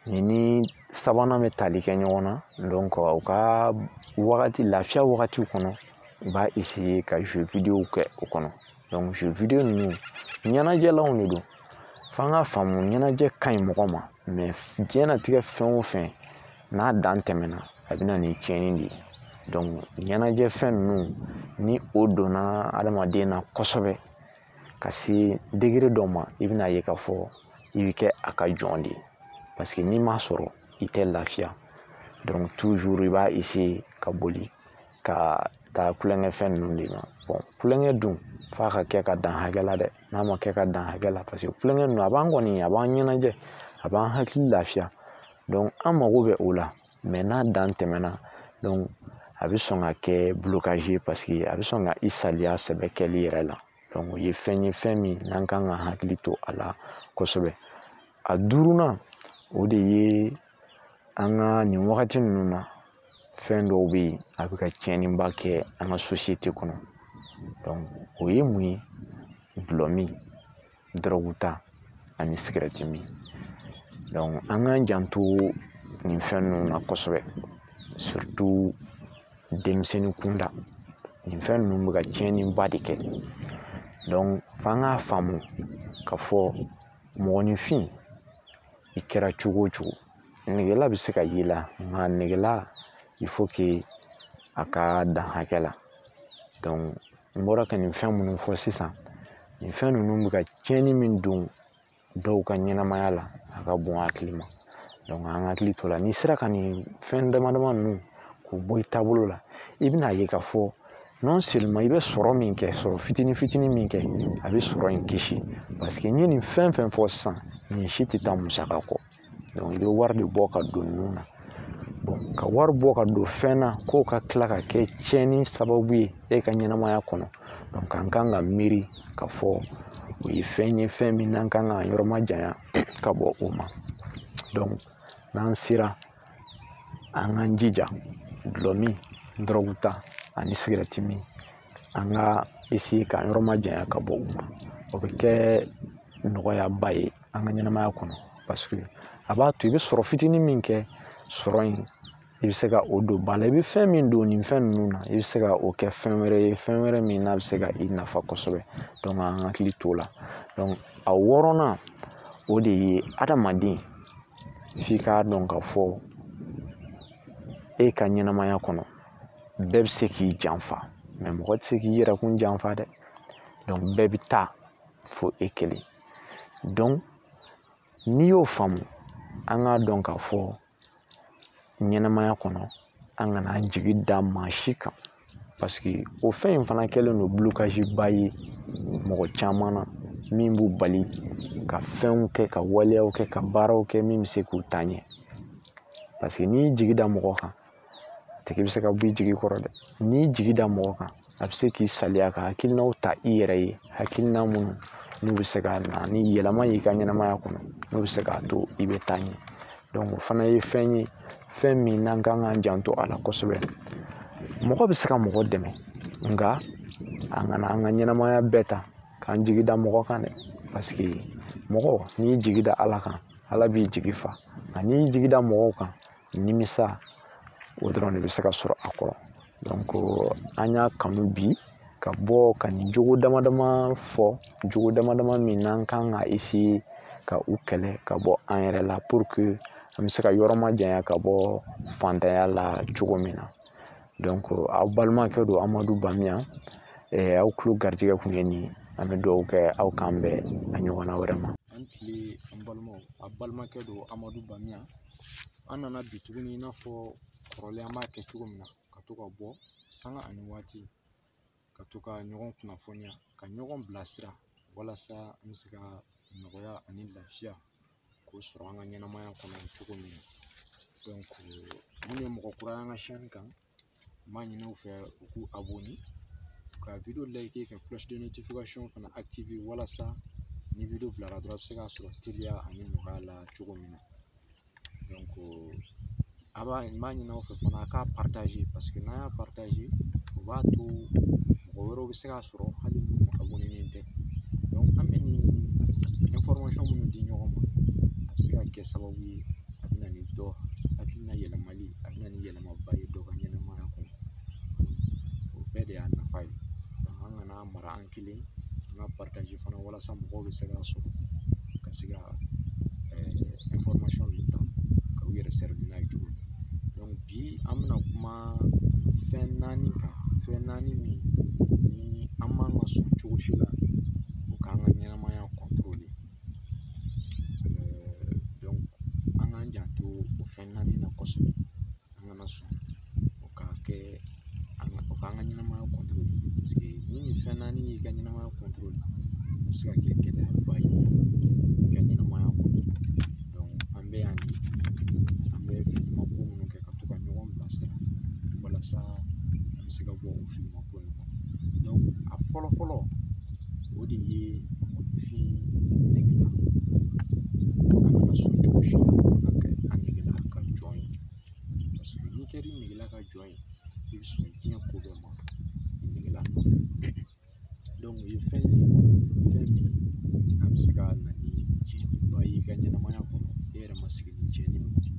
nin ni sabanan bɛ tali kɛ ɲɔgɔn na. Donc u ka wagati lafiya wagatiw kɔnɔ, u b'a essayer ka jeux vidéo kɛ o kɔnɔ. Donc jeux vidéo ninnu ɲɛnajɛlanw de don. F'an ka faamu, ɲɛnajɛ ka ɲi mɔgɔ ma, mais diɲɛlatigɛ fɛn o fɛn n'a dan tɛmɛna, a bɛ na ni tiɲɛni de ye. Donc ɲɛnajɛ fɛn ninnu, ni o donna adamaden na kosɛbɛ ka se degré dɔ ma, i bɛna ye k'a fɔ i bɛ kɛ a ka jɔn de ye, parce que n'i m'a sɔrɔ i tɛ lafiya. Donc toujours i b'a essayer ka boli ka taa kulonkɛ fɛn ninnu de ma. Bon, kulonkɛ dun f'a ka kɛ ka dan hakɛ la dɛ, n'a ma kɛ ka dan hakɛ la, parce que kulonkɛ ninnu a b'an kɔni, a b'an ɲɛnajɛ, a b'an hakili lafiya. Donc an mago bɛ o la, mais n'a dan tɛmɛna, donc a bɛ sɔn ka kɛ blocage ye, parce que a bɛ sɔn ka i saliya sɛbɛ kɛli yɛrɛ la. Donc o ye fɛn ye, fɛn min n'an kan ka hakili to a la kosɛbɛ. A duurunan, o de ye an ka nin wagati ninnu na, fɛn dɔw bɛ yen a bɛ ka tiɲɛniba kɛ an ka société kɔnɔ. Donc o ye mun ye? Dɔlɔ min, dɔrɔgu ta ani sigɛrɛti min. Donc an k'an janto nin fɛn ninnu na kosɛbɛ, surtout denmisɛnnin kunda. Nin fɛn ninnu bɛ ka tiɲɛniba de kɛ. Donc f'an k'a faamu k'a fɔ mɔgɔninfin I kɛra cogo o cogo, negela bɛ se ka y'i la, nka negela il faut que a ka dan hakɛ la. Donc n bɔra ka nin fɛn minnu fɔ sisan, nin fɛn ninnu bɛ ka tiɲɛni min don dɔw ka ɲɛnamaya la, a ka bon hakili ma. Donc an hakili t'o la. N'i sera ka nin fɛn dama dama ninnu k'u bɔ i taabolo la, i bɛna ye k'a fɔ non seulement i bɛ sɔrɔ min kɛ, sɔrɔ fitinin fitinin min kɛ, a bɛ sɔrɔ in kisi. Parce que n ye nin fɛn fɛn fɔ sisan, nin si tɛ taa musaka kɔ. Donc i bɛ wari de bɔ ka don ninnu na. Bon, ka wari bɔ ka don fɛn na k'o ka tila ka kɛ tiɲɛni sababu ye e ka ɲɛnamaya kɔnɔ. Donc an kan ka miiri k'a fɔ o ye fɛn ye, fɛn min n'an kan k'an yɔrɔ majanya ka bɔ o ma. Donc n'an sera, an k'an jija dɔlɔ min, dɔrɔgu ta ani sigɛrɛti min, an ka essayer k'an yɔrɔ majanya ka bɔ u ma. O bɛ kɛ nɔgɔyaba ye an ka ɲɛnamaya kɔnɔ, parce que a b'a to i bɛ sɔrɔ fitinin min kɛ, sɔrɔ in i bɛ se ka o don ba la. I bɛ fɛn min don nin fɛn ninnu na, i bɛ se ka o kɛ fɛn wɛrɛ ye, fɛn wɛrɛ min n'a bɛ se ka i nafa kosɛbɛ. Donc an hakili t'o la. Donc a wɔɔrɔnan, o de ye adamaden f'i k'a dɔn k'a fɔ e ka ɲɛnamaya kɔnɔ bɛɛ bɛ se k'i janfa, mais mɔgɔ tɛ se k'i yɛrɛ kun janfa dɛ. Donc bɛɛ bɛ taa fo e kelen. Donc n'i y'o faamu, an k'a dɔn k'a fɔ ɲɛnamaya kɔnɔ an kana an jigi da maa si kan, parce que o fɛn in fana kɛlen don blocage ba ye mɔgɔ caman na, min b'u bali ka fɛnw kɛ, ka waleyaw kɛ, ka baaraw kɛ min bɛ se k'u taa ɲɛ. Parce que n'i y'i jigi da mɔgɔ kan, a tigi bɛ se ka bɔ i jigi kɔrɔ dɛ. N'i y'i jigi da mɔgɔ kan, a bɛ se k'i saliya ka hakilinaw ta i yɛrɛ ye, hakilina minnu n'u bɛ se ka na ni yɛlɛma y'i ka ɲɛnamaya kɔnɔ, n'u bɛ se k'a to i bɛ taa ɲɛ. Donc o fana ye fɛn ye, fɛn min n'an kan k'an janto a la kosɛbɛ. Mɔgɔ bɛ se ka mɔgɔ dɛmɛ, nka an kana an ka ɲɛnamaya bɛɛ ta k'an jigi da mɔgɔ kan dɛ. Parce que mɔgɔ, n'i y'i jigi da Ala kan, Ala b'i jigi fa. Nka n'i y'i jigi da mɔgɔw kan, nimisa o dɔrɔn de bɛ se ka sɔrɔ a kɔrɔ. Donc an y'a kanu bi ka bɔ ka nin jogo dama dama fɔ, jogo dama dama min n'an kan ka essayer ka u kɛlɛ ka bɔ an yɛrɛ la, pour que an bɛ se ka yɔrɔ majanya ka bɔ fantanya la cogo min na. Donc aw balimakɛ don Amadu Bamiyan, aw tulo garijɛgɛ kun ye nin ye. An bɛ dugawu kɛ aw k'an bɛn a ɲɔgɔnna wɛrɛ ma. An tile an balimaw, aw balimakɛ don Amadu Bamiyan. An nana bi tuguni i n'a fɔ kɔrɔlen an b'a kɛ cogo min na, ka to ka bɔ sanga ani waati, ka to ka ɲɔgɔn kunnafoniya, ka ɲɔgɔn bilasira, walasa an bɛ se ka nɔgɔya ani lafiya k'o sɔrɔ an ka ɲɛnamaya kɔnɔ cogo min na. Donc minnu ye mɔgɔ kura ye an ka chaîne kan, n b'a ɲini u fɛ u k'u abonner, ka vidéo liker, ka cloche de notification fana activer, walasa ni vidéo bilara dɔrɔn a bɛ se k'a sɔrɔ teliya ani nɔgɔya la cogo min na. Donc a b'a n b'a ɲini aw fɛ fana a k'a partager, parce que n'an y'a partager, o b'a to mɔgɔ wɛrɛw bɛ se k'a sɔrɔ hali minnu abonné tɛ. Donc an bɛ nin information minnu di ɲɔgɔn ma, a bɛ se ka kɛ sababu ye, a bɛ na ni dɔ hakilina yɛlɛmali, a bɛ na ni yɛlɛmaba ye dɔ ka ɲɛnamaya kɔnɔ. O bɛɛ de y'a nafa ye. Donc an kana mara an kelen, an ka partager fana walasa mɔgɔw bɛ se k'a sɔrɔ ka se ka information ninnu ta ka u yɛrɛ servir n'a ye cogo min. Donc bi an bɛna kuma fɛn naani kan, fɛn naani min ni an man ka sɔn cogo si la o k'an ka ɲɛnamaya contrôler. Donc an k'an janto o fɛn naani na kosɛbɛ, an kana sɔn o ka kɛ o k'an ka ɲɛnamaya contrôler, parce que ni nin fɛn naani y'i ka ɲɛnamaya contrôler, o bɛ se ka kɛ gɛlɛyaba ye i ka ɲɛnamaya kɔnɔ. Donc an bɛ yan de, an bɛ filimako minnu kɛ ka to ka ɲɔgɔn bilasira walasa an bɛ se ka bɔ o filimako ninnu kɔnɔ. Donc a fɔlɔ fɔlɔ, o de ye mɔgɔninfin negela. An kana sɔn cogo si la ka kɛ an negela ka jɔn ye, parce que n'i kɛra i negela ka jɔn ye, i bɛ sɔn diɲɛ ko bɛɛ ma i negela nɔfɛ. Donc o ye fɛn ye, fɛn min a bɛ se ka na ni tiɲɛniba ye i ka ɲɛnamaya kɔnɔ, e yɛrɛ ma sigi ni tiɲɛni min ye.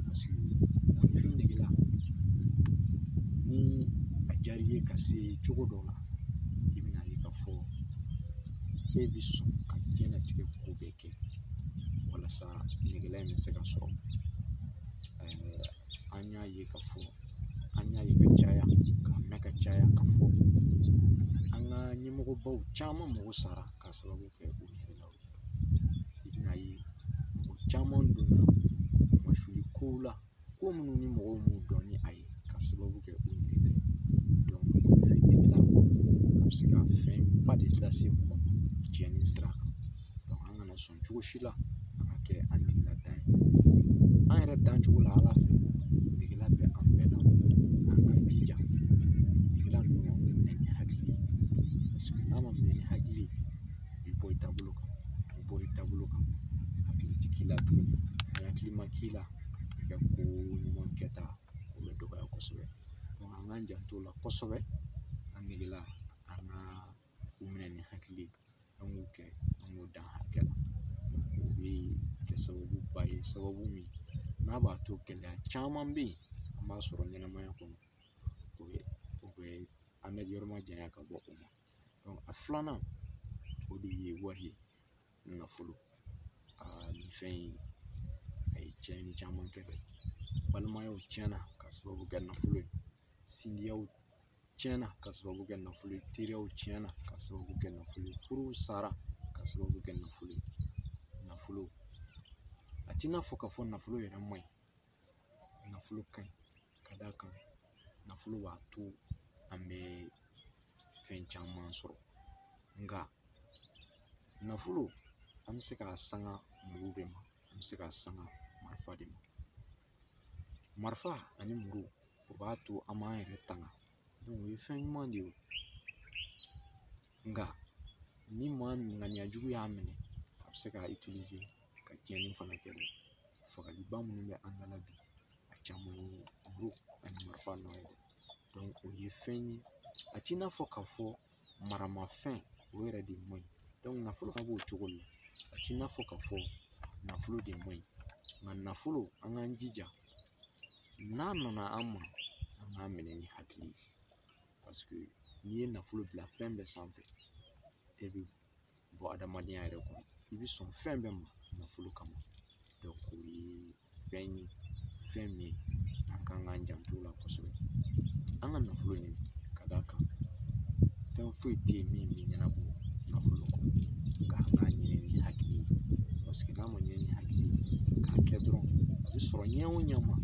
Parce que mɔgɔninfin negela, ni a diyara i ye ka se cogo dɔ la, i bɛna ye k'a fɔ e bɛ sɔn ka diɲɛlatigɛ ko bɛɛ kɛ. Walasa negela in bɛ se ka sɔrɔ. An y'a ye ka fɔ, an y'a ye ka caya, k'a mɛn ka caya ka fɔ an ka ɲɛmɔgɔbaw caman mago sara k'a sababu kɛ o negelaw ye. I bɛna ye mɔgɔ caman donna masuli kow la, ko minnu ni mɔgɔw m'u dɔn ni a ye k'a sababu kɛ o negela ye. Negela a bɛ se ka fɛnba de lase mɔgɔ ma tiɲɛni sira kan. An kana sɔn cogo si la an ka kɛ an negela dan ye. An yɛrɛ dan cogo la Ala fɛ, negela bɛ an bɛɛ la. An k'an jija negela ninnu an k'u minɛ ni hakili ye, paseke n'a ma minɛ ni hakili ye, i bɛ bɔ i taabolo kan. I bɔra i taabolo kan, hakili ti k'i la tuguni. Ni hakili ma k'i la, i ka ko ɲuman kɛta o bɛ dɔgɔya kosɛbɛ. An k'an janto o la kosɛbɛ. An negela an ka u minɛ ni hakili ye, an k'u kɛ, an k'u dan hakɛ la. O bɛ kɛ sababuba ye, sababu min n'a b'a to gɛlɛya caman bɛ yen an b'a sɔrɔ ɲɛnamaya kɔnɔ, o bɛ an bɛ yɔrɔ ma janya ka bɔ o ma. A filanan o de ye wari ye, nafolo. Nin fɛn in a ye tiɲɛni caman kɛ dɛ. Balimayaw tiɲɛna ka sababu kɛ nafolo ye, sinjiyaw tiɲɛna ka sababu kɛ nafolo ye, teriyaw tiɲɛna ka sababu kɛ nafolo ye, furuw sara ka sababu kɛ nafolo ye. Nafolo a t'i n'a fɔ k'a fɔ nafolo yɛrɛ man ɲi, nafolo ka ɲi ka d'a kan nafolo b'a to an bɛ fɛn caman sɔrɔ. Nka nafolo an bɛ se k'a sanga muru de ma, an bɛ se k'a sanga marifa de ma. Marifa ani muru o b'a to an b'an yɛrɛ tanga, o ye fɛn ɲuman de ye. Nka ni maa min ŋaniya jugu y'a minɛ, a bɛ se k'a ka tiɲɛni fana kɛ dɛ. Fagaliba minnu bɛ an da la bi, a caman ye muru ani marifa nɔ ye dɛ. O ye fɛn ye, a t'i n'a fɔ k'a fɔ maramafɛn o yɛrɛ de man ɲi. Nafolo fana b'o cogo de la, a t'i n'a fɔ k'a fɔ nafolo de man ɲi. Nka nafolo an k'an jija n'a nana an ma, an k'a minɛ ni hakili ye, paseke n'i ye nafolo bila fɛn bɛɛ sanfɛ, e bɛ bɔ adamadenya yɛrɛ kɔnɔ, i bɛ sɔn fɛn bɛɛ ma nafolo kama. O ye fɛn ye, fɛn min an kan k'an janto o la kosɛbɛ. An ka nafolo ɲini ka d'a kan fɛn foyi tɛ yen min bɛ ɲɛnabɔ nafolo kɔ, nka an k'a ɲini ni hakili ye, paseke n'a ma ɲini ni hakili ye k'a kɛ dɔrɔn a bɛ sɔrɔ ɲɛ o ɲɛ ma,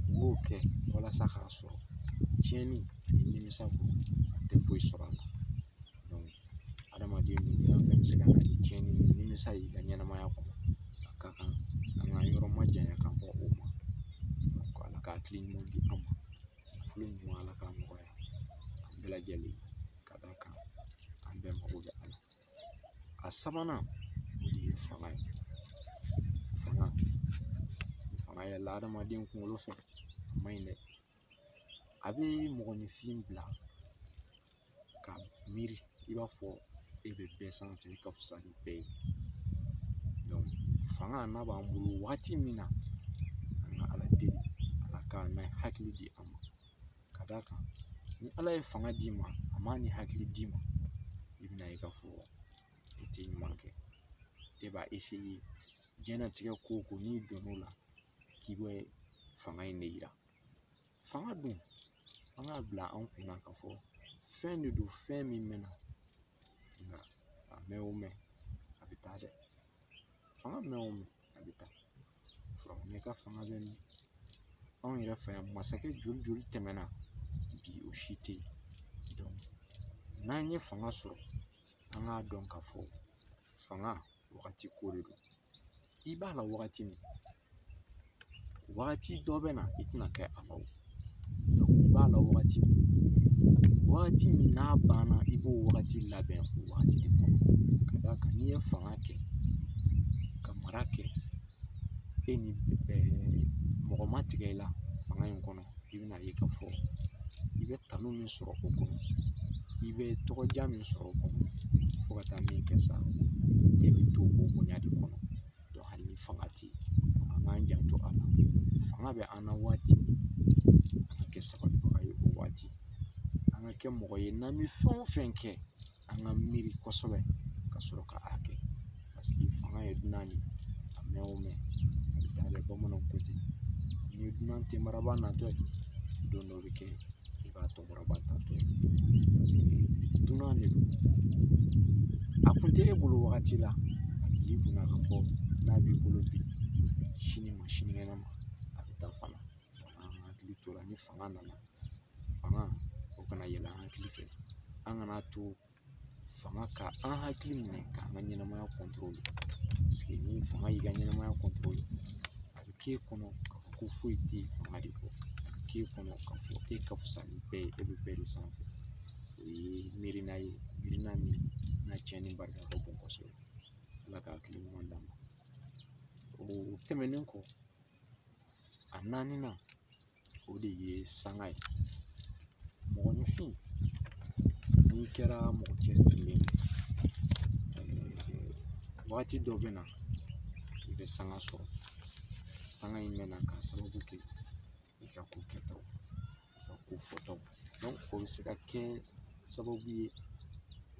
n b'o kɛ walasa k'a sɔrɔ. Tiɲɛni ani nimisa kɔ a tɛ foyi sɔrɔ a la. Adamaden dun fɛn fɛn bɛ se ka na ni tiɲɛni ni nimisa ye i ka ɲɛnamaya kɔnɔ, a ka kan an ka yɔrɔ ma janya ka bɔ o ma. Ala ka hakili ɲuman di an ma, nafolo ɲuman Ala k'a nɔgɔya an bɛɛ lajɛlen, ka d'a kan an bɛɛ mago bɛ a la. A sabanan o de ye fanga ye. Fanga yɛlɛla adamaden kunkolo fɛ, a man ɲi dɛ. A bɛ mɔgɔninfin bila ka miiri i b'a fɔ e bɛ bɛɛ sanfɛ, i ka fisa ni bɛɛ ye. Fanga n'a b'an bolo waati min na, an ka Ala deli, Ala ka n'a hakili di an ma, ka d'a kan ni Ala ye fanga d'i ma, a m'a ni hakili d'i ma, i bɛna ye k'a fɔ i tɛ ɲuman kɛ. E b'a diɲɛlatigɛ ko o ko n'i donn'o la k'i bɛ fanga in de yira. Fanga dun, an k'a bila an kunna k'a fɔ fɛn de don, fɛn min mɛnna, nka a mɛn o mɛn a bɛ taa dɛ. Fanga mɛn o mɛn a bɛ taa. Firawuna ka fanga bɛ min? Anw yɛrɛ fɛ yan masakɛ joli joli tɛmɛna bi, o si tɛ yen. N'an ye fanga sɔrɔ, an k'a dɔn k'a fɔ fanga wagati ko de don. I b'a la wagati min, wagati dɔ bɛ na i tɛna kɛ a la o. I b'a la wagati min, wagati min n'a banna, i b'o wagati labɛn o wagati de kɔnɔ. Ka d'a kan n'i ye fanga kɛ ka mara kɛ, e ni mɔgɔ ma tigɛ i la fanga in kɔnɔ, i bɛna ye k'a fɔ i bɛ tanu min sɔrɔ o kɔnɔ, i bɛ tɔgɔdiya min sɔrɔ o kɔnɔ, fo ka taa min kɛ sa, e bɛ to o bonya de kɔnɔ. Hali ni fanga tɛ yen, an k'an janto a la. Fanga bɛ an na waati min, an ka kɛ sabalibaga ye o waati. An ka kɛ mɔgɔ ye n'an bɛ fɛn o fɛn kɛ, an ka miiri kosɛbɛ ka sɔrɔ ka a kɛ, paseke fanga ye dunan de ye, a mɛn mɛn o mɛn a bɛ taa dɛ. Bamananw ko ten, n'i ye dunan ten marabaa natɔ ye, don dɔ bɛ kɛ i b'a tɔgɔrɔba tatɔ ye, paseke dunan de don. A kun tɛ e bolo wagati la, a bil'i kunna k'a fɔ n'a b'i bolo bi, sini ma sinikɛnɛ ma a bɛ taa fana. An ka hakili t'o la. Ni fanga nana, fanga o kana yɛlɛ an hakili fɛ. An kana to fanga ka an hakili minɛ k'an ka ɲɛnamaya kɔntɔrɔle, paseke ni fanga y'i ka ɲɛnamaya kɔntɔrɔle, a bɛ k'e kɔnɔ k'a fɔ ko foyi tɛ yen fanga de kɔ. A bɛ k'e kɔnɔ k'a fɔ e ka fisa ni bɛɛ ye, e bɛ bɛɛ de sanfɛ. O ye miirina ye, miirina min n'a tiɲɛni barika ka bon kosɛbɛ. Ala ka hakili ɲuman d'an ma. O tɛmɛnen kɔ, a naaninan o de ye sanga ye. Mɔgɔninfin, n'i kɛra mɔgɔ cɛsirilen ye, wagati dɔ bɛ na i bɛ sanga sɔrɔ. Sanga in bɛ na k'a sababu kɛ i ka ko kɛtaw, i ka ko fɔtaw. O bɛ se ka kɛ sababu ye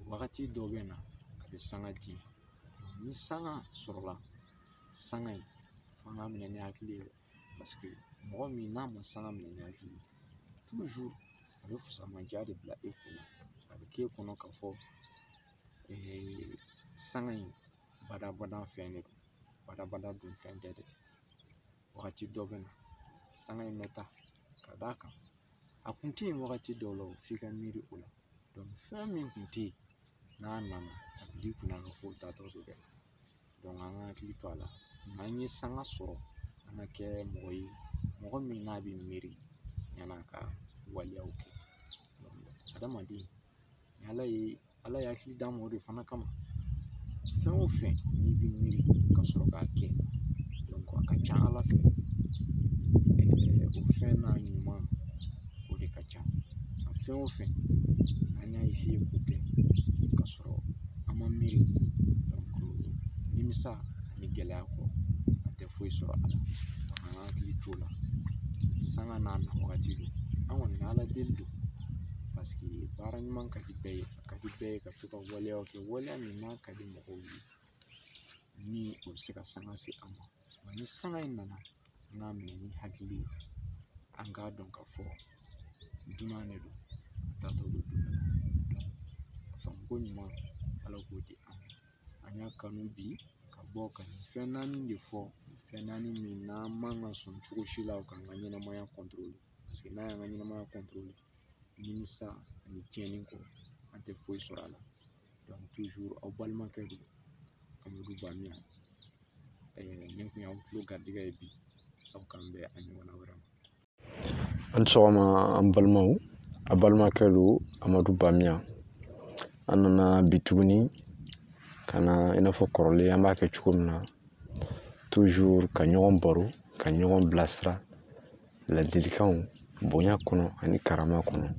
wagati dɔ bɛ na a bɛ sanga d'i ma. Ni sanga sɔrɔla, sanga in f'an k'a minɛ ni hakili ye, paseke mɔgɔ min n'a ma sanga minɛ ni hakili ye, toujours a bɛ fusamandiya de bila e kunna. A bɛ k'e kɔnɔ k'a fɔ sanga in badabada fɛn de don, badabada dun fɛn tɛ dɛ. Wagati dɔ bɛ na sanga in bɛ taa, ka d'a kan a kun tɛ yen wagati dɔw la, f'i ka miiri o la. Fɛn min kun tɛ yen n'a nana, a bil'i kunna k'a fɔ o taatɔ don dɛ. An ka hakili to a la. N'an ye sanga sɔrɔ, an ka kɛ mɔgɔ ye, mɔgɔ min n'a bɛ miiri yan'a ka waleyaw kɛ. Adamaden, ni Ala ye hakili d'an ma o de fana kama. Fɛn o fɛn n'i bɛ miiri ka sɔrɔ k'a kɛ, a ka ca Ala fɛ o fɛn n'a ɲuman o de ka ca. Nka fɛn o fɛn an y'a k'o kɛ ka sɔrɔ an ma miiri, nimisa ani gɛlɛya kɔ, an tɛ foyi sɔrɔ a la. An ka hakili t'o la. Sanga n'a na wagati don, an kɔni ka Ala deli don, paseke baara ɲuman ka di bɛɛ ye, a ka di bɛɛ ye ka to ka waleyaw kɛ, waleya min n'a ka di mɔgɔw ye, ni o bɛ se ka sanga se an ma. Wa ni sanga in nana, an k'a minɛ ni hakili ye, an k'a dɔn k'a fɔ dunan de don, a taatɔ don don dɔ la. A faamuko ɲuman, Ala k'o di an ma. An y'a kanu bi ka bɔ ka nin fɛn naani de fɔ, fɛn naani min n'an man ka sɔn cogo si la k'an ka ɲɛnamaya kɔntɔrɔle, paseke n'a y'an ka ɲɛnamaya kɔntɔrɔle, nimisa ani tiɲɛni kɔ, an tɛ foyi sɔrɔ a la. Toujours aw balimakɛ don, Amadu Bamiya. Nin kun y'aw tulo garijɛgɛ ye bi. Aw k'an bɛn a ɲɔgɔnna wɛrɛ ma. An sɔgɔma an balimaw, a balimakɛ don Amadu Bamiya. An nana bi tuguni ka na i n'a fɔ kɔrɔlen an b'a kɛ cogo min na, toujours ka ɲɔgɔn baro, ka ɲɔgɔn bilasira ladilikanw bonya kɔnɔ ani karama kɔnɔ.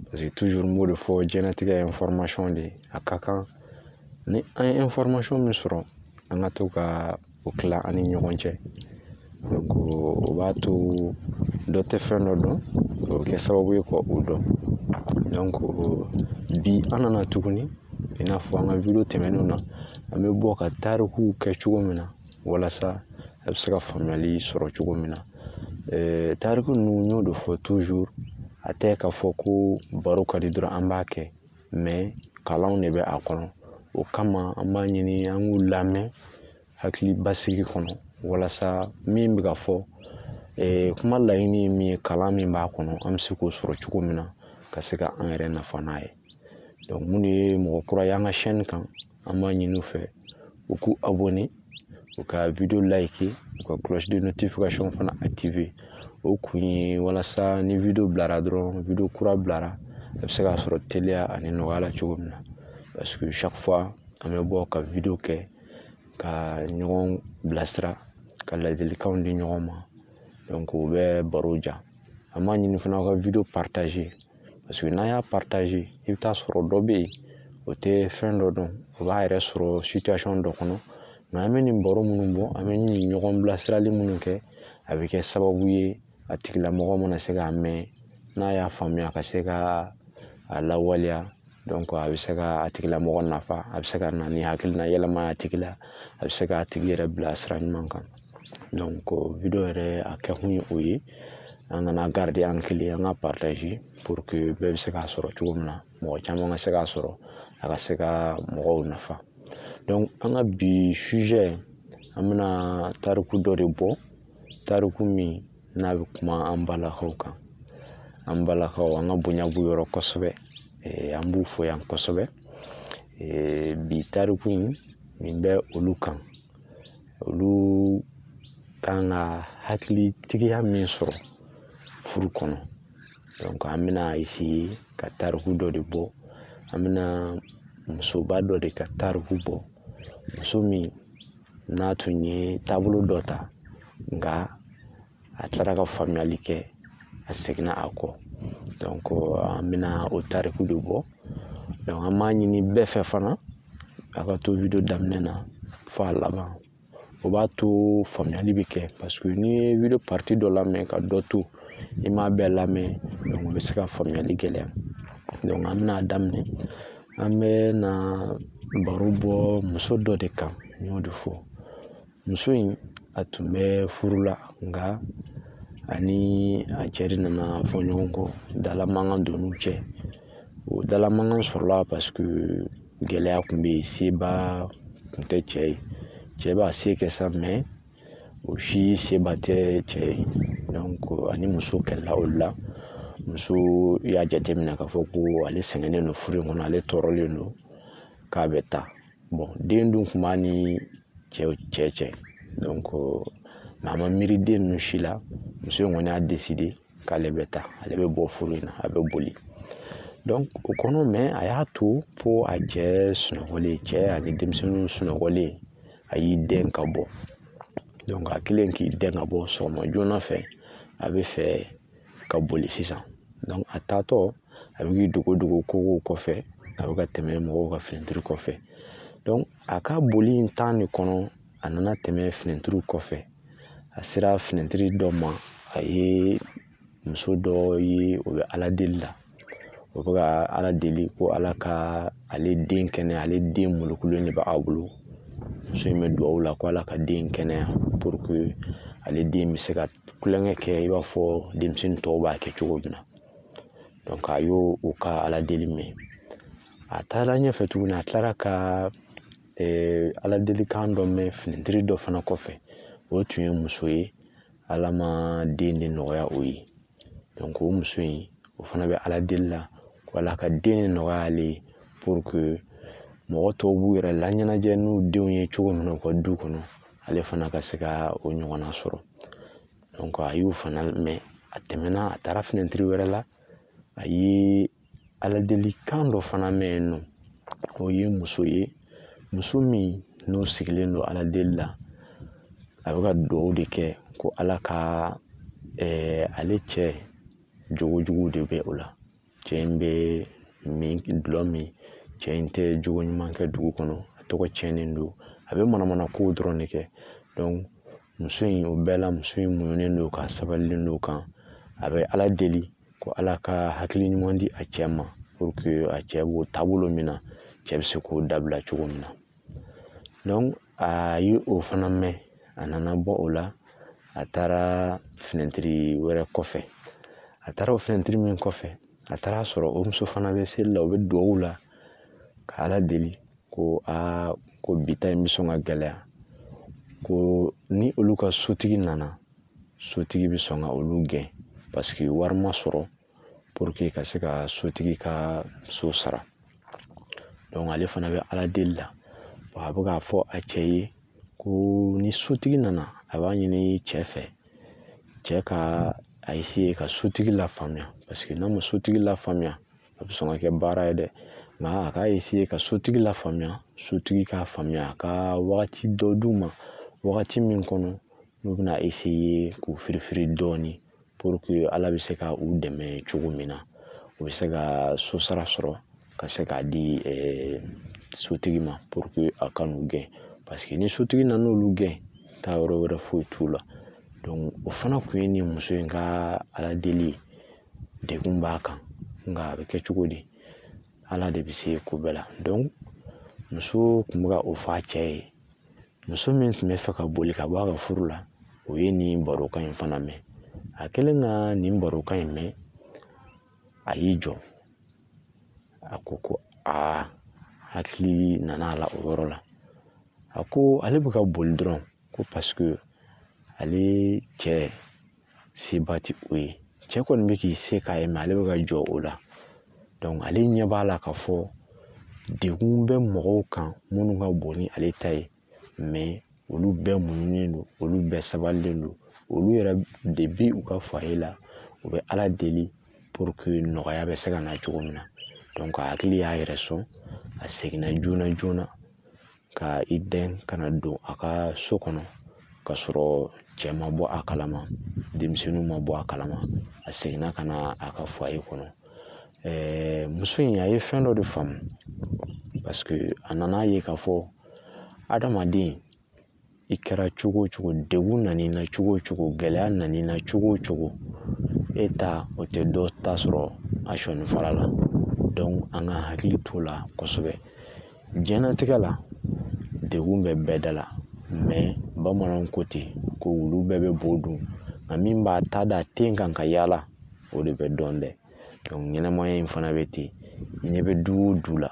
Parce que toujours n b'o de fɔ, diɲɛlatigɛ ye information de ye. A ka kan ni an ye information min sɔrɔ, an ka to ka o tila an ni ɲɔgɔn cɛ. Donc o b'a to dɔ tɛ fɛn dɔ dɔn, o bɛ kɛ sababu ye k'o dɔn. Donc bi an nana tuguni, i n'a fɔ an ka video tɛmɛnenw na, an bɛ bɔ ka tarikuw kɛ cogo min na, walasa a bɛ se ka faamuyali sɔrɔ cogo min na. Tariku ninnu n y'o de fɔ toujours, a tɛ k'a fɔ ko baro ka di dɔrɔn an b'a kɛ, mais kalanw de bɛ a kɔnɔ. O kama an b'a ɲini an k'u lamɛn hakili basigi kɔnɔ, walasa min bɛ ka fɔ, kuma laɲini ye min ye, kalan min b'a kɔnɔ, an bɛ se k'o sɔrɔ cogo min na ka se ka an yɛrɛ nafa n'a ye. Donc minnu ye mɔgɔ kura ye an ka chaîne kan, an b'a ɲini u fɛ u k'u abonné, u ka vidéo like, u ka cloche de notification fana activer. O kun ye walasa ni vidéo bilara dɔrɔn, vidéo kura bilara, a bɛ se k'a sɔrɔ teliya ani nɔgɔya la cogo min na. Parce que chaque fois an bɛ bɔ ka vidéo kɛ ka ɲɔgɔn bilasira, ka ladilikanw di ɲɔgɔn ma. Donc o bɛ baro ja. An b'a ɲini fana aw ka vidéo partager, parce que n'an y'a partager, i bɛ taa sɔrɔ dɔ bɛ yen o tɛ fɛn dɔ dɔn, o b'a yɛrɛ sɔrɔ situation dɔ kɔnɔ. Mais an bɛ nin baro minnu bɔ, an bɛ nin ɲɔgɔn bilasirali minnu kɛ, a bɛ kɛ sababu ye a tigilamɔgɔ mana se k'a mɛn, n'a y'a faamuya ka se ka a lawaleya. Donc a bɛ se ka a tigilamɔgɔ nafa, a bɛ se ka na ni hakilina yɛlɛma a tigi la, a bɛ se k'a tigi yɛrɛ bila sira ɲuman kan. Donc vidéo yɛrɛ a kɛkun ye o ye, an kana garder an kelen, an ka partager pour que bɛɛ bɛ se k'a sɔrɔ cogo min na, mɔgɔ caman ka se k'a sɔrɔ, a ka se ka mɔgɔw nafa. Donc an ka bi sujet, an bɛna tariku dɔ de bɔ, tariku min n'a bɛ kuma an balakaw kan. An balakaw, an ka bonya b'u yɔrɔ kosɛbɛ, an b'u fo yan kosɛbɛ. Bi tariku in nin bɛ olu kan, olu kan ka hakilitigiya min sɔrɔ furu kɔnɔ. Donc an bɛna essayer ka tariku dɔ de bɔ, an bɛna musoba dɔ de ka tariku bɔ, muso min n'a tun ye taabolo dɔ ta, nka a tilara ka faamuyali kɛ, a seginna a kɔ. Donc an bɛna o tariku de bɔ. Donc an b'a ɲini bɛɛ fɛ fana, a ka to vidéo daminɛ na fo a laban, o b'a to faamuyali bɛ kɛ, parce que n'i ye vidéo partie dɔ lamɛn ka dɔ to, i m'a bɛɛ lamɛn, donc o bɛ se ka faamuyali gɛlɛya. Donc an bɛna daminɛ, an bɛ na baro bɔ muso dɔ de kan, n y'o de fɔ. Muso in a tun bɛ furu la, nka ani a cɛ de nana fɔ ɲɔgɔn kɔ, dala mankan donn'u cɛ. O dala mankan sɔrɔla parce que gɛlɛya tun bɛ yen, seba tun tɛ cɛ ye. Cɛ b'a se kɛ sa, mais o si seba tɛ cɛ ye. Donc ani muso kɛlɛla o la. Muso y'a jateminɛ k'a fɔ ko ale sɛgɛnnen don furu in kɔnɔ, ale tɔɔrɔlen don, k'a bɛ taa. Bon, den dun tun b'a ni cɛ cɛ. Donc mais a ma miiri den ninnu si la. Muso in kɔni y'a décider k'ale bɛ taa, ale bɛ bɔ furu in na, a bɛ boli. Donc o kɔnɔ, mais a y'a to fo a cɛ sunɔgɔlen, cɛ ani denmisɛnninw sunɔgɔlen, a y'i den ka bɔ. Donc a kɛlen k'i den ka bɔ sɔgɔma joona fɛ, a bɛ fɛ ka boli sisan. Donc a taatɔ, a bɛ k'i dogo dogo kogow kɔfɛ, a bɛ ka tɛmɛ mɔgɔw ka finɛtiri kɔfɛ. Donc a ka boli in tan de kɔnɔ, a nana tɛmɛ finɛtiriw kɔfɛ, a sera finɛtiri dɔ ma, a ye muso dɔ ye, o bɛ Ala deli la, o bɛ ka Ala deli ko Ala ka ale den kɛnɛya, ale den molokulen de b'a bolo. Muso in bɛ dugawu la ko Ala ka den kɛnɛya pour que ale den bɛ se ka tulonkɛ kɛ i b'a fɔ denmisɛnnin tɔw b'a kɛ cogo min na. Donc a y'o o ka Ala deli mɛn. A taara ɲɛfɛ tuguni, a tilara ka Ala delikan dɔ mɛn finɛtiri dɔ fana kɔfɛ. O tun ye muso ye, Ala ma den de nɔgɔya o ye. Donc o muso in, o fana bɛ Ala deli la ko Ala ka den de nɔgɔya ale ye pour que mɔgɔ tɔw b'u yɛrɛ laɲɛnajɛ n'u denw ye cogo min na u ka du kɔnɔ, ale fana ka se ka o ɲɔgɔnna sɔrɔ. Donc a y'o fana mɛn, a tɛmɛna, a taara finɛtiri wɛrɛ la, a ye Ala delikan dɔ fana mɛn yen nɔ. O ye muso ye, muso min n'o sigilen don Ala deli la, a bɛ ka dugawu de kɛ ko Ala ka ale cɛ jogojugu de bɛ o la. Cɛ in bɛ min dulɔ min, cɛ in tɛ jogo ɲuman kɛ dugu kɔnɔ, a tɔgɔ tiɲɛnen don, a bɛ manamana kow dɔrɔn de kɛ. Donc muso in, o bɛɛ la, muso in muɲunen don ka sabalilen don kan, a bɛ Ala deli ko Ala ka hakili ɲuman di a cɛ ma pour que a cɛ b'o taabolo min na, cɛ bɛ se k'o dabila cogo min na. Donc a ye o fana mɛn, a nana bɔ o la, a taara finɛtiri wɛrɛ kɔfɛ. A taara o finɛtiri min kɔfɛ, a taara sɔrɔ o muso fana bɛ seli la, o bɛ dugawu la ka Ala deli ko aa, ko bi ta in bɛ sɔn ka gɛlɛya, ko ni olu ka sotigi nana, sotigi bɛ sɔn ka olu gɛn parce que wari ma sɔrɔ pour que ka se ka sotigi ka so sara. Donc ale fana bɛ Ala deli la, a bɛ k'a fɔ a cɛ ye ko ni sotigi nana, a b'a ɲini cɛ fɛ, cɛ ka a essayer ka sotigi lafaamuya, parce que n'a ma sotigi lafaamuya, a bɛ sɔn ka kɛ baara ye dɛ. Nka a k'a essayer ka sotigi lafaamuya, sotigi k'a faamuya, a ka wagati dɔ d'u ma, wagati min kɔnɔ n'u bɛna essayer k'u firifiri dɔɔni pour que Ala bɛ se ka u dɛmɛ cogo min na, u bɛ se ka so sara sɔrɔ ka se k'a di sotigi ma pour que a ka n'u gɛn, parce que ni sotigi nan'olu gɛn, taa yɔrɔ wɛrɛ foyi t'u la. Donc o fana kun ye nin muso in ka Ala deli ye, degun b'a kan, nka a bɛ kɛ cogo di? Ala de bɛ se ko bɛɛ la. Donc muso tun bɛ ka o fɔ a cɛ ye. Muso min tun bɛ fɛ ka boli ka bɔ a ka furu la, o ye nin barokan in fana mɛn. A kɛlen ka nin barokan in mɛn, a y'i jɔ, a ko ko aa, hakili nana a la o yɔrɔ la. A ko ale bɛ ka boli dɔrɔn ko parce que ale cɛ seba ti o ye. Cɛ kɔni bɛ k'i se k'a ye, mais ale bɛ ka jɔ o la. Donc ale ɲɛ b'a la k'a fɔ degun bɛ mɔgɔw kan minnu ka bon ni ale ta ye, mais olu bɛɛ muɲunen don, olu bɛɛ sabalilen don, olu yɛrɛ de bi u ka foyer la, u bɛ Ala deli pour que nɔgɔya bɛ se ka na cogo min na. Donc a hakili y'a yɛrɛ sɔn, a seginna joona joona ka i dɛn ka na don a ka so kɔnɔ ka sɔrɔ cɛ ma bɔ a kalama, denmisɛnninw ma bɔ a kalama. A seginna ka na a ka foyer kɔnɔ. Muso in a ye fɛn dɔ de faamu, parce que a nana ye k'a fɔ adamaden i kɛra cogo o cogo, degun nan'i na cogo o cogo, gɛlɛya nan'i na cogo o cogo, e ta o tɛ dɔ ta sɔrɔ a sɔnni fara la. Donc an ka hakili t'o la kosɛbɛ. Diɲɛlatigɛ la degun bɛ bɛɛ da la, mais bamananw ko ten ko wulu bɛɛ bɛ bo dun, nka min b'a ta da ten kan ka yaala, o de bɛ dɔn dɛ. Donc ɲɛnamaya in fana bɛ ten. I ɲɛ bɛ du o du la,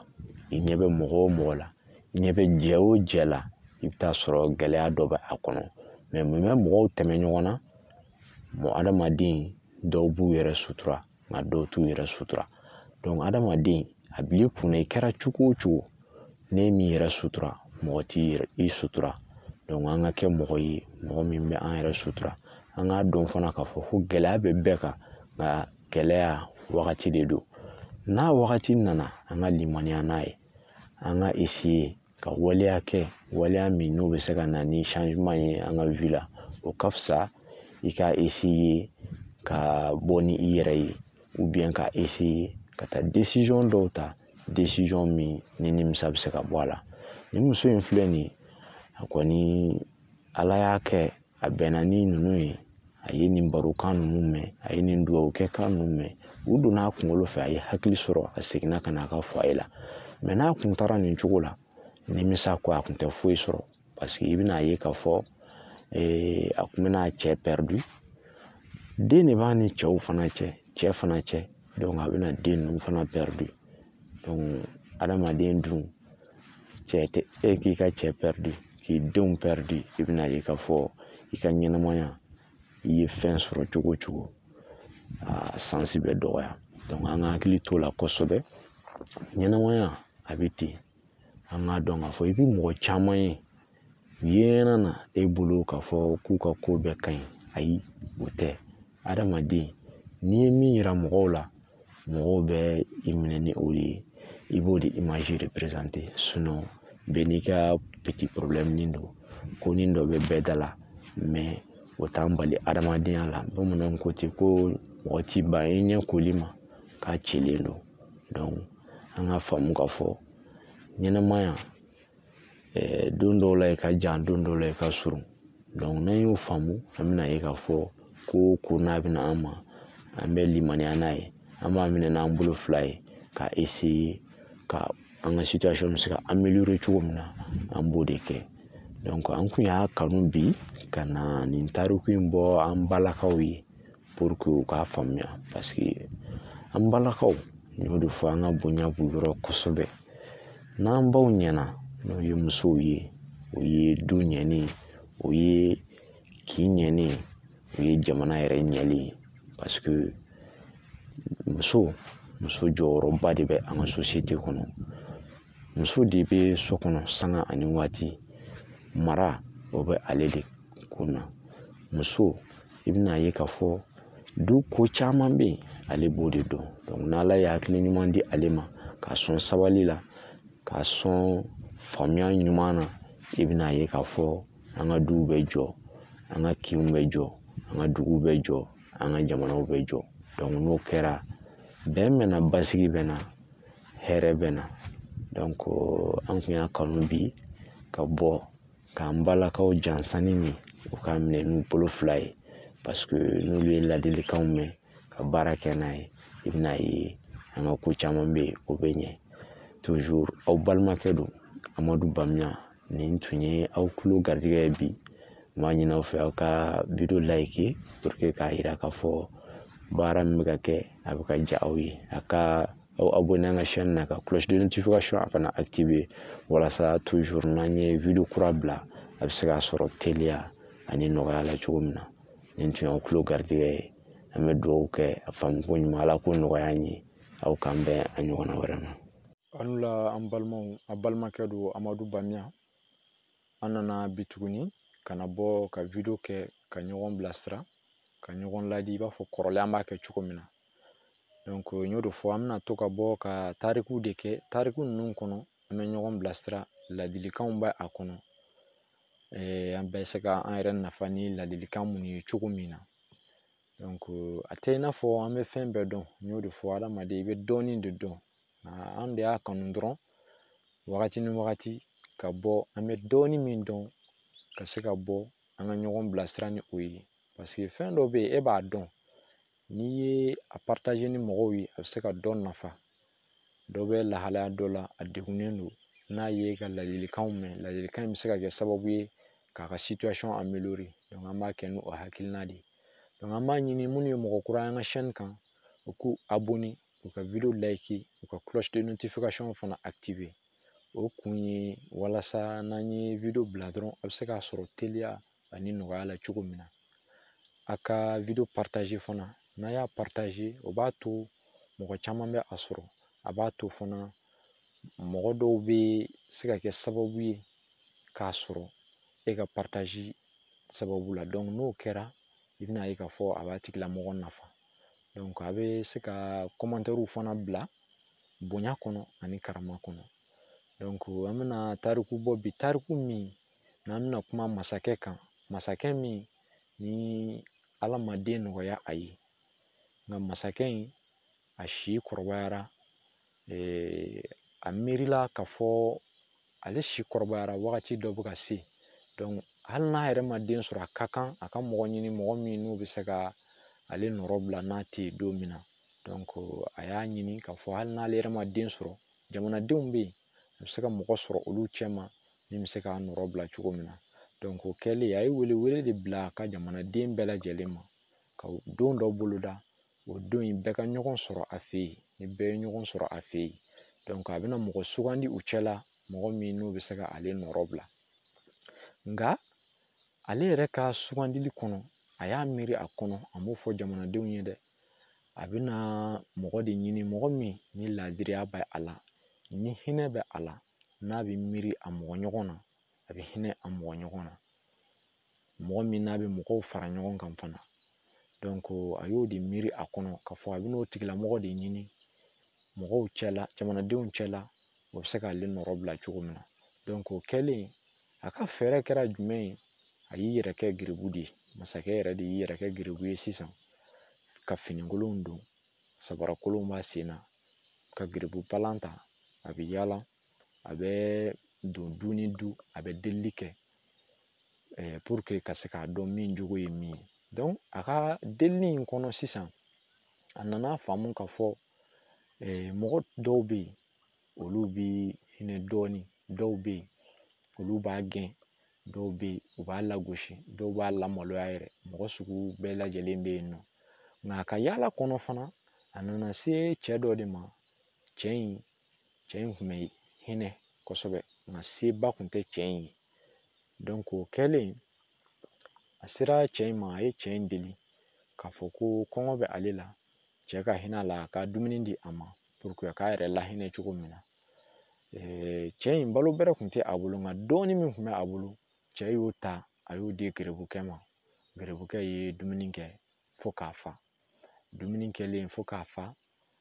i ɲɛ bɛ mɔgɔ o mɔgɔ la, i ɲɛ bɛ jɛ o jɛ la, i bɛ taa sɔrɔ gɛlɛya dɔ bɛ a kɔnɔ. Mais mun bɛ mɔgɔw tɛmɛ ɲɔgɔn na? Mɔgɔ adamaden dɔw b'u yɛrɛ sutura, nka dɔw t'u yɛrɛ sutura. Donc adamaden a bil'i kunna, i kɛra cogo o cogo, n'e m'i yɛrɛ sutura, mɔgɔ t'i yɛrɛ i sutura. Donc an ka kɛ mɔgɔ ye, mɔgɔ min bɛ an yɛrɛ sutura. An k'a dɔn fana k'a fɔ ko gɛlɛya bɛ bɛɛ kan, nka gɛlɛya wagati de don. N'a wagati nana, an ka limaniya n'a ye, an ka essayer ka waleya kɛ, waleya min n'o bɛ se ka na ni changement ye an ka vie la. O ka fisa i ka essayer ka bɔ ni i yɛrɛ ye, ou bien ka essayer ka taa décision dɔw ta, décision min ni nimisa bɛ se ka bɔ a la. Nin muso in filɛ nin ye, a kɔni Ala y'a kɛ a bɛnna ni ninnu ye, a ye nin barokan ninnu mɛn, a ye nin dugawu kɛkan ninnu mɛn, u donna a kunkolo fɛ, a ye hakili sɔrɔ, a seginna ka na a ka foyer la. Mais n'a kun taara nin cogo la, nimisa ko a kun tɛ foyi sɔrɔ, parce que i bɛna ye k'a fɔ a kun bɛna cɛ perdu. Den de b'a ni cɛw fana cɛ, cɛ fana cɛ, donc a bɛna den ninnu fana perdu. Donc adamaden dun, cɛ tɛ e k'i ka cɛ perdu, k'i denw perdu, i bɛna ye k'a fɔ i ka ɲɛnamaya i ye fɛn sɔrɔ cogo o cogo, a sansi bɛ dɔgɔya. Donc an ka hakili t'o la kosɛbɛ. Ɲɛnamaya a bɛ ten. An k'a dɔn k'a fɔ i bɛ mɔgɔ caman ye yeɲɛna na e bolo k'a fɔ k'u ka ko bɛɛ ka ɲi, ayi o tɛ. Adamaden n'i ye min yira mɔgɔw la, mɔgɔw bɛ i minɛ ni o de ye, i b'o de image représenter. Sinon bɛɛ n'i ka petit problème nin don, ko nin dɔ bɛ bɛɛ da la, mais o t'an bali adamadenya la. Bamananw ko ten ko mɔgɔ t'i ban i ɲɛ koli ma k'a cilen don. Donc an ka faamu k'a fɔ ɲɛnamaya don dɔw la i ka jan, don dɔw la i ka surun. Donc n'an y'o faamu, an bɛna ye k'a fɔ ko o ko n'a bɛna an ma, an bɛ limaniya n'a ye, an b'a minɛ n'an bolo fila ye ka essayer ka an ka situation bɛ se ka améliorer cogo min na, an b'o de kɛ. Donc an kun y'a kanu bi ka na nin tariku in bɔ an balakaw ye pour que u k'a faamuya, parce que an balakaw, n y'o de fɔ, an ka bonya b'u yɔrɔ kosɛbɛ. N'an baw ɲɛna, n'o ye musow ye, o ye du ɲɛni ye, o ye kin ɲɛni ye, o ye jamana yɛrɛ ɲɛli ye, parce que muso jɔyɔrɔba de bɛ an ka société kɔnɔ. Muso de bɛ so kɔnɔ sanga ani waati, mara o bɛ ale de kun na. Muso i bɛna ye k'a fɔ du ko caman bɛ yen, ale b'o de dɔn. Donc n'Ala ye hakili ɲuman di ale ma, k'a sɔn sabali la, k'a sɔn faamuya ɲuman na, i bɛna ye k'a fɔ an ka duw bɛ jɔ, an ka kinw bɛ jɔ, an ka duguw bɛ jɔ, an ka jamanaw bɛ jɔ. Donc n'o kɛra, bɛn bɛ na, basigi bɛ na, hɛrɛ bɛ na. Donc an kun y'a kanu bi ka bɔ k'an balakaw jansanni ni u k'a minɛ n'u bolo fila ye, parce que n'olu ye ladilikanw mɛn ka baara kɛ n'a ye, i bɛna ye An ka ko caman bɛ yen o bɛ ɲɛ. Toujours aw balimakɛ don Amadu Bamiyan. Nin tun ye aw tulo garijɛgɛ ye bi. N b'a ɲini aw fɛ aw ka vidéo like pour que k'a yira k'a fɔ baara min bɛ ka kɛ a bɛ ka diya aw ye. A ka aw abonné an ka chaîne na, ka cloche de notification a fana activer walasa toujours n'an ye vidéo kura bila a bɛ se k'a sɔrɔ teliya ani nɔgɔya la cogo min na. Nin tun y'aw tulo garijɛgɛ ye. An bɛ dugawu kɛ a faamuko ɲuman, Ala k'o nɔgɔya an ye. Aw k'an bɛn a ɲɔgɔnna wɛrɛ ma. Aw ni wula an balimaw, a balimakɛ don Amadu Bamiyan. An nana bi tuguni ka na bɔ ka vidéo kɛ ka ɲɔgɔn bilasira, ka ɲɔgɔn ladi i b'a fɔ kɔrɔlen an b'a kɛ cogo min na. Donc n y'o de fɔ, an bɛna to ka bɔ ka tarikuw de kɛ. Tariku ninnu kɔnɔ an bɛ ɲɔgɔn bilasira, ladilikanw bɛ a kɔnɔ. An bɛ se ka an yɛrɛ nafa ni ladilikan minnu ye cogo min na. Donc a tɛ i n'a fɔ an bɛ fɛn bɛɛ dɔn. N y'o de fɔ, adamaden i bɛ dɔɔnin de dɔn. Nka an de y'a kanu dɔrɔn wagati ni wagati ka bɔ an bɛ dɔɔnin min dɔn ka se ka bɔ an ka ɲɔgɔn bilasira ni o ye. Parce que fɛn dɔ bɛ yen e b'a dɔn, n'i ye a partager ni mɔgɔw ye a bɛ se ka dɔ nafa. Dɔ bɛ lahalaya dɔ la, a degunnen don, n'a ye ka ladilikanw mɛn, ladilikan in bɛ se ka kɛ sababu ye k'a ka situation améliorer. Donc an b'a kɛ n'o hakilina de ye. Donc an b'a ɲini minnu ye mɔgɔ kura ye an ka chaîne kan, u k'u abonné, u ka vidéo like, u ka cloche de notification fana activer. O kun ye walasa n'an ye vidéo bila dɔrɔn a bɛ se k'a sɔrɔ teliya ani nɔgɔya la cogo min na. A ka vidéo partager fana, n'a y'a partager o b'a to mɔgɔ caman bɛ a sɔrɔ. A b'a to fana mɔgɔ dɔw bɛ se ka kɛ sababu ye k'a sɔrɔ e ka partage sababu la. Donc n'o kɛra i bɛna ye k'a fɔ a b'a tigilamɔgɔ nafa. Donc a bɛ se ka commentaire fana bila bonya kɔnɔ ani karama kɔnɔ. Donc an bɛna tariku bɔ bi, tariku min n'an bɛna kuma masakɛ kan, masakɛ min ni Ala ma den nɔgɔya a ye. Nka masakɛ in a si kɔrɔbayara, a miirila k'a fɔ ale si kɔrɔbayara wagati dɔ bɛ ka se. Donc hali n'a yɛrɛ ma den sɔrɔ, a ka kan a ka mɔgɔ ɲini, mɔgɔ min n'u bɛ se ka ale nɔrɔ bila n'a tɛ yen don min na. Donc a y'a ɲini k'a fɔ hali n'ale yɛrɛ ma den sɔrɔ, jamanadenw bɛ yen, a bɛ se ka mɔgɔ sɔrɔ olu cɛma min bɛ se k'a nɔrɔ bila cogo min na. Donc o kɛlen a ye welewele de bila a ka jamanaden bɛɛ lajɛlen ma ka don dɔ boloda, o don in bɛɛ ka ɲɔgɔn sɔrɔ a fɛ yen. Ni bɛɛ ye ɲɔgɔn sɔrɔ a fɛ yen, donc a bɛna mɔgɔ sugandi u cɛla, mɔgɔ min n'u bɛ se ka ale nɔrɔ bila. Nka ale yɛrɛ ka sugandili kɔnɔ, a y'a miiri a kɔnɔ, a m'o fɔ jamanadenw ye dɛ, a bɛna mɔgɔ de ɲini, mɔgɔ min ni laadiriya bɛ a la, ni hinɛ bɛ a la, n'a bɛ miiri a mɔgɔ ɲɔgɔn na, a bɛ hinɛ a mɔgɔ ɲɔgɔn na, mɔgɔ min n'a bɛ mɔgɔw fara ɲɔgɔn kan fana. Donc a y'o de miiri a kɔnɔ k'a fɔ a bɛna o tigilamɔgɔ de ɲini mɔgɔw cɛla, jamanadenw cɛla, o bɛ se k'ale nɔrɔ bila cogo min na. Donc o kɛlen a ka fɛɛrɛ kɛra jumɛn ye? A y'i yɛrɛ kɛ geribu de ye. Masakɛ yɛrɛ de y'i yɛrɛ kɛ geribu ye sisan, ka finikolonw don, sabarakolonw b'a sen na, ka geribu palan ta, a bɛ yaala, a bɛ don du ni du, a bɛ delili kɛ pour que ka se k'a dɔn min jogo ye min ye. Donc a ka delili in kɔnɔ sisan, a nana faamu k'a fɔ mɔgɔ dɔw bɛ yen olu bɛ hinɛ dɔɔnin, dɔw bɛ yen olu b'a gɛn, dɔw bɛ yen u b'a lagosi, dɔw b'a lamaloya yɛrɛ, mɔgɔ sugu bɛɛ lajɛlen bɛ yen nɔ. Nka a ka yaala kɔnɔ fana, a nana se cɛ dɔ de ma. Cɛ in tun bɛ hinɛ kosɛbɛ, nka seba tun tɛ cɛ in ye. Donc o kɛlen a sera cɛ in ma, a ye cɛ in deli k'a fɔ ko kɔngɔ bɛ ale la, cɛ ka hinɛ a la, a ka dumuni di a ma pour que a k'a yɛrɛ lahinɛ cogo min na. Cɛ in balo bɛrɛ tun tɛ a bolo, nka dɔɔnin min tun bɛ a bolo, cɛ y'o ta, a y'o di gerebukɛ ma. Gerebukɛ ye dumuni kɛ fo k'a fa. Dumuni kɛlen fo k'a fa,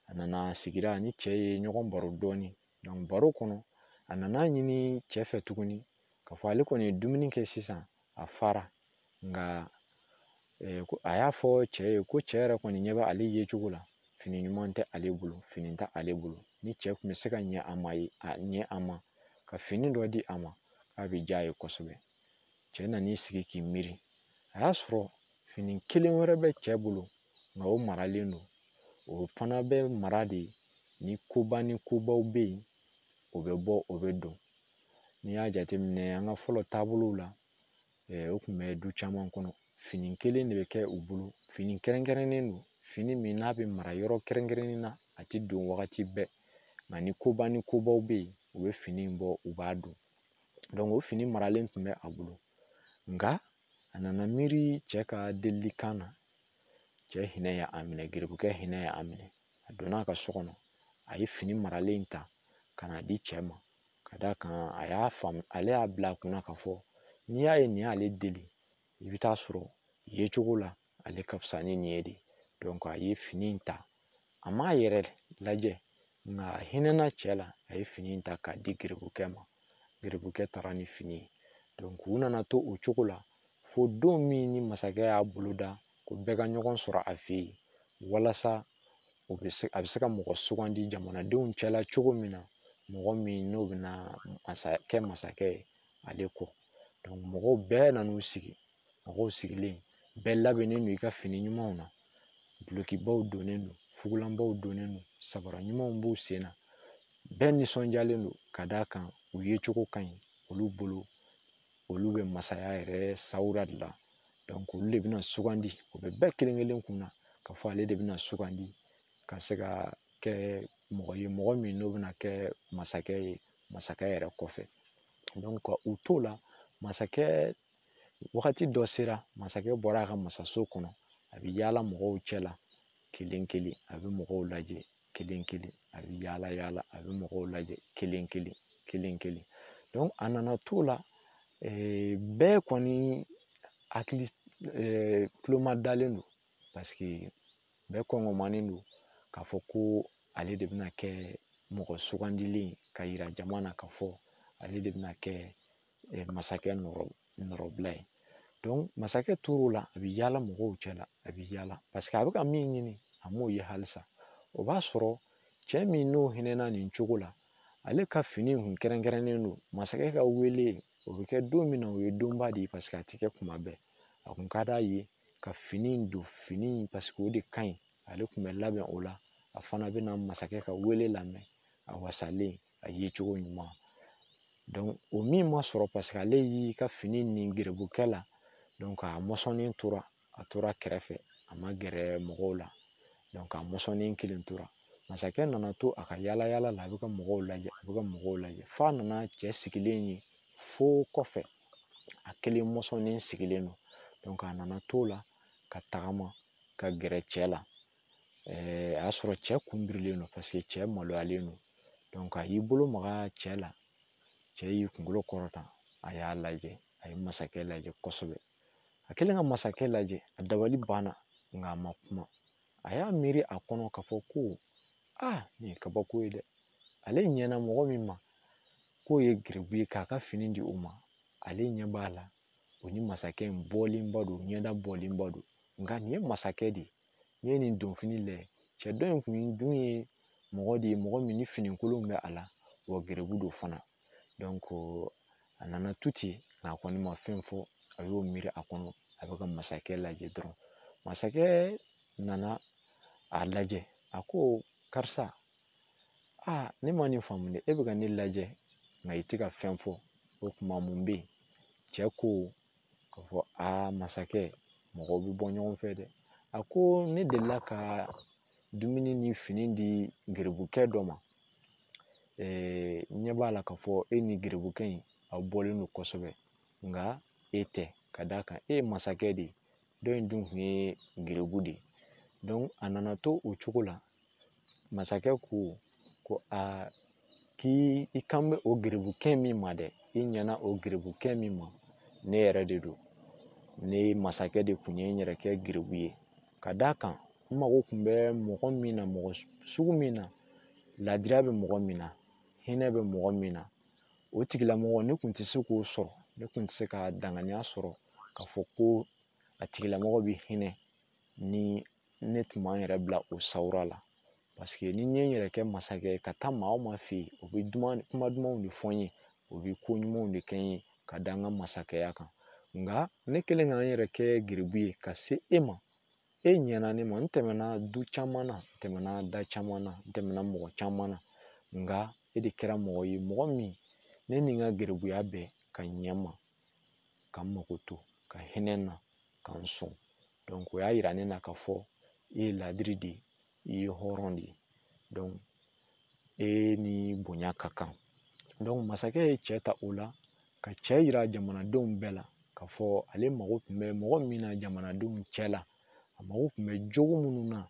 a nana sigira ni cɛ ye ɲɔgɔn baro dɔɔnin. Donc baro kɔnɔ, a nana ɲini cɛ fɛ tuguni k'a fɔ ale kɔni ye dumuni kɛ sisan, a fara. Nka a y'a fɔ cɛ ye ko cɛ yɛrɛ kɔni ɲɛ bɛ ale ye cogo la, fini ɲuman tɛ ale bolo, fini tɛ ale bolo. Ni cɛ tun bɛ se ka ɲɛ a ma ye, a ɲɛ a ma ka fini dɔ di a ma, k'a bɛ diya a ye kosɛbɛ. Cɛ nan'i sigi k'i miiri, a y'a sɔrɔ fini kelen wɛrɛ bɛ cɛ bolo, nka o maralen don. O fana bɛ mara de Ni koba ni kobaw bɛ yen, o bɛ bɔ, o bɛ don. N'i y'a jateminɛ an ka fɔlɔ taabolow la, o tun bɛ du caman kɔnɔ. Fini kelen de bɛ kɛ u bolo, fini kɛrɛnkɛrɛnnen don, fini min n'a bɛ mara yɔrɔ kɛrɛnkɛrɛnnen na, a tɛ don wagati bɛɛ. Nka ni koba ni kobaw bɛ yen, u bɛ fini in bɔ, u b'a don. O fini maralen tun bɛ a bolo. Nka a nana miiri cɛ ka delilikan na. Cɛ hinɛ y'a minɛ, gerebukɛ hinɛ y'a minɛ. A donna a ka so kɔnɔ, a ye fini maralen ta ka n'a di cɛ ma. Ka d'a kan a y'a faamu, ale y'a bila a kunna k'a fɔ n'i y'a ye nin y'ale deli, i bɛ taa sɔrɔ yecogo la ale ka fisa ni nin ye de. A ye fini in ta, a m'a yɛrɛ lajɛ, nka a hinɛna cɛ la, a ye fini in ta k'a di gerebukɛ ma. Gerebukɛ taara ni fini ye. U nana to o cogo la fo don min ni masakɛ y'a bolo da ko bɛɛ ka ɲɔgɔn sɔrɔ a fɛ yen, walasa a bɛ se ka mɔgɔ sugandi jamanadenw cɛla cogo min na, mɔgɔ min n'o bɛna kɛ masakɛ ye ale kɔ. Mɔgɔw bɛɛ nan'u sigi. Mɔgɔw sigilen, bɛɛ labɛnnen don i ka fini ɲumanw na, dulokibaw donnen don, fugulanbaw donnen don, sabara ɲumanw b'u sen na. Bɛɛ nisɔndiyalen don ka d'a kan u yecogo ka ɲi olu bolo, olu bɛ masaya yɛrɛ sawura de la. Olu de bɛna sugandi, o bɛ bɛɛ kelen kelen kun na k'a fɔ ale de bɛna sugandi ka se ka kɛ mɔgɔ ye, mɔgɔ min n'o bɛna kɛ masakɛ ye masakɛ yɛrɛ kɔfɛ. Ka u t'o la, masakɛ wagati dɔ sera, masakɛ bɔra a ka masaso kɔnɔ, a bɛ yaala mɔgɔw cɛ la kelen kelen, a bɛ mɔgɔw lajɛ kelen kelen, a bɛ yaala yaala, a bɛ mɔgɔw lajɛ kelen kelen, kelen kelen. A nana t'o la, bɛɛ kɔni hakili tuloma dalen don, parce que bɛɛ kɔngɔmanen don k'a fɔ ko ale de bɛna kɛ mɔgɔ sugandilen ka yira jama na k'a fɔ ale de bɛna kɛ masakɛ nɔrɔbila ye. Masakɛ tor'o la, a bɛ yaala mɔgɔw cɛ la, a bɛ yaala, parce que a bɛ ka min ɲini a m'o ye halisa. O b'a sɔrɔ cɛ min n'o hinɛna nin cogo la, ale ka fini kun kɛrɛnkɛrɛnnen don. Masakɛ ka wele o bɛ kɛ don min na, o ye donba de ye, parce que a tɛ kɛ kuma bɛɛ. A kun ka d'a ye ka fini don, fini parce que o de ka ɲi, ale kun bɛ labɛn o la. A fana bɛna masakɛ ka wele lamɛn, a wasalen, a yecogo ɲuman. O min ma sɔrɔ parce que ale y'i ka fini nin gerebukɛ la, a mɔsɔnnen tora, a tora kɛrɛfɛ, a ma gɛrɛ mɔgɔw la. A mɔsɔnnen kelen tora. Masakɛ nana to a ka yaala yaala la, a bɛ ka mɔgɔw lajɛ, a bɛ ka mɔgɔw lajɛ, f'a nana cɛ sigilen ye fo kɔfɛ, a kelen mɔsɔnnen sigilen don. A nana t'o la ka tagama ka gɛrɛ cɛ la. A y'a sɔrɔ cɛ kun birilen don, parce que cɛ maloyalen don. A y'i bolo maga cɛ la, cɛ y'i kunkolo kɔrɔta, a y'a lajɛ, a ye masakɛ lajɛ kosɛbɛ. A kɛlen ka masakɛ lajɛ, a dabali banna, nka a ma kuma. A y'a miiri a kɔnɔ k'a fɔ ko nin ye kabako ye dɛ. Ale ɲɛna mɔgɔ min ma k'o ye gerebu ye k'a ka fini di o ma, ale ɲɛ b'a la o ni masakɛ in bɔlenba don, ɲɛda bɔlenba don. Nka nin ye masakɛ de ye, n'i ye nin donfini lajɛ, cɛ dɔ in kun dun ye mɔgɔ de ye, mɔgɔ min ni finikolon bɛ a la, wa gerebu don fana. A nana to ten, nka a kɔni ma fɛn fɔ, a y'o miiri a kɔnɔ, a bɛ ka masakɛ lajɛ dɔrɔn. Masakɛ nana a lajɛ, a ko karisa, ne ma nin faamu dɛ, e bɛ ka ne lajɛ nka i tɛ ka fɛn fɔ, o tuma mun bɛ yen? Cɛ ko k'a fɔ masakɛ, mɔgɔw bɛ bɔ ɲɔgɔn fɛ dɛ. A ko ne delila ka dumuni ni fini di gerebukɛ dɔ ma, ɲɛ b'a la k'a fɔ e ni gerebukɛ in aw bɔlen don kosɛbɛ, nka e tɛ, ka d'a kan e ye masakɛ de ye, dɔ in dun tun ye gerebu de ye. A nana to o cogo la, masakɛ ko ko k'i kan bɛ o gerebukɛ min ma dɛ, i ɲɛna o gerebukɛ min ma, ne yɛrɛ de don. Ne masakɛ de tun ye n yɛrɛ kɛ gerebu ye, ka d'a kan n mago tun bɛ mɔgɔ min na, mɔgɔ sugu min na, laadiriya bɛ mɔgɔ min na, hinɛ bɛ mɔgɔ min na, o tigilamɔgɔ ne tun tɛ se k'o sɔrɔ, ne tun tɛ se ka danganiya sɔrɔ k'a fɔ ko a tigilamɔgɔ bɛ hinɛ ni ne tun m'an yɛrɛ bila o sawura la. Parce que ni n ye n yɛrɛ kɛ masakɛ ye ka taa maa o maa fɛ yen, o bɛ kuma dumanw de fɔ n ye, o bɛ ko ɲumanw de kɛ n ye ka da n ka masakɛya kan. Nka ne kɛlen ka n yɛrɛ kɛ gerebu ye ka se e ma, E ɲɛna ne ma, n tɛmɛna du caman na, n tɛmɛna da caman na, n tɛmɛna mɔgɔ caman na, nka e de kɛra mɔgɔ ye, mɔgɔ min ne ni n ka garibuya bɛɛ ka ɲɛ n ma, ka n mako to, ka hinɛ n na, ka n sɔn. Donc o y'a yira ne na k'a fɔ e ye ladiri de ye, i ye hɔrɔn de ye. Donc e ni bonya ka kan. Donc masakɛ ye cɛ ta o la ka cɛ yira jamanadenw bɛɛ la k'a fɔ ale mago tun bɛ mɔgɔ min na jamanadenw cɛ la, a mago tun bɛ jogo minnu na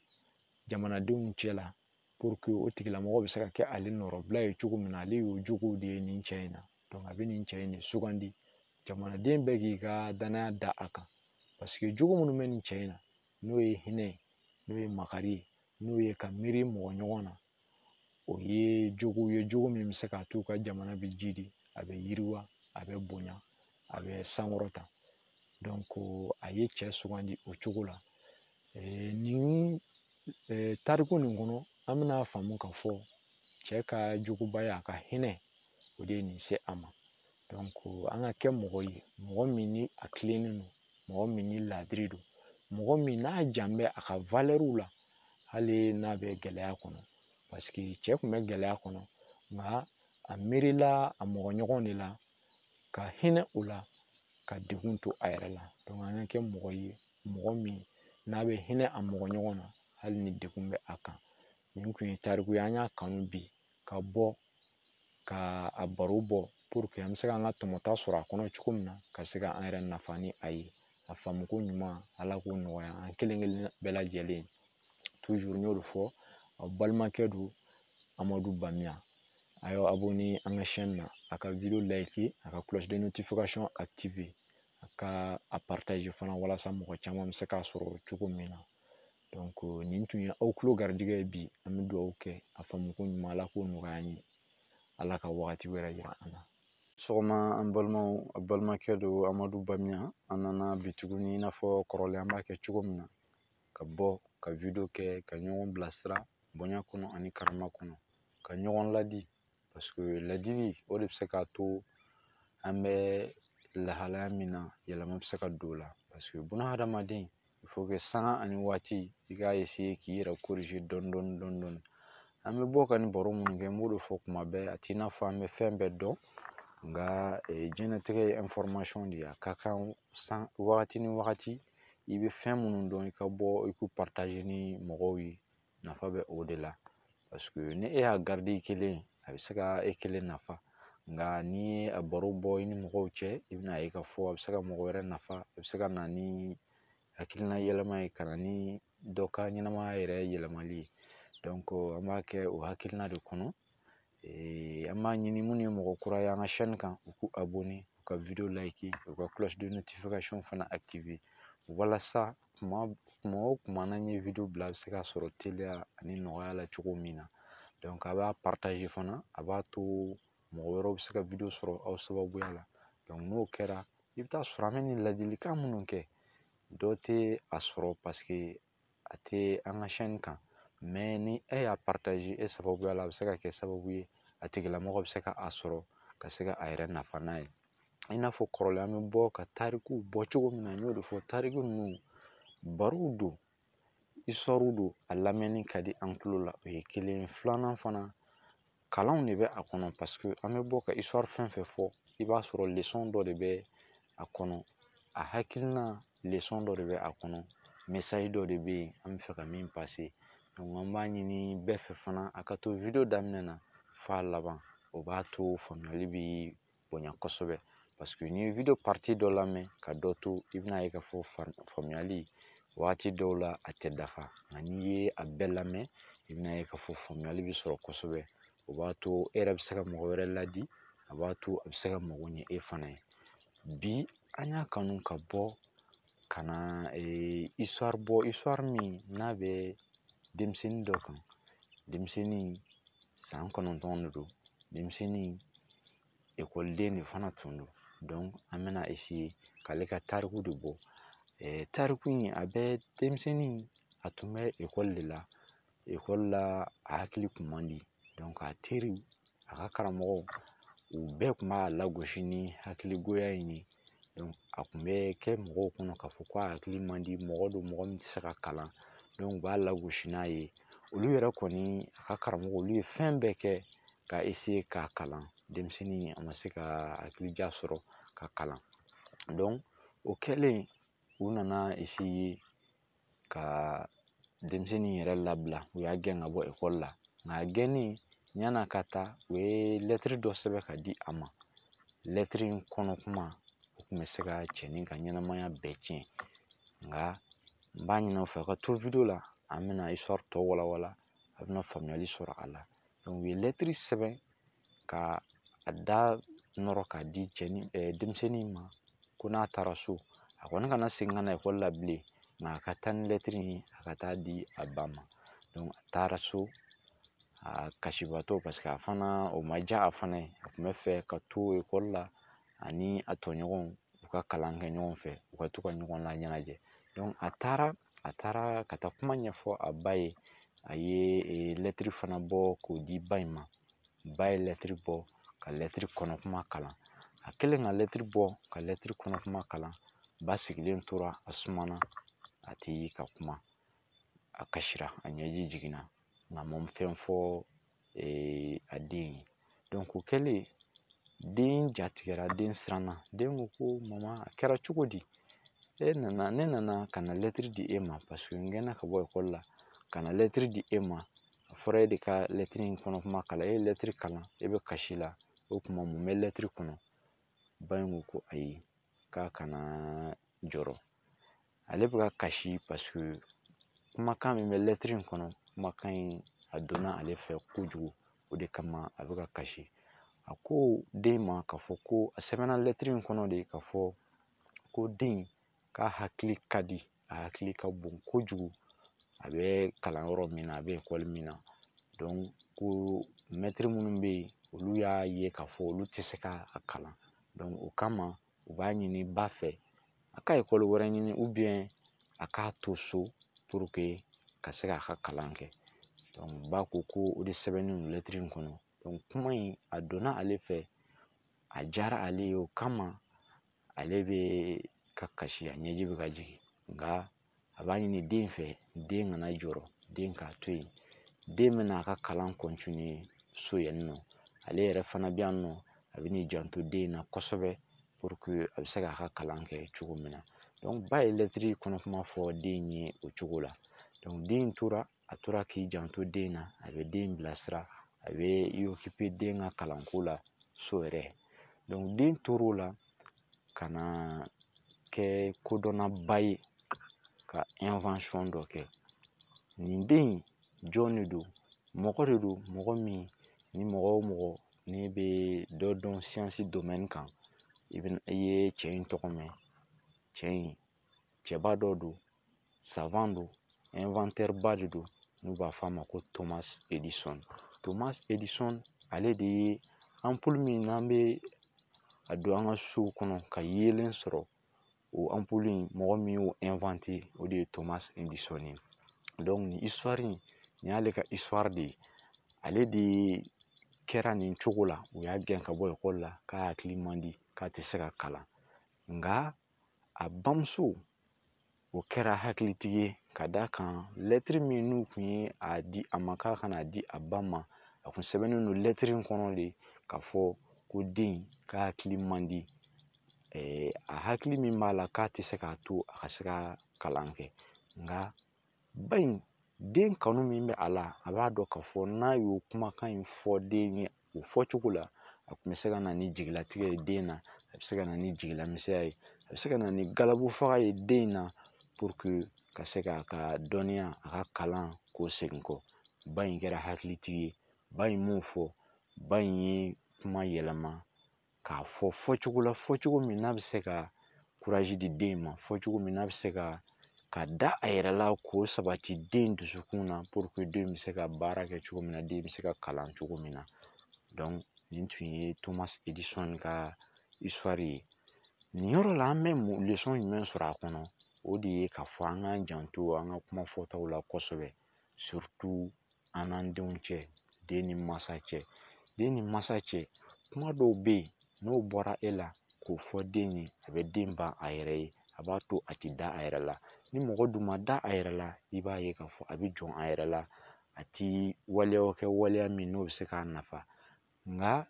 jamanadenw cɛ la pour que o tigilamɔgɔ bɛ se ka kɛ ale nɔrɔbila ye cogo min na, ale y'o jogow de ye nin cɛ in na. Donc a bɛ nin cɛ in de sugandi, jamanaden bɛɛ k'i ka danaya da a kan, parce que jogo minnu bɛ nin cɛ in na, n'o ye hinɛ ye, n'o ye makari ye, n'o ye ka miiri mɔgɔ ɲɔgɔn na, o ye jogo ye, jogo min bɛ se k'a to ka jamana bɛ jidi, a bɛ yiriwa, a bɛ bonya, a bɛ sankɔrɔta. Donc a ye cɛ sugandi o cogo la. Nin tariku nin kɔnɔ, an bɛna faamu k'a fɔ cɛ ka jogoba ye, a ka hinɛ, o de ye nin se a ma. Donc an ka kɛ mɔgɔ ye, mɔgɔ min ni a tilennen don, mɔgɔ min ni ladiri don, mɔgɔ min n'a jan bɛ a ka valɛriw la, hali n'a bɛ gɛlɛya kɔnɔ. Parce que cɛ tun bɛ gɛlɛya kɔnɔ, nka a miirila a mɔgɔ ɲɔgɔn de la, ka hinɛ o la, ka degun to a yɛrɛ la. Donc an ka kɛ mɔgɔ ye, mɔgɔ min n'a bɛ hinɛ a mɔgɔ ɲɔgɔn na, hali ni degun bɛ a kan. Nin kun ye tariku ye, an y'a kanu bi ka bɔ ka a baro bɔ pour que an bɛ se k'an ka tɔmɔta sɔrɔ a kɔnɔ cogo min na, ka se ka an yɛrɛ nafa ni a ye. A faamuko ɲuman, Ala k'o nɔgɔya an kelen kelen bɛɛ lajɛlen. Toujours n y'o de fɔ, aw balimakɛ don Amadu Bamiya. A y'aw abonné an ka chaîne na, a ka vidéo like, a ka cloche de notification activer, a ka a partager fana walasa mɔgɔ caman bɛ se k'a sɔrɔ cogo min na. Donc nin tun ye aw tulo garijɛgɛ ye bi, an bɛ dugawu kɛ a faamuko ɲuman, Ala k'o nɔgɔya an ye, Ala ka wagati wɛrɛ yira an na. Sɔgɔma an balimaw, a balimakɛ don Amadu Bamiya. An nana bi tuguni i n'a fɔ kɔrɔlen an b'a kɛ cogo min na, ka bɔ ka vidéo kɛ, ka ɲɔgɔn bilasira bonya kɔnɔ ani karama kɔnɔ, ka ɲɔgɔn ladi, parce que ladili o de bɛ se k'a to an bɛ lahalaya min na yɛlɛma bɛ se ka don o la. Parce que buna hadamaden, il faut que sanga ani waati i k'a essayer k'i yɛrɛ corriger dɔɔni dɔɔni dɔɔni dɔɔni. An bɛ bɔ ka nin baro minnu kɛ, n b'o de fɔ kuma bɛɛ, a t'i n'a fɔ an bɛ fɛn bɛɛ dɔn, nka diɲɛlatigɛ ye information de ye, a ka kan san wagati ni wagati i bɛ fɛn minnu dɔn i ka bɔ i k'u partager ni mɔgɔw ye, nafa bɛ o de la. Parce que ni e y'a garder i kelen, a bɛ se ka e kelen nafa, nka n'i ye a baro bɔ i ni mɔgɔw cɛ, i bɛna ye k'a fɔ a bɛ se ka mɔgɔ wɛrɛ nafa, a bɛ se ka na ni hakilina yɛlɛma ye, ka na ni dɔ ka ɲɛnamaya yɛrɛ yɛlɛmali ye. Donc an b'a kɛ o hakilina de kɔnɔ. An b'a ɲini minnu ye mɔgɔ kura ye an ka chaîne kan, u k'u abonné, u ka vidéo like, u ka cloche de notification fana activer, walasa kuma o kuma n'an ye vidéo bila, a bɛ se ka sɔrɔ teliya ani nɔgɔya la cogo min na. Donc a b'a partager fana, a b'a to mɔgɔ wɛrɛw bɛ se ka vidéo sɔrɔ aw sababuya la. Donc n'o kɛra, i bɛ taa sɔrɔ an bɛ nin ladilikan minnu kɛ, dɔ tɛ a sɔrɔ parce que a tɛ an ka chaîne kan, mais ni e y'a partager e sababuya la, a bɛ se ka kɛ sababu ye a tigilamɔgɔ bɛ se ka a sɔrɔ ka se ka a yɛrɛ nafa n'a ye. I n'a fɔ kɔrɔlen an bɛ bɔ ka tarikuw bɔ cogo min na, n y'o de fɔ, tariku ninnu barow don, histoire don, a lamɛnni ka di an tulo la, o ye kelen ye. Filanan fana, kalanw de bɛ a kɔnɔ, parce que an bɛ bɔ ka histoire fɛn fɛn fɔ, i b'a sɔrɔ leçon dɔ de bɛ a kɔnɔ, a hakilina leçon dɔ de bɛ a kɔnɔ, message dɔ de bɛ yen an bɛ fɛ ka min passer. Donc an b'a ɲini bɛɛ fɛ fana a ka to vidéo daminɛ na f'a laban, o b'a to faamuyali bɛ bonya kosɛbɛ. Parce que n'i ye vidéo partie dɔ lamɛn ka dɔ to, i bɛna ye k'a fɔ faamuyali waati dɔw la a tɛ dafa, nka n'i ye a bɛɛ lamɛn, i bɛna ye k'a fɔ faamuyali bɛ sɔrɔ kosɛbɛ. O b'a to e yɛrɛ bɛ se ka mɔgɔ wɛrɛ ladi, a b'a to a bɛ se ka mago ɲɛ e fana ye. Bi an y'a kanu ka bɔ ka na histoire bɔ, histoire min n'a bɛ denmisɛnnin dɔ kan, denmisɛnnin san 9 de don, denmisɛnnin ekɔliden de fana tun don. Donc an bɛna essayer k'ale ka tariku de bɔ. Tariku in a bɛ denmisɛnnin, a tun bɛ ekɔli de la, ekɔli la a hakili kun man di. Donc a teriw, a ka karamɔgɔw, u bɛɛ tun b'a lagosi ni hakiligoya in ye. Donc a kun bɛ kɛ mɔgɔw kɔnɔ k'a fɔ ko a hakili man di, mɔgɔ don mɔgɔ min tɛ se ka kalan. Donc u b'a lagosi n'a ye. Olu yɛrɛ kɔni, a ka karamɔgɔ, olu ye fɛn bɛɛ kɛ ka essayer k'a kalan. Denmisɛnnin a ma se ka hakilija sɔrɔ ka kalan. Donc o kɛlen, u nana essayer ka denmisɛnnin yɛrɛ labila. U y'a gɛn ka bɔ ekɔli la. Nka a gɛnni, yan'a ka taa, u ye lɛtiri dɔ sɛbɛn ka di a ma. Lɛtiri in kɔnɔ kuma, o tun bɛ se ka cɛnin ka ɲɛnamaya bɛɛ tiɲɛ. Nka n b'a ɲini aw fɛ, a ka to vidéo la, an bɛna histoire tɔ walawala, a bɛna faamuyali sɔrɔ a la. Donc u ye lɛtiri sɛbɛn ka a da nɔrɔ k'a di cɛnin denmisɛnnin ma, ko n'a taara so, a kɔni kana segin ka na ekɔli la bilen, nka a ka taa ni lɛtiri in ye, a ka taa di a ba ma. Donc a taara so, a kasibatɔ, parce que a fana o ma diya a fana ye. A tun bɛ fɛ ka to ekɔli la ani a tɔɲɔgɔnw, u ka kalan kɛ ɲɔgɔn fɛ, u ka to ka ɲɔgɔn laɲɛnajɛ. Donc a taara ka taa kuma ɲɛfɔ a ba ye. A ye lɛtiri fana bɔ k'o di ba in ma. Ba ye lɛtiri bɔ ka lɛtiri kɔnɔ kuma kalan. A kɛlen ka lɛtiri bɔ ka lɛtiri kɔnɔ kuma kalan, ba sigilen tora, a sumana, a ti ka kuma, a kasira, a ɲɛji jiginna, nka a ma fɛn fɔ a den ye. Donc o kɛlen, den jatigɛra, den siranna. Den ko ko mama, a kɛra cogo di? E nana, ne nana ka na lɛtiri di e ma, parce que n gɛnna ka bɔ ekɔli la ka na lɛtiri di e ma. A fɔra e de ka lɛtiri in kɔnɔ kuma kalan, e ye lɛtiri kalan, e bɛ kasi la. O tuma mun bɛ lɛtiri kɔnɔ? Ba in ko ko ayi, k'a kana jɔrɔ, ale bɛ ka kasi parce que kumakan min bɛ lɛtiri in kɔnɔ, kumakan in a donna ale fɛ kojugu, o de kama a bɛ ka kasi. A ko den ma k'a fɔ ko a sɛbɛnna lɛtiri in kɔnɔ de k'a fɔ ko den k'a hakili ka di, a hakili ka bon kojugu, a bɛ kalanyɔrɔ min na, a bɛ ekɔli min na. Donc ko mɛtiri minnu bɛ yen, olu y'a ye k'a fɔ olu tɛ se ka a kalan. Donc o kama, u b'a ɲini ba fɛ, a ka ekɔli wɛrɛ ɲini ou bien a k'a to so pour que ka se k'a ka kalan kɛ. Donc ba ko ko o de sɛbɛnnen don lɛtiri in kɔnɔ. Donc kuma in a donna ale fɛ, a diyara ale ye, o kama ale bɛ ka kasi, a ɲɛji bɛ ka jigin. Nka a b'a ɲini den fɛ, den kana jɔrɔ, den k'a to yen, den bɛna a ka kalan continuer so yen nɔ. Ale yɛrɛ fana bɛ yan nɔ, a bɛ n'i janto den na kosɛbɛ pour que a bɛ se k'a ka kalan kɛ cogo min na. Donc ba ye lɛtiri kɔnɔ kuma fɔ den ye o cogo la. Donc den tora, a tora k'i janto den na, a bɛ den bilasira, a bɛ i occuper den ka kalanko la so yɛrɛ. Donc den tor'o la ka na kɛ kodɔnnaba ye, ka invention dɔ kɛ. Nin den in jɔn de don? Mɔgɔ de don, mɔgɔ min ni mɔgɔ o mɔgɔ n'i bɛ dɔ dɔn science domaine kan, i bɛ i ye cɛ in tɔgɔ mɛn. Cɛ in cɛba dɔ don, savant don, inventeur ba de don, n'u b'a fɔ a ma ko Thomas Edison. Thomas Edison, ale de ye ampoule min n'an bɛ a don an ka sow kɔnɔ ka yeelen sɔrɔ, o ampoule in, mɔgɔ min y'o inventé, o de ye Thomas Edison ye. Donc nin histoire in, nin y'ale ka histoire de ye. Ale de kɛra nin cogo la, u y'a gɛn ka bɔ ekɔli la k'a hakili man di, k'a tɛ se ka kalan. Nka a bamuso, o kɛra hakilitigi ye, ka d'a kan lɛtiri min n'u kun ye a di a ma k'a kana di a ba ma, a kun sɛbɛnnen don lɛtiri in kɔnɔ de k'a fɔ ko den k'a hakili man di, a hakili min b'a la k'a tɛ se k'a to a ka se ka kalan kɛ. Nka ba in, den kanu min bɛ a la, a b'a dɔn k'a fɔ n'a y'o kumakan in fɔ den ye o fɔcogo la, a tun bɛ se ka na ni jigilatigɛ ye den na, a bɛ se ka na ni jigilamisɛnya ye, a bɛ se ka na ni galabu faga ye den na, pour que ka se k'a ka dɔnniya, a ka kalan k'o segin kɔ. Ba in kɛra hakilitigi ye. Ba in m'o fɔ, ba in ye kuma yɛlɛma k'a fɔ fɔcogo la, fɔcogo min n'a bɛ se ka courage di den ma, fɔcogo min n'a bɛ se ka da a yɛrɛ la k'o sabati den dusukun na, pour que den bɛ se ka baara kɛ cogo min na, den bɛ se ka kalan cogo min na. Donc nin tun ye Thomas Edison ka histoire ye. Nin yɔrɔ la, an bɛ leçon jumɛn sɔrɔ a kɔnɔ? O de ye k'a fɔ an k'an janto an ka kuma fɔtaw la kosɛbɛ, surtout an n'an denw cɛ, den ni masa cɛ. Den ni masa cɛ, kuma dɔw bɛ yen, n'o bɔra e la, k'o fɔ den ye, a bɛ den ban a yɛrɛ ye, a b'a to a ti da a yɛrɛ la. Ni mɔgɔ dun ma da a yɛrɛ la, i b'a ye k'a fɔ a bɛ jɔn a yɛrɛ la, a ti waleyaw kɛ waleya min n'o bɛ se k'a nafa. Nka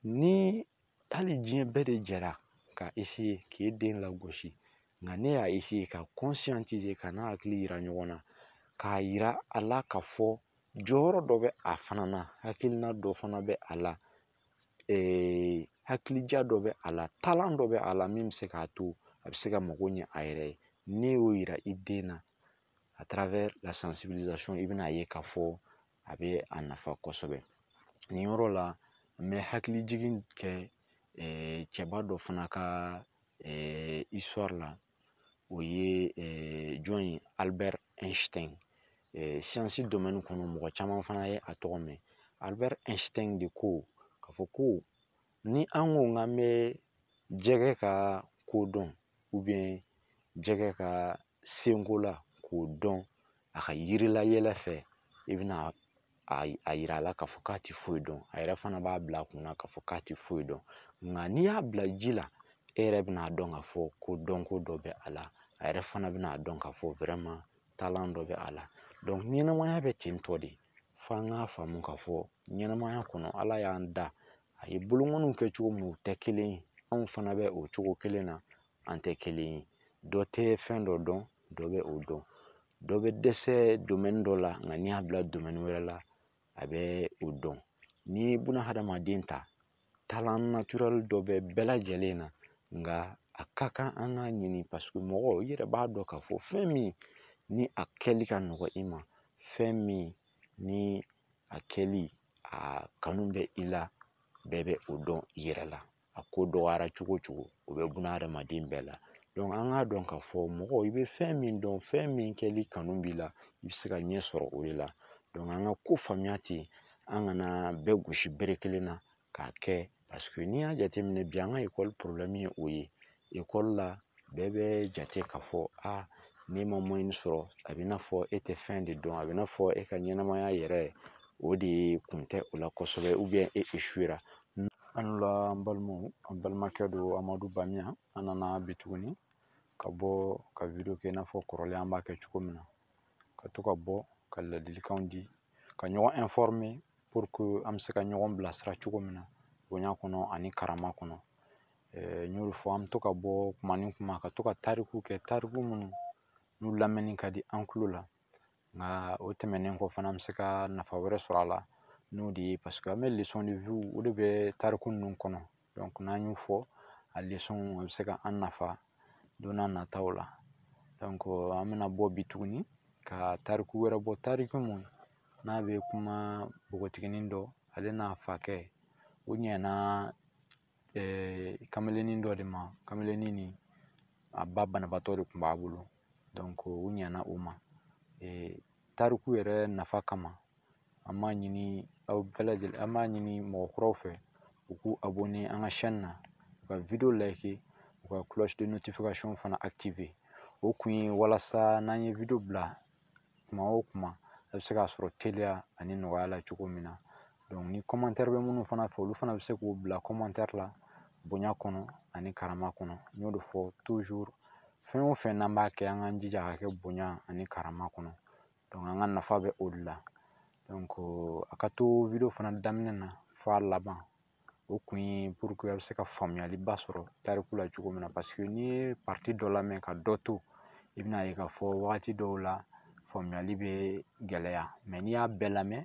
ni hali diɲɛ bɛɛ de jɛra ka essayer k'e den lagosi, nka ne y'a essayer ka conscientiser, ka n'a hakili yira ɲɔgɔn na, k'a yira a la k'a fɔ jɔyɔrɔ dɔ bɛ a fana na, hakilina dɔ fana bɛ a la, hakilija dɔ bɛ a la, talan dɔ bɛ a la min bɛ se k'a to a bɛ se ka mago ɲɛ a yɛrɛ ye. N'e y'o yira i den na à travers la sensibilisation, i bɛna ye k'a fɔ a bɛ a nafa kosɛbɛ. Nin yɔrɔ la, n bɛ hakilijigin kɛ cɛba dɔ fana ka histoire la, o ye jɔn ye? Albert Einstein. Science domaine kɔnɔ, mɔgɔ caman fana ye a tɔgɔ mɛn. Albert Einstein de ko k'a fɔ ko ni an ko k'an bɛ jɛgɛ ka ko dɔn, ou bien jɛgɛ ka senko la k'o dɔn a ka yirilayɛlɛ fɛ, i bɛna a yira a la k'a fɔ k'a ti foyi dɔn. A yɛrɛ fana b'a bila a kunna k'a fɔ k'a ti foyi dɔn. Nka n'i y'a bila ji la, e yɛrɛ bɛna dɔn k'a fɔ ko dɔnko dɔ bɛ a la. A yɛrɛ fana bɛna dɔn k'a fɔ vraiment talent dɔ bɛ a la. Donc ɲɛnamaya bɛ ten tɔ de, f'an k'a faamu k'a fɔ ɲɛnamaya kɔnɔ Ala y'an da, a ye bolonkɔniw kɛ cogo min u tɛ kelen ye, anw fana bɛ o cogo kelen na, an tɛ kelen ye. Dɔ tɛ fɛn dɔ dɔn, dɔ bɛ o dɔn. Dɔ bɛ dɛsɛ domaine dɔ la, nka n'i y'a bila domaine wɛrɛ la, a bɛ o dɔn. N'i ye buna hadamaden ta, talent naturel dɔ bɛ bɛɛ lajɛlen na, nka a ka kan an k'a ɲini, parce que mɔgɔ i yɛrɛ b'a dɔn k'a fɔ fɛn min ni a kɛli ka nɔgɔ i ma, fɛn min ni a kɛli a kanu bɛ i la, bɛɛ bɛ o dɔn i yɛrɛ la. A ko dɔgɔyara cogo o cogo, o bɛ buna hadamaden bɛɛ la. Donc an k'a dɔn k'a fɔ mɔgɔ i bɛ fɛn min dɔn, fɛn min kɛli kanu b'i la, i bɛ se ka ɲɛ sɔrɔ o de la. Donc an ka ko faamuya ten, an kana bɛɛ gosi bere kelen na k'a kɛ, parce que n'i y'a jateminɛ bi, an ka école problème ye o ye. École la, bɛɛ bɛ jate k'a fɔ a n'e ma moyenne sɔrɔ, a bɛ n'a fɔ e tɛ fɛn de dɔn, a bɛ n'a fɔ e ka ɲɛnamaya yɛrɛ o de kun tɛ o la kosɛbɛ, ou bien e échouera. An la an balimaw, an balimakɛ don Amadu Bamiya, an nana bi tuguni ka bɔ ka vidéo kɛ i n'a fɔ kɔrɔlen an b'a kɛ cogo min na, ka to ka bɔ ka ladilikanw di, ka ɲɔgɔn informer pour que an bɛ se ka ɲɔgɔn bilasira cogo min na bonya kɔnɔ ani karama kɔnɔ. N y'o de fɔ, an bɛ to ka bɔ kuma ni kuma, ka to ka tariku kɛ, tariku minnu n'u lamɛnni ka di an tulo la. Nka o tɛmɛnen kɔ fana, an bɛ se ka nafa wɛrɛ sɔrɔ a la, n'o de ye parce que an bɛ leçon de vie, o de bɛ tariku ninnu kɔnɔ. Donc n'an y'o fɔ, a leçon a bɛ se ka an nafa don n'a nataw la. Donc an bɛna bɔ bi tuguni ka tariku wɛrɛ bɔ, tariku mun n'a bɛ kuma npogotiginin dɔ, ale n'a fakɛ, o ɲɛna kamelennin dɔ de ma. Kamelennin nin a ba banabaatɔ de tun b'a bolo, donc u ɲɛna o ma. Tariku yɛrɛ nafa kama, an b'a ɲini aw bɛɛ lajɛlen, an b'a ɲini mɔgɔ kuraw fɛ u k'u abonner an ka chaîne na, u ka vidéo like, u ka cloche de notification fana activer. O kun ye walasa n'an ye vidéo bila kuma o kuma, a bɛ se k'a sɔrɔ teliya ani nɔgɔya la cogo min na. Donc ni commentaire bɛ minnu fana fɛ, olu fana bɛ se k'o bila commentaire la bonya kɔnɔ ani karama kɔnɔ. N y'o de fɔ toujours, fɛn o fɛn n'an b'a kɛ, an k'an jija ka kɛ bonya ani karama kɔnɔ. Donc an ka nafa bɛ o de la. Donc a ka to vidéo fana daminɛ na fo a laban, o kun ye pour que a bɛ se ka faamuyaliba sɔrɔ tariku la cogo min na, parce que n'i ye partie dɔ lamɛn ka dɔ to, i bɛna ye k'a fɔ wagati dɔw la faamuyali bɛ gɛlɛya, mais n'i y'a bɛɛ lamɛn,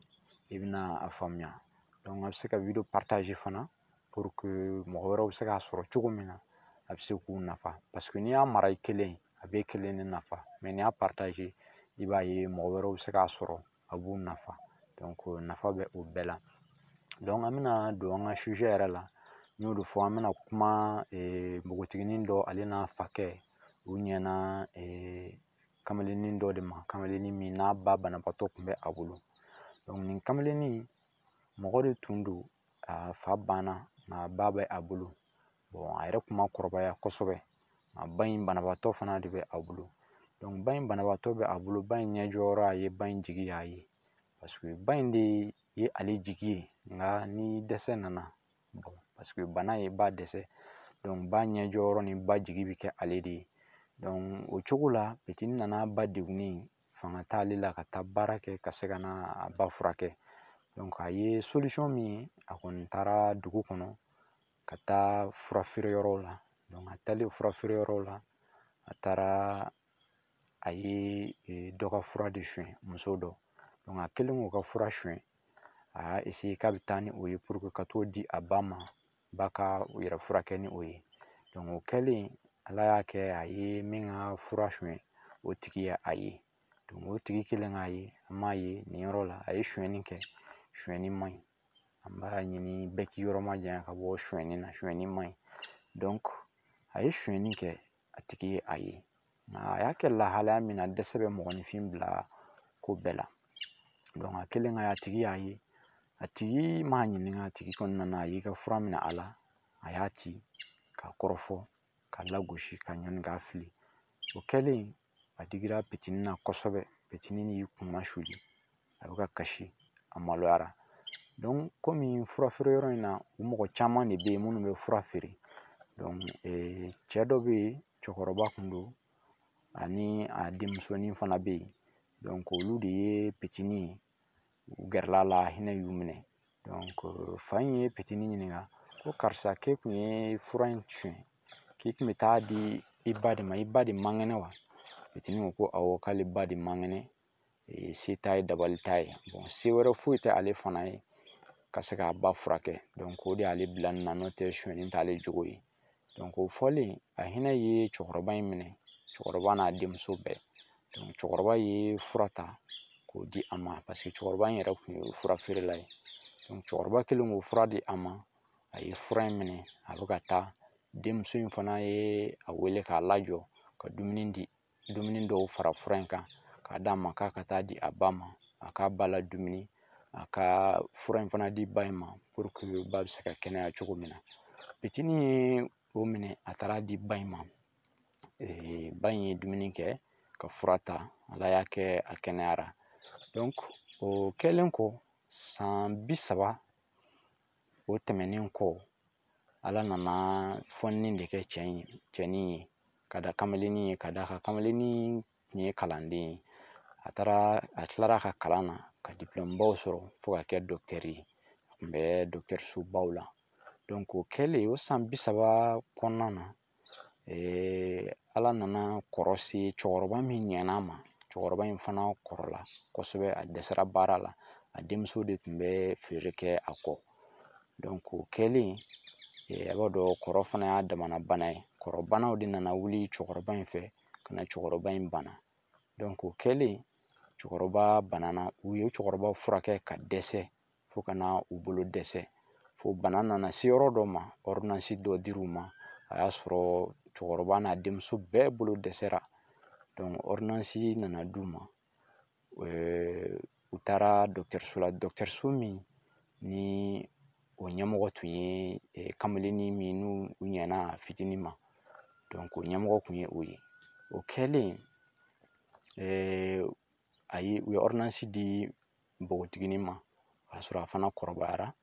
i bɛna a faamuya. Donc a bɛ se ka vidéo partager fana pour que mɔgɔ wɛrɛw bɛ se k'a sɔrɔ cogo min na, a bɛ se k'u nafa, parce que n'i y'a mara i kelen, a b'e kelen de nafa, mais n'i y'a partager, i b'a ye mɔgɔ wɛrɛw bɛ se k'a sɔrɔ, a b'u nafa. Donc nafa bɛ o bɛɛ la. Donc an bɛna don an ka sujet yɛrɛ la. N y'o de fɔ, an bɛna kuma npogotiginin dɔ, ale n'a fakɛ, u ɲɛna kamelennin dɔ de ma, kamelennin min n'a ba banabaatɔ tun bɛ a bolo. Donc nin kamelennin, mɔgɔ de tun don, a fa banna, nka ba bɛ a bolo. Bon, a yɛrɛ kun ma kɔrɔbaya kosɛbɛ, nka ba in banabaatɔ fana de bɛ a bolo. Donc ba in banabaatɔ bɛ a bolo, ba in ɲɛjɔyɔrɔ y'a ye, ba in jigi y'a ye, parce que ba in de ye ale jigi ye. Nka ni dɛsɛ nana, bon, parce que bana ye ba dɛsɛ, Donc ba ɲɛjɔyɔrɔ ni ba jigi bɛ kɛ ale de ye. Donc o cogo la petini nana ba degunnen, fanga t'ale la ka taa baara kɛ ka se ka na a ba furakɛ. Donc a ye solution min ye, a kɔni taara dugu kɔnɔ ka taa fura feere yɔrɔw la. Donc a taalen fura feere yɔrɔw la, a taara a ye dɔ ka fura de suɲɛ, muso dɔ. Donc a kɛlen k'o ka fura suɲɛ, a y'a essayer k'a bɛ taa ni o ye pour que ka t'o di a ba ma, ba ka u yɛrɛ furakɛ ni o ye. Donc o kɛlen, Ala y'a kɛ a ye min ka fura suɲɛ, o tigi ye a ye. Donc o tigi kɛlen k'a ye, an m'a ye nin yɔrɔ la, a ye suɲɛni kɛ, suɲɛni man ɲi. An b'a ɲini bɛɛ k'i yɔrɔ majanya ka bɔ suɲɛni na, suɲɛni man ɲi. Donc a ye suɲɛni kɛ, a tigi ye a ye. Nka a y'a kɛ lahalaya min na, dɛsɛ bɛ mɔgɔninfin bila ko bɛɛ la. Donc a kɛlen ka a tigi y'a ye, a tigi m'a ɲininka, a tigi kɔni nana a y'i ka fura minɛ a la, a y'a ci k'a kɔrɔfɔ, k'a lagosi, ka ɲɔni k'a fili. O kɛlen, a digira petini na kosɛbɛ. Petini y'i kun masuli, a bɛ ka kasi, a maloyara. Donc komi fura feere yɔrɔ in na, u mɔgɔ caman de bɛ yen minnu bɛ fura feere. Donc cɛ dɔ bɛ yen, cɛkɔrɔba kun don, ani a denmusonin fana bɛ yen. Donc olu de ye petini ye, u gɛrɛla la, hinɛ y'u minɛ. Donc fa in ye petini ɲininka ko karisa, k'e kun ye fura in suɲɛ, k'i kun bɛ taa di i ba de ma, i ba de man kɛnɛ wa? Petini ko ko awɔ, k'ale ba de man kɛnɛ, se t'a ye, dabali t'a ye. Bon, se wɛrɛ foyi tɛ ale fana ye ka se k'a ba furakɛ. Donc o de y'ale bila nin na, n'o tɛ suɲɛni t'ale jogo ye. Donc o fɔlen, a hinɛ ye cɛkɔrɔba in minɛ, cɛkɔrɔba n'a denmuso bɛɛ. Donc cɛkɔrɔba ye fura ta k'o di a ma, parce que cɛkɔrɔba in yɛrɛ kun ye fura feerela ye. Donc cɛkɔrɔba kɛlen k'o fura di a ma, a ye fura in minɛ, a bɛ ka taa. Denmuso in fana ye a wele k'a lajɔ ka dumuni di, dumuni dɔw fara fura in kan k'a d'a ma, k'a ka taa di a ba ma, a k'a ba la dumuni, a ka fura in fana di ba in ma pour que ba bɛ se ka kɛnɛya cogo min na. Petini ye o minɛ, a taara di ba in ma. Ba in ye dumuni kɛ ka fura ta, Ala y'a kɛ a kɛnɛyara. Donc o kɛlen kɔ, san 30 o tɛmɛnen kɔ, Ala nana fɔnni de kɛ cɛnin ye, ka da kamalennin ye, ka d'a kan kamalennin tun ye kalanden ye. A taara, a tilara a ka kalan na ka diplôme baw sɔrɔ fo ka kɛ docteur ye. A tun bɛ docteur sobaw la. Donc o kɛlen, o san 30 kɔnɔna na, Ala nana kɔrɔ se cɛkɔrɔba min ɲɛna ma. Cɛkɔrɔba in fana kɔrɔla kosɛbɛ, a dɛsɛra baara la, a denmuso de tun bɛ feere kɛ a kɔ. Donc o kɛlen, a b'a dɔn kɔrɔ fana y'a damana bana ye. Kɔrɔbanaw de nana wuli cɛkɔrɔba in fɛ ka na cɛkɔrɔba in bana. Donc o kɛlen, cɛkɔrɔba banana, u ye cɛkɔrɔba furakɛ ka dɛsɛ fo ka na u bolo dɛsɛ. Fo bana nana se yɔrɔ dɔ ma, ordonnance dɔ dir'u ma, a y'a sɔrɔ cɛkɔrɔba n'a denmuso bɛɛ bolo dɛsɛra. Donc ordonnance nana d'u ma, u taara dɔgɔtɔrɔso la, dɔgɔtɔrɔso min ni o ɲɛmɔgɔ tun ye kamalennin min n'u ɲɛna a fitinin ma. Donc o ɲɛmɔgɔ tun ye o ye. O kɛlen, a ye u ye ordonnance di npogotiginin ma, o y'a sɔrɔ a fana kɔrɔbayara.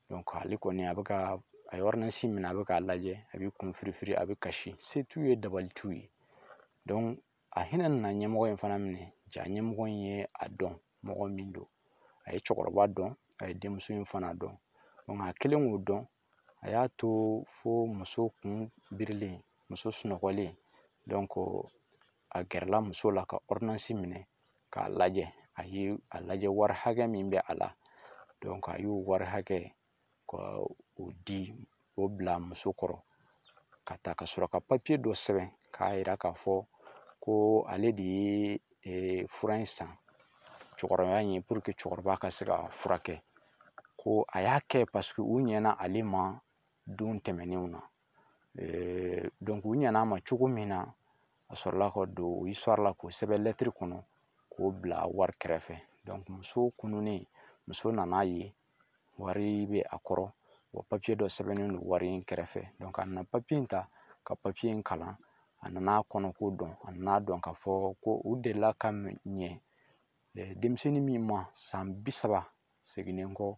Donc ale kɔni a bɛ ka a ye ordonnance minɛ, a bɛ k'a lajɛ, a bɛ kun firifiri, a bɛ kasi, se t'u ye, dabali t'u ye. Donc a hinɛ nana ɲɛmɔgɔ in fana minɛ, ja ɲɛmɔgɔ in ye a dɔn mɔgɔ min don, a ye cɛkɔrɔba dɔn, a ye denmuso in fana dɔn. Donc a kɛlen k'o dɔn, a y'a to fo muso kun birilen, muso sunɔgɔlen. Donc a gɛrɛla muso la ka ordonnance minɛ k'a lajɛ, a ye a lajɛ wari hakɛ min bɛ a la. Donc a y'o wari hakɛ ka o di, o bila muso kɔrɔ ka taa, ka sɔrɔ ka papiye dɔ sɛbɛn k'a yira k'a fɔ ko ale de ye fura in san cɛkɔrɔba in ye pour que cɛkɔrɔba ka se ka furakɛ. Ko a y'a kɛ parce que u ɲɛna ale ma don tɛmɛnenw na. Donc u ɲɛna a ma cogo min na, a sɔrɔla ka don o histoire la k'o sɛbɛn lɛtiri kɔnɔ k'o bila wari kɛrɛfɛ. Donc muso kununnen, muso nana ye wari bɛ a kɔrɔ, wa papiye dɔ sɛbɛnnen don wari in kɛrɛfɛ. Donc a nana papiye in ta ka papiye in kalan, a nana kɔnɔ ko dɔn, a nana dɔn k'a fɔ ko u delila ka ɲɛ denmisɛnnin min ma san 30 seginnen kɔ,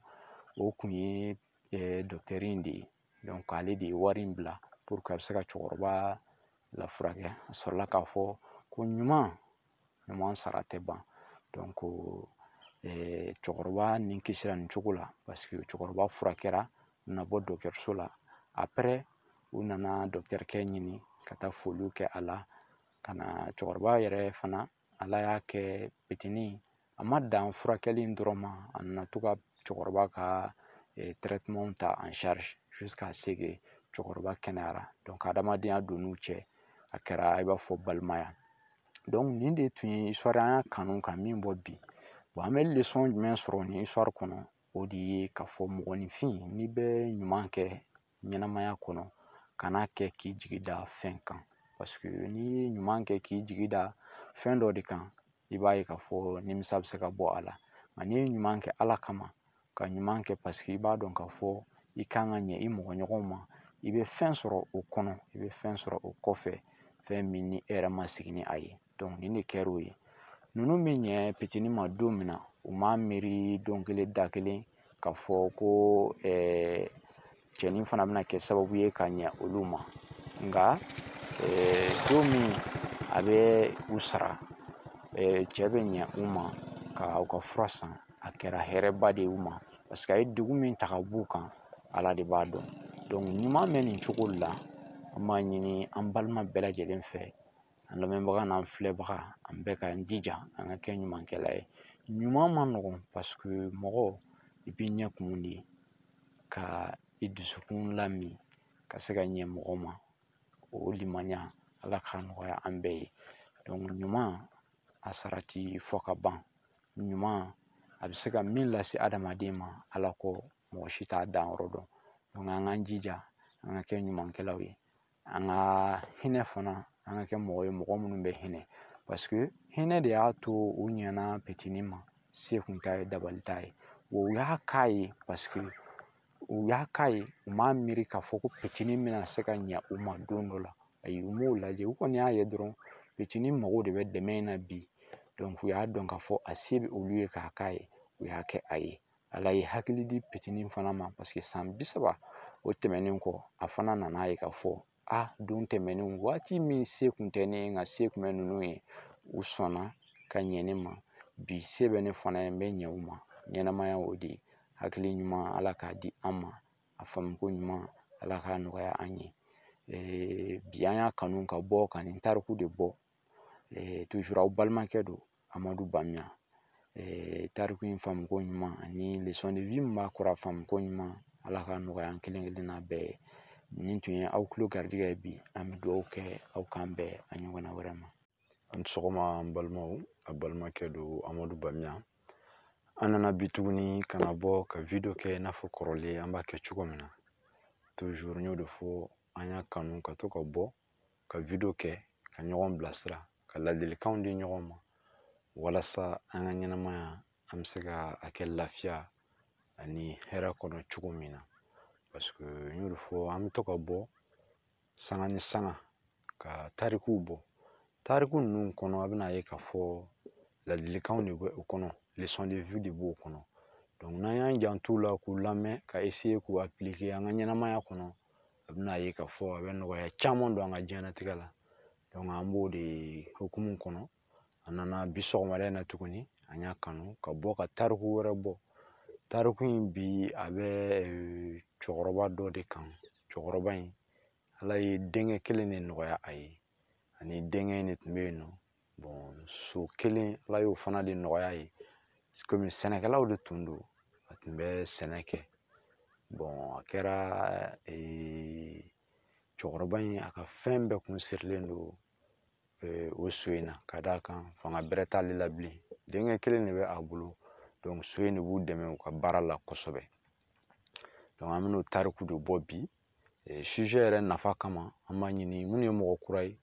o kun ye dɔkitɛri in de ye. Donc ale de ye wari in bila pour que a bɛ se ka cɛkɔrɔba lafurakɛ. A sɔrɔla k'a fɔ ko ɲuman ɲuman sara tɛ ban. Donc cɛkɔrɔba nin kisira nin cogo la, parce que cɛkɔrɔba furakɛra, u nana bɔ dɔgɔtɔrɔso la. Après u nana dɔgɔtɔrɔkɛ ɲini ka taa foliw kɛ a la, ka na cɛkɔrɔba yɛrɛ fana, Ala y'a kɛ petini a ma dan furakɛli in dɔrɔn ma, a nana to ka cɛkɔrɔba ka traitement ta en charge jusqu'à ce que cɛkɔrɔba kɛnɛyara. Donc adamadenya donn'u cɛ, a kɛra i b'a fɔ balimaya. Donc nin de tun ye histoire an y'a kanu ka min bɔ bi. Bon, an bɛ leçon jumɛn sɔrɔ nin histoire kɔnɔ? O de ye k'a fɔ mɔgɔninfin, n'i bɛ ɲuman kɛ ɲɛnamaya kɔnɔ, kan'a kɛ k'i jigi da fɛn kan, parce que n'i ye ɲuman kɛ k'i jigi da fɛn dɔ de kan, i b'a ye k'a fɔ nimisa bɛ se ka bɔ a la. Nka n'i ye ɲuman kɛ Ala kama, ka ɲuman kɛ parce que i b'a dɔn k'a fɔ i kan ka ɲɛ i mɔgɔɲɔgɔnw ma, i bɛ fɛn sɔrɔ o kɔnɔ, i bɛ fɛn sɔrɔ o kɔfɛ, fɛn min ni e yɛrɛ ma sigi ni a ye. Donc nin de kɛra o ye. Ninnu bɛ ɲɛ petini ma don min na, u m'a miiri don kelen da kelen k'a fɔ ko cɛnin fana bɛna kɛ sababu ye ka ɲɛ olu ma. Nka don min a bɛ u sara, cɛ bɛ ɲɛ u ma ka u ka fura san, a kɛra hɛrɛba de ye u ma, parce que a ye degun min ta ka b'u kan, Ala de b'a dɔn. Donc ɲuman bɛ nin cogo la, an b'a ɲini an balima bɛɛ lajɛlen fɛ, an lamɛnbaga n'an filɛbaga, an bɛɛ k'an jija an ka kɛ ɲumankɛla ye. Ɲuman ma nɔgɔn, parce que mɔgɔ i b'i ɲɛ kumu de ka i dusukun lamin ka se ka ɲɛ mɔgɔ ma, o limaniya Ala k'a nɔgɔya an bɛɛ ye. Donc ɲuman a sara ti fɔ ka ban. Ɲuman a bɛ se ka min lase adamaden ma, Ala kɔ mɔgɔ si t'a danyɔrɔ dɔn. Donc an k'an jija an ka kɛ ɲumankɛlaw ye, an ka hinɛ fana, an ka kɛ mɔgɔ ye mɔgɔ minnu bɛ hinɛ, parce que hinɛ de y'a to u ɲɛna petini ma, se kun t'a ye, dabali t'a ye. Wa u y'a k'a ye, parce que u y'a k'a ye, u m'a miiri k'a fɔ ko petini bɛna se ka ɲɛ u ma don dɔ la. Ayi, u m'o lajɛ, u kɔni y'a ye dɔrɔn petini mago de bɛ dɛmɛ in na bi. Donc u y'a dɔn k'a fɔ a se bɛ olu ye k'a k'a ye, u y'a kɛ a ye. Ala ye hakili di petini fana ma, parce que san 30 o tɛmɛnen kɔ, a fana nana ye k'a fɔ a don tɛmɛnen waati min se kun tɛ ne ye, nka se kun bɛ ninnu ye, u sɔnna ka ɲɛ ne ma. Bi se bɛ ne fana ye, n bɛ ɲɛ u ma. Ɲɛnamaya o de ye. Hakili ɲuman Ala k'a di an ma, a faamuko ɲuman Ala k'a nɔgɔya an ye. Bi an y'a kanu ka bɔ ka nin tariku de bɔ. Toujours aw balimakɛ don, Amadu Bamiya. Tariku in faamuko ɲuman ani leçon de vie min b'a kɔrɔ, a faamuko ɲuman Ala k'a nɔgɔya an kelen kelenna bɛɛ ye. Nin tun ye aw tulo garijɛgɛ ye bi. An bɛ dugawu kɛ aw k'an bɛn a ɲɔgɔnna wɛrɛ ma. An sɔgɔma an balimaw, a balimakɛ don Amadu Bamiya. An nana bi tuguni ka na bɔ ka video kɛ i n'a fɔ kɔrɔlen an b'a kɛ cogo min na. Toujours n y'o de fɔ, an y'a kanu ka to ka bɔ ka video kɛ ka ɲɔgɔn bilasira, ka ladilikanw di ɲɔgɔn ma, walasa an ka ɲɛnamaya an bɛ se ka a kɛ lafiya ani hɛrɛ kɔnɔ cogo min na. Parce que n y'o de fɔ, an bɛ to ka bɔ sanga ni sanga ka tarikuw bɔ. Tariku ninnu kɔnɔ, a bɛna ye k'a fɔ ladilikanw de bɛ o kɔnɔ, leçon de vie de b'o kɔnɔ. Donc n'an y'an janto u la k'u lamɛn, ka essayer k'u appliquer an ka ɲɛnamaya kɔnɔ, a bɛna ye k'a fɔ a bɛ nɔgɔya caman don an ka diɲɛlatigɛ la. Donc an b'o de hukumu kɔnɔ. An nana bi sɔgɔmada in na tuguni, an y'a kanu ka bɔ ka tariku wɛrɛ bɔ. Tariku in bi a bɛ cɛkɔrɔba dɔ de kan. Cɛkɔrɔba in, Ala ye denkɛ kelen de nɔgɔya a ye, ani denkɛ in de tun bɛ yen nɔ. Bon, so kelen Ala y'o fana de nɔgɔya ye, komi sɛnɛkɛlaw de tun don, a tun bɛ sɛnɛ kɛ. Bon, a kɛra cɛkɔrɔba in a ka fɛn bɛɛ kun sirilen don o so in na, ka d'a kan fanga bɛrɛ t'ale la bilen, denkɛ kelen de bɛ a bolo. Donc so in de b'u dɛmɛ u ka baara la kosɛbɛ. Donc an bɛn'o tariku de bɔ bi. Sujet yɛrɛ nafa kama, an b'a ɲini minnu ye mɔgɔ kura ye,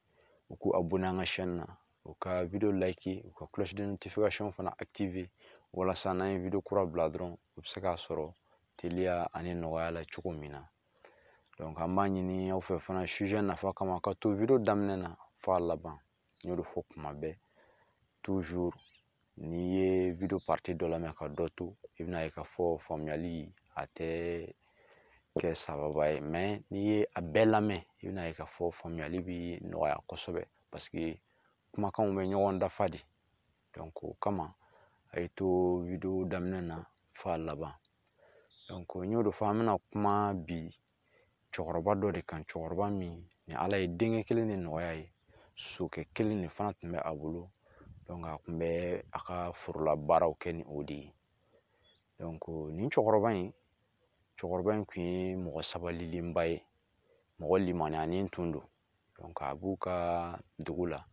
u k'u abonné an ka chaîne na, u ka vidéo like, u ka cloche de notification fana activer, walasa n'an ye vidéo kura bila dɔrɔn, u bɛ se k'a sɔrɔ teliya ani nɔgɔya la cogo min na. Donc an b'a ɲini aw fɛ fana, sujet nafa kama, ka to vidéo daminɛ na fo a laban. N y'o de fɔ kuma bɛɛ, toujours n'i ye vidéo partie dɔ lamɛn ka dɔ to, i bɛna ye k'a fɔ faamuyali a tɛ kɛ sababa ye. Mais n'i ye a bɛɛ lamɛn, i bɛna ye k'a fɔ faamuyali bi nɔgɔya kosɛbɛ, parce que kumakanw bɛ ɲɔgɔn dafa de. Donc o kama a ye to vidéo daminɛ na f'a laban. Donc n y'o de fɔ, an bɛna kuma bi cɛkɔrɔba dɔ de kan, cɛkɔrɔba min ni Ala ye denkɛ kelen de nɔgɔya ye, sokɛ kelen de fana tun bɛ a bolo. Donc a tun bɛ a ka forola baaraw kɛ ni o de ye. Donc nin cɛkɔrɔba in tun ye mɔgɔ sabalilenba ye, mɔgɔ limaniyanen tun don. Donc a b'u ka dugu la.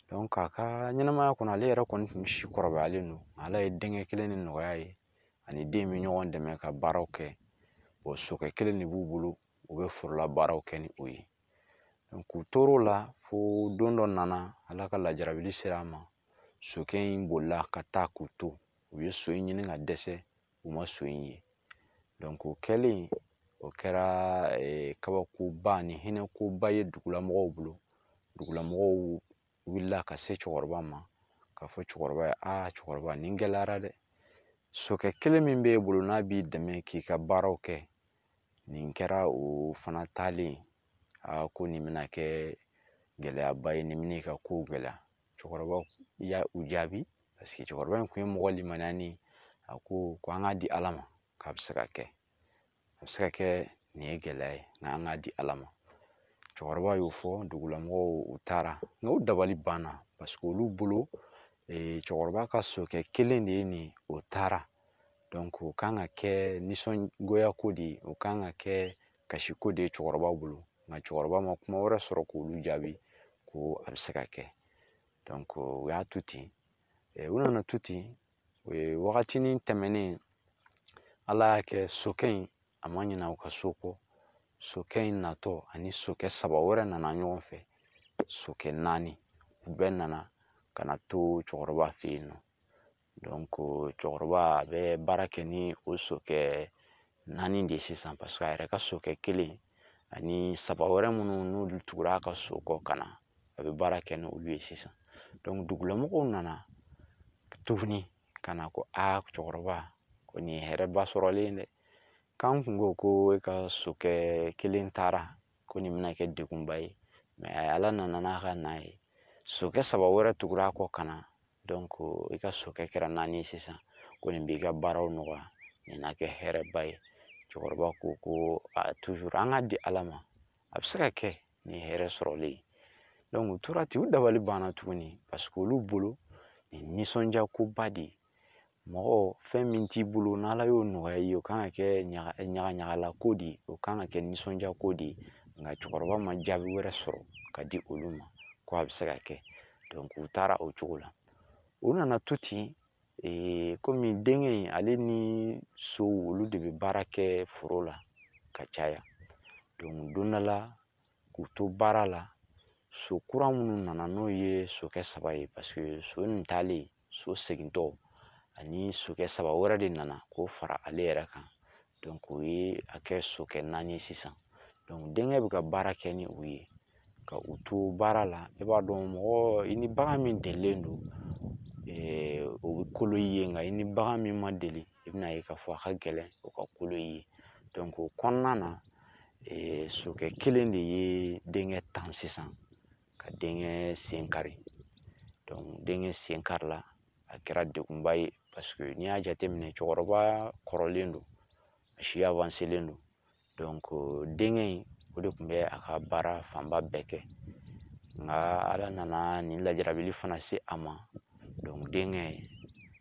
Donc a ka ɲɛnamaya kɔnɔ, ale yɛrɛ kɔni tun si kɔrɔbayalen don. Ala ye denkɛ kelen de nɔgɔya ye, ani den bɛ ɲɔgɔn dɛmɛ ka baaraw kɛ. Bon, sokɛ kelen de b'u bolo, u bɛ forola baaraw kɛ ni o ye. Donc u tor'o la fo don dɔ nana, Ala ka lajarabili sera a ma. Sokɛ in bolila ka taa k'u to. U ye so in ɲini ka dɛsɛ, u ma so in ye. Donc o kɛlen, o kɛra kabakoba ni hinɛkoba ye dugulamɔgɔw bolo. Dugulamɔgɔw wulila ka se cɛkɔrɔba ma, k'a fɔ cɛkɔrɔba ye, aa cɛkɔrɔba, nin gɛlɛyara dɛ. Sokɛ kelen min b'e bolo n'a b'i dɛmɛ k'i ka baaraw kɛ, nin kɛra o fana taalen. Aa, ko nin bɛna kɛ gɛlɛyaba ye, nin bɛn'i ka kow gɛlɛya. Cɛkɔrɔba y'a u jaabi, parce que cɛkɔrɔba in tun ye mɔgɔ limaniyanen. A ko an k'a di Ala ma, k'a bɛ se ka kɛ, a bɛ se ka kɛ nin ye gɛlɛya ye, nka an k'a di Ala ma. Cɛkɔrɔba y'o fɔ, dugulamɔgɔw u taara, nka u dabali banna, parce que olu bolo cɛkɔrɔba ka sokɛ kelen de ye nin, o taara. Donc o kan ka kɛ nisɔngoya ko de ye, o kan ka kɛ kasiko de ye cɛkɔrɔba bolo. Nka cɛkɔrɔba ma kuma wɛrɛ sɔrɔ k'olu jaabi ko a bɛ se ka kɛ. Donc u y'a to ten, u nana to ten. O ye wagatinin tɛmɛnen, Ala y'a kɛ sokɛ in a ma ɲinɛ u ka so kɔ. Sokɛ in natɔ ani sokɛ 3 wɛrɛ nana ɲɔgɔn fɛ, sokɛ 4, u bɛɛ nana ka na to cɛkɔrɔba fɛ yen nɔ. Donc cɛkɔrɔba a bɛ baara kɛ ni o sokɛ 4 de ye sisan, parce que a yɛrɛ ka sokɛ kelen ani 3 wɛrɛ minnu n'olu tugura a ka so kɔ ka na, a bɛ baara kɛ ni olu ye sisan. Donc dugulamɔgɔw nana tuguni ka na ko aa cɛkɔrɔba, ko nin ye hɛrɛba sɔrɔlen dɛ. K'an kun ko ko e ka sokɛ kelen taara, ko nin bɛna kɛ degunba ye, mais Ala nana n'a ka na ye, sokɛ 3 wɛrɛ tugura a kɔ ka na. Donc i ka sokɛ kɛra 4 ye sisan, ko nin b'i ka baaraw nɔgɔya, nin na kɛ hɛrɛba ye. Cɛkɔrɔba ko ko a toujours an k'a di Ala ma, a bɛ se ka kɛ nin ye hɛrɛ sɔrɔlen ye. Donc u tora ten, u dabali banna tuguni, parce que olu bolo nin nisɔndiya koba de ye. Mɔgɔ fɛn min t'i bolo n'Ala y'o nɔgɔya i ye, o kan ka kɛ ɲagaɲagala ko de ye, o kan ka kɛ nisɔndiya ko de ye. Nka cɛkɔrɔba ma jaabi wɛrɛ sɔrɔ ka di olu ma ko a bɛ se ka kɛ. Donc u taara o cogo la. U nana to ten, komi denkɛ in ale ni sow olu de bɛ baara kɛ foro la ka caya. Donc don dɔ la k'u to baara la, so kura minnu nana n'o ye sokɛ 3 ye, parce que so nin taalen, so segintɔ ani sokɛ 3 wɛrɛ de nana k'o fara ale yɛrɛ kan. Donc o ye a kɛ sokɛ 4 ye sisan. Donc denkɛ bɛ ka baara kɛ ni u ye, ka u to baara la. I b'a dɔn mɔgɔ i ni bagan min delilen don, o bɛ kolo i ye, nka i ni bagan min ma deli, i bɛna ye k'a fɔ a ka gɛlɛn o ka kolo i ye. Donc o kɔnɔna na, sokɛ kelen de ye denkɛ tan sisan, ka denkɛ sen kari. Donc denkɛ sen karila, a kɛra degunba ye, parce que n'i y'a jateminɛ cɛkɔrɔba kɔrɔlen don, a si avancelen don. Donc denkɛ in o de tun bɛ a ka baara fanba bɛɛ kɛ. Nka Ala nana nin lajarabili fana se a ma. Donc denkɛ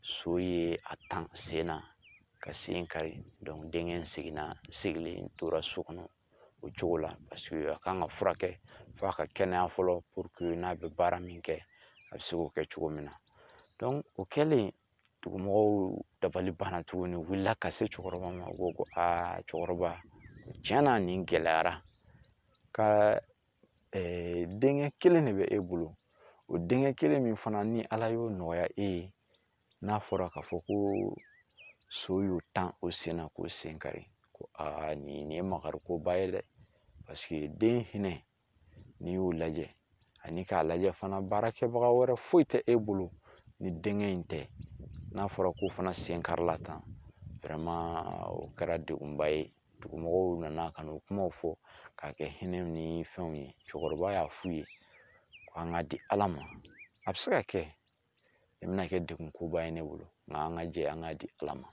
so ye a tan sen na ka sen kari. Donc denkɛ seginna, sigilen tora so kɔnɔ o cogo la, parce que a kan ka furakɛ f'a ka kɛnɛya fɔlɔ, pour que n'a bɛ baara min kɛ a bɛ se k'o kɛ cogo min na. Donc o kɛlen, dugumɔgɔw dabali banna tuguni, u wulila ka se cɛkɔrɔba ma, u ko ko aa cɛkɔrɔba, tiɲɛ na nin gɛlɛyara, ka denkɛ kelen de bɛ e bolo, o denkɛ kelen min fana ni Ala y'o nɔgɔya e ye, n'a fɔra k'a fɔ ko so y'o tan o sen na k'o sen kari, ko aa nin ye makarikoba ye dɛ. Parce que den hinɛ n'i y'o lajɛ, ani k'a lajɛ fana baarakɛbaga wɛrɛ foyi tɛ e bolo ni denkɛ in tɛ, n'a fɔra k'o fana sen karila tan, vraiment o kɛra degunba ye. Dugumɔgɔw nana ka n'o kumaw fɔ k'a kɛ hinɛ ni fɛnw ye. Cɛkɔrɔba y'a f'u ye ko an ka di Ala ma, a bɛ se ka kɛ nin bɛna kɛ degun koba ye ne bolo, nka an ka jɛ an ka di Ala ma.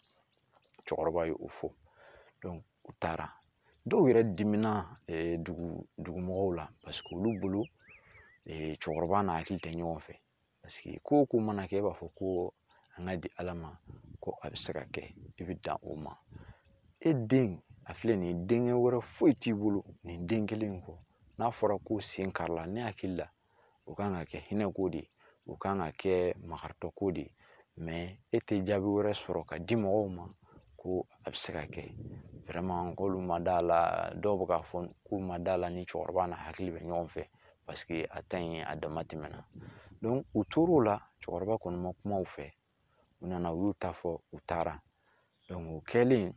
Cɛkɔrɔba ye o fɔ. Donc u taara. Dɔw yɛrɛ dimina dugumɔgɔw la parce que olu bolo cɛkɔrɔba n'a hakili tɛ ɲɔgɔn fɛ, parce que ko o ko mana kɛ e b'a fɔ ko an ka di Ala ma, ko a bɛ se ka kɛ, i bɛ dan o ma. E den a filɛ nin ye, denkɛ wɛrɛ foyi t'i bolo nin den kelen in kɔ. N'a fɔra ko sen karila, ne hakili la o kan ka kɛ hinɛ ko de ye, o kan ka kɛ makaritɔ ko de ye, mais e tɛ jaabi wɛrɛ sɔrɔ ka di mɔgɔw ma ko a bɛ se ka kɛ. Vraiment k'olu ma da la, dɔw bɛ k'a fɔ k'u ma da la ni cɛkɔrɔba n'a hakili bɛ ɲɔgɔn fɛ, parce que a ta in a dama tɛmɛna. Donc u tor'o la, cɛkɔrɔba kɔni ma kuma u fɛ, u nana u y'u ta fɔ, u taara. Donc o kɛlen,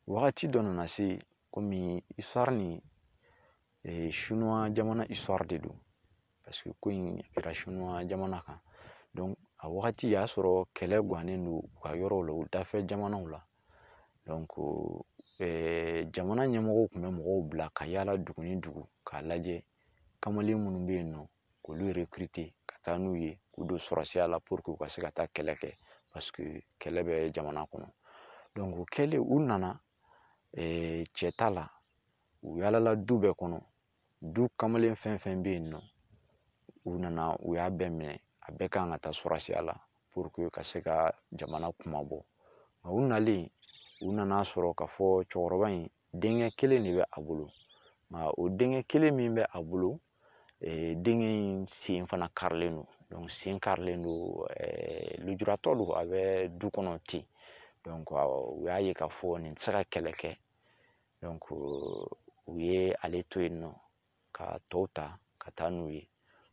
wagati dɔ nana se, komi histoire nin chinois jamana histoire de don, parce que ko in kɛra chinois jamana kan. Donc a wagati y'a sɔrɔ kɛlɛ gannen don u ka yɔrɔw la, u dafɛ jamanaw la. Donc jamana ɲɛmɔgɔw tun bɛ mɔgɔw bila ka yaala dugu ni dugu k'a lajɛ kamalen minnu bɛ yen nɔ, k'olu recruter ka taa n'u ye, k'u don sɔrɔsiya la pour que u ka se ka taa kɛlɛ kɛ, parce que kɛlɛ bɛ jamana kɔnɔ. Donc o kɛlen, u nana cɛ ta la, u yaalala du bɛɛ kɔnɔ, du kamalen fɛn fɛn bɛ yen nɔ, u nana u y'a bɛɛ minɛ, a bɛɛ kan ka taa sɔrɔsiya la pour que ka se ka jamana kuma bɔ. Nka u nalen, u nana sɔrɔ k'a fɔ cɛkɔrɔba in denkɛ kelen de bɛ a bolo, nka o denkɛ kelen min bɛ a bolo, denkɛ in sen fana karilen don. Donc sen karilen don, lujuratɔ don, a bɛ du kɔnɔ ten. Donc u y'a ye k'a fɔ nin tɛ se ka kɛlɛ kɛ. Donc u ye ale to yen nɔ ka tɔw ta ka taa n'u ye.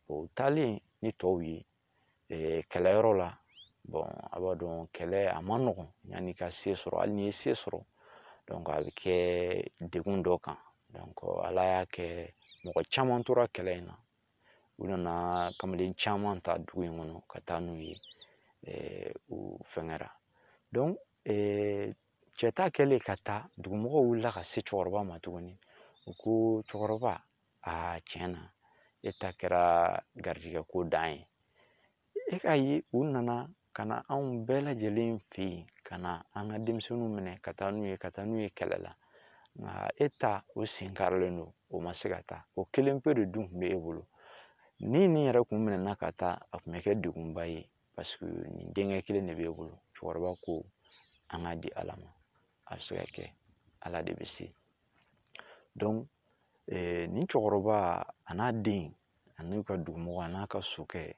Bon, u taalen ni tɔw ye kɛlɛyɔrɔ la, bon a b'a dɔn kɛlɛ a man nɔgɔn, yanni ka se sɔrɔ, hali n'i ye se sɔrɔ, donc a bɛ kɛ degun dɔ kan. Donc Ala y'a kɛ mɔgɔ caman tora kɛlɛ in na, u nana kamalen caman ta dugu in kɔnɔ ka taa n'u ye, u fɛngɛra. Donc cɛ ta kɛlen ka taa, dugumɔgɔw wulila ka se cɛkɔrɔba ma tuguni. U ko cɛkɔrɔba, aa tiɲɛ na e ta kɛra garijɛgɛ ko dan ye. E k'a ye u nana ka na anw bɛɛ lajɛlen fɛ yen, ka na an ka denmisɛnninw minɛ ka taa n'u ye, ka taa n'u ye kɛlɛ la, nka e ta o sen karilen don, o ma se ka taa. O kelen pe de dun tun bɛ e bolo. Ni nin yɛrɛ kun minɛna ka taa, a tun bɛ kɛ degunba ye, parce que nin denkɛ kelen de b'e bolo. Cɛkɔrɔba ko an k'a di Ala ma, a bɛ se ka kɛ, Ala de bɛ se. Donc nin cɛkɔrɔba a n'a den a n'u ka dugumɔgɔ a n'a ka sokɛ,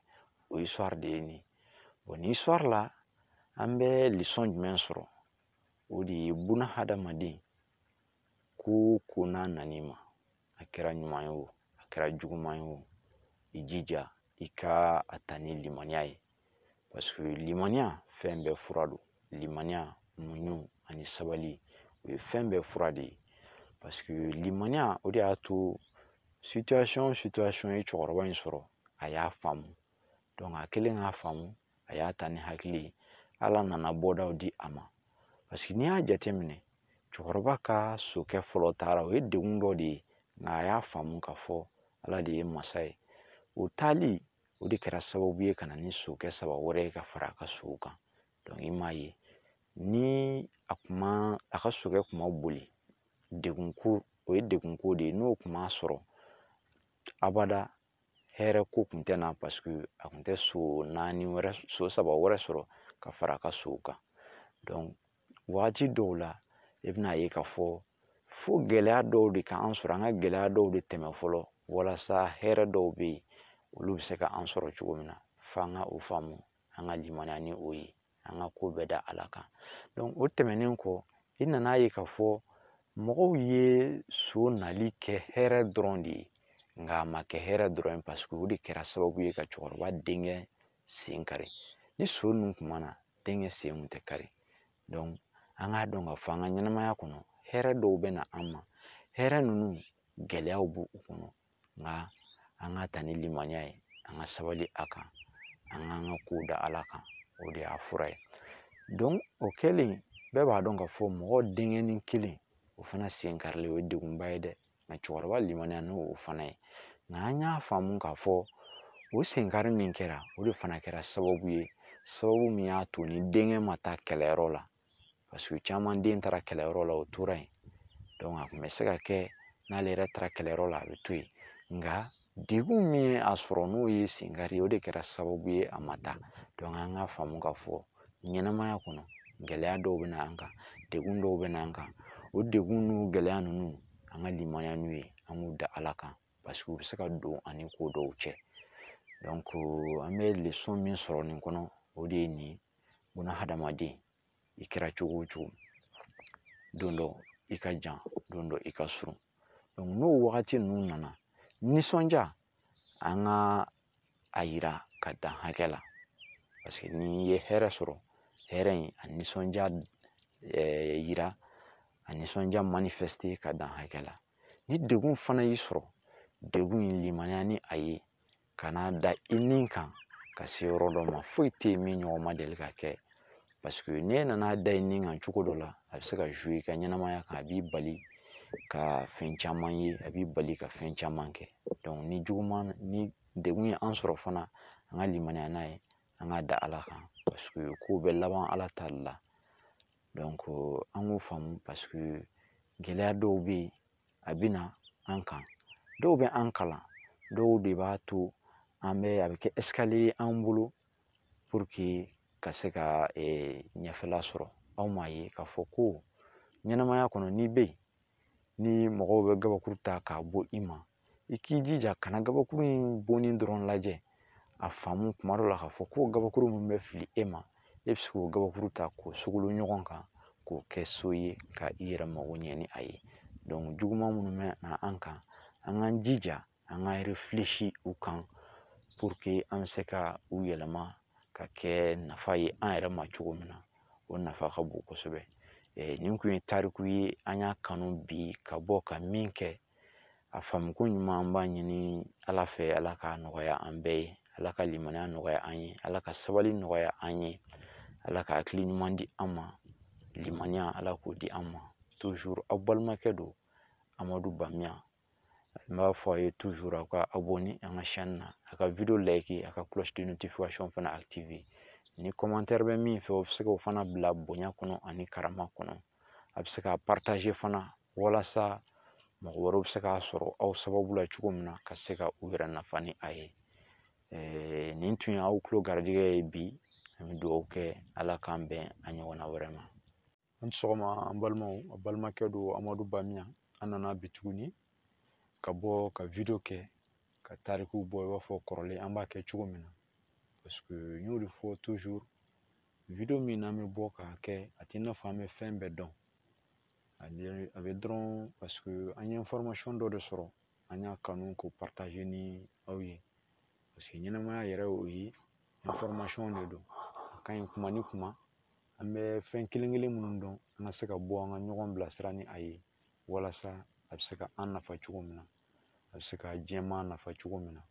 o histoire de ye nin ye. Bon, nin histoire la, an bɛ leçon jumɛn sɔrɔ? O de ye buna hadamaden ko o ko n'a nan'i ma, a kɛra ɲuman ye o, a kɛra juguman ye o, i jija i ka a ta ni limaniya ye, parce que limaniya fɛn bɛɛ fura don. Limaniya, muɲu ani sabali, o ye fɛn bɛɛ fura de ye, parce que limaniya o de y'a to situation ye cɛkɔrɔba in sɔrɔ, a y'a faamu. Donc a kɛlen k'a faamu, a y'a ta ni hakili ye, Ala nana bɔdaw di a ma. Parce que n'i y'a jateminɛ, cɛkɔrɔba ka sokɛ fɔlɔ taara, o ye degun dɔ de ye, nka a y'a faamu k'a fɔ Ala de ye masa ye. O taali o de kɛra sababu ye ka na ni sokɛ saba wɛrɛ ye ka fara a ka sow kan. Donc i m'a ye, ni a kuma a ka sokɛ kun ma boli, degun ko o ye degun ko de ye, n'o kun m'a sɔrɔ abada, hɛrɛ ko kun tɛ na, parce que a kun tɛ so naani wɛrɛ, so saba wɛrɛ sɔrɔ ka fara a ka sow kan. Donc wagati dɔw la, i bɛna ye k'a fɔ fo gɛlɛya dɔw de ka an sɔrɔ, an ka gɛlɛya dɔw de tɛmɛ fɔlɔ, walasa hɛrɛ dɔw bɛ yen olu bɛ se ka an sɔrɔ cogo min na. F'an ka o faamu, an ka limaniya ni o ye, an ka ko bɛɛ da Ala kan. Donc o tɛmɛnen kɔ, i nana ye k'a fɔ mɔgɔw ye so nali kɛ hɛrɛ dɔrɔn de ye, nka a ma kɛ hɛrɛ dɔrɔn ye, parce que o de kɛra sababu ye ka cɛkɔrɔba denkɛ sen kari. Ni so ninnu kun ma na, denkɛ sen kun tɛ kari. Donc an k'a dɔn k'a fɔ an ka ɲɛnamaya kɔnɔ, hɛrɛ dɔw bɛ na an ma, hɛrɛ ninnu gɛlɛyaw b'u kɔnɔ, nka an ka ta ni limaniya ye, an ka sabali a kan, an k'an ka kow da Ala kan, o de y'a fura ye. Donc o kɛlen, Bɛɛ b'a dɔn k'a fɔ mɔgɔ denkɛnin kelen o fana sen karilen o ye degunba ye dɛ, nka cɛkɔrɔba limaniya n'o fana ye. Nka an y'a faamu k'a fɔ o senkari min kɛra, o de fana kɛra sababu ye, sababu min y'a to ni denkɛ ma taa kɛlɛyɔrɔ la, parce que caman den taara kɛlɛyɔrɔ la, o tora yen. Donc a tun bɛ se ka kɛ n'ale yɛrɛ taara kɛlɛyɔrɔ la, a bɛ to yen. Nka degun min ye a sɔrɔ n'o ye senkari ye, o de kɛra sababu ye a ma taa. Donc an k'a faamu k'a fɔ ɲɛnamaya kɔnɔ gɛlɛya dɔw bɛ na an kan, degun dɔw bɛ na an kan. O degun n'u gɛlɛya ninnu, an ka limaniya n'u ye, an k'u da Ala kan, parce que u bɛ se ka don ani ko dɔw cɛ. Donc an bɛ leçon min sɔrɔ nin kɔnɔ, o de ye nin ye: buna hadamaden, i kɛra cogo o cogo, don dɔ i ka jan, don dɔ i ka surun. Donc n'o wagati ninnu nana, nisɔndiya an ka a yira ka dan hakɛ la, parce que n'i ye hɛrɛ sɔrɔ, hɛrɛ in a nisɔndiya yira, a nisɔndiya manifester ka dan hakɛ la. Ni degun fana y'i sɔrɔ, degun in limaniya ni a ye, kana da i ni kan ka se yɔrɔ dɔ ma. Foyi tɛ yen min ɲɔgɔn ma deli ka kɛ, parce que n'e nana da i ni kan cogo dɔ la, a bɛ se ka jouer i ka ɲɛnamaya kan, a b'i bali ka fɛn caman ye, a b'i bali ka fɛn caman kɛ. Donc ni juguman ni degun ye an sɔrɔ fana, an ka limaniya n'a ye, an ka da Ala kan, parce que kow bɛ laban Ala ta de la. Donc an k'o faamu, parce que gɛlɛya dɔw bɛ yen, a bɛ na an kan, dɔw bɛ an kalan, dɔw de b'a to an bɛ a bɛ kɛ escalier ye an bolo pour que ka se ka ɲɛfɛla sɔrɔ. Aw m'a ye k'a fɔ ko ɲɛnamaya kɔnɔ, n'i bɛ yen ni mɔgɔw bɛ gabakuru ta k'a bɔ i ma, i k'i jija kana gabakuru in bonni dɔrɔn lajɛ, a faamu kuma dɔ la k'a fɔ ko gabakuru min bɛ fili e ma, e bɛ se k'o gabakuru ta k'o sogolo ɲɔgɔn kan k'o kɛ so ye ka i yɛrɛ mago ɲɛ ni a ye. Donc juguman minnu bɛ na an kan, an k'an jija an ka réfléchir u kan pour que an bɛ se ka u yɛlɛma ka kɛ nafa ye an yɛrɛ ma cogo min na, o nafa ka bon kosɛbɛ. Nin kun ye tariku ye, an y'a kanu bi ka bɔ ka min kɛ, a faamuko ɲuman an b'a ɲini Ala fɛ, Ala k'a nɔgɔya an bɛɛ ye, Ala ka limaniya nɔgɔya an ye, Ala ka sabali nɔgɔya an ye, Ala ka hakili ɲuman di an ma, limaniya Ala k'o di an ma. Toujours aw balimakɛ don Amadu Bamiyan. N b'a fɔ a ye toujours aw ka abonner an ka chaîne na, a ka vidéo like, a ka cloche de notification fana activer. Ni commentaire bɛ min fɛ, o bɛ se k'o fana bila bonya kɔnɔ ani karama kɔnɔ. A bɛ se k'a partager fana walasa mɔgɔ wɛrɛw bɛ se k'a sɔrɔ aw sababu la cogo min na, ka se ka u yɛrɛ nafa ni a ye. Nin tun ye aw tulo garijɛgɛ ye bi. An bɛ dugawu kɛ, Ala k'an bɛn a ɲɔgɔnna wɛrɛ ma. An sɔgɔma an balimaw, a balimakɛ don Amadu Bamiyan. An nana bi tuguni ka bɔ ka vidéo kɛ, ka tarikuw bɔ i b'a fɔ kɔrɔlen an b'a kɛ cogo min na, parce que n y'o de fɔ toujours, vidéo min n'an bɛ bɔ k'a kɛ, a t'i n'a fɔ an bɛ fɛn bɛɛ dɔn, a bɛ dɔrɔn parce que an ye information dɔ de sɔrɔ, an y'a kanu k'o partager ni aw ye, parce que ɲɛnamaya yɛrɛ o ye information de don. A ka ɲi kuma ni kuma, an bɛ fɛn kelen kelen minnu dɔn, an ka se ka bɔ an ka ɲɔgɔn bilasira ni a ye, walasa a bɛ se ka an nafa cogo min na, a bɛ se ka diɲɛmaa nafa cogo min na.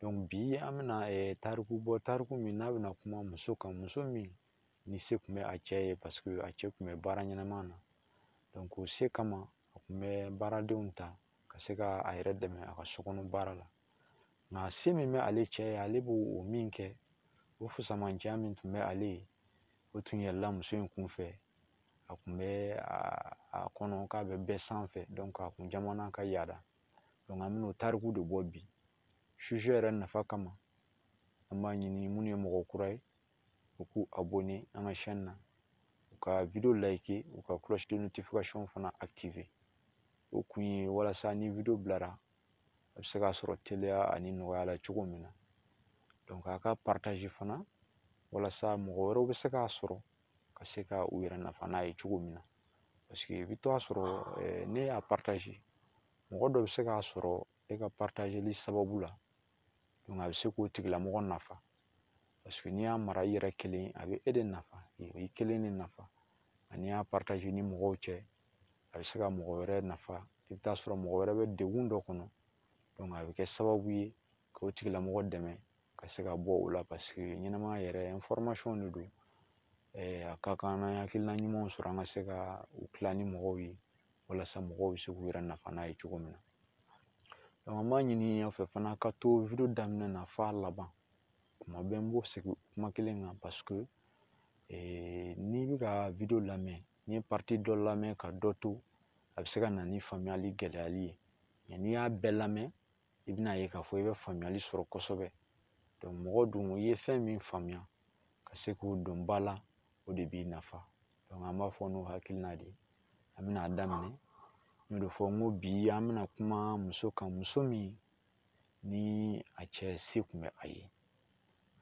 Donc bi an bɛna tariku bɔ, tariku min n'a bɛna kuma muso kan, muso min ni se tun bɛ a cɛ ye, parce que a cɛ tun bɛ baara ɲɛnama na. Donc o se kama a tun bɛ baaradenw ta ka se ka a yɛrɛ dɛmɛ a ka sokɔnɔ baara la. Nka se min bɛ ale cɛ ye, ale b'o min kɛ, o fusamanciya min tun bɛ ale ye, o tun yɛlɛla muso in kun fɛ. A tun bɛ a kɔnɔ k'a bɛ bɛɛ sanfɛ, donc a kun jamana ka yaada. Donc an bɛn'o tariku de bɔ bi sujet yɛrɛ nafa kama. An b'a ɲini minnu ye mɔgɔ kura ye, u k'u abonner an ka chaîne na, u ka vidéo like, u ka cloche de notification fana activer. O kun ye walasa ni vidéo bilara, a bɛ se k'a sɔrɔ teliya ani nɔgɔya la cogo min na. Donc a ka partager fana walasa mɔgɔ wɛrɛw bɛ se k'a sɔrɔ ka se ka u yɛrɛ nafa n'a ye cogo min na, parce que i bɛ taa sɔrɔ ne y'a partager, mɔgɔ dɔ bɛ se k'a sɔrɔ e ka partageli sababu la, donc a bɛ se k'o tigilamɔgɔ nafa, parce que n'i y'a mara i yɛrɛ kelen, a bɛ e de nafa, i kelen de nafa. Ani y'a partager ni mɔgɔw cɛ, a bɛ se ka mɔgɔ wɛrɛ nafa. I bɛ taa sɔrɔ mɔgɔ wɛrɛ bɛ degun dɔ kɔnɔ, donc a bɛ kɛ sababu ye k'o tigilamɔgɔ dɛmɛ ka se ka bɔ o la, parce que ɲɛnamaya yɛrɛ information de don. A ka kan n'an ye hakilina ɲumanw sɔrɔ, an ka se ka u tila ni mɔgɔw ye walasa mɔgɔw bɛ se k'u yɛrɛ nafa n'a ye cogo min na. Donc an b'a ɲini aw fɛ fana ka to vidéo daminɛ na f'a laban. Kuma bɛɛ n b'o segin kuma kelen kan parce que n'i bɛ ka vidéo lamɛn, n'i ye partie dɔ lamɛn ka dɔ to, a bɛ se ka na ni faamuyali gɛlɛyali ye. Nka n'i y'a bɛɛ lamɛn, i bɛna ye k'a fɔ i bɛ faamuyali sɔrɔ kosɛbɛ. Donc mɔgɔ dun, i ye fɛn min faamuya ka se k'o don ba la, o de b'i nafa. Donc an b'a fɔ n'o hakilina de ye, an bɛna daminɛ. N y'o de fɔ, n ko bi an bɛna kuma muso kan, muso min ni a cɛ se tun bɛ a ye.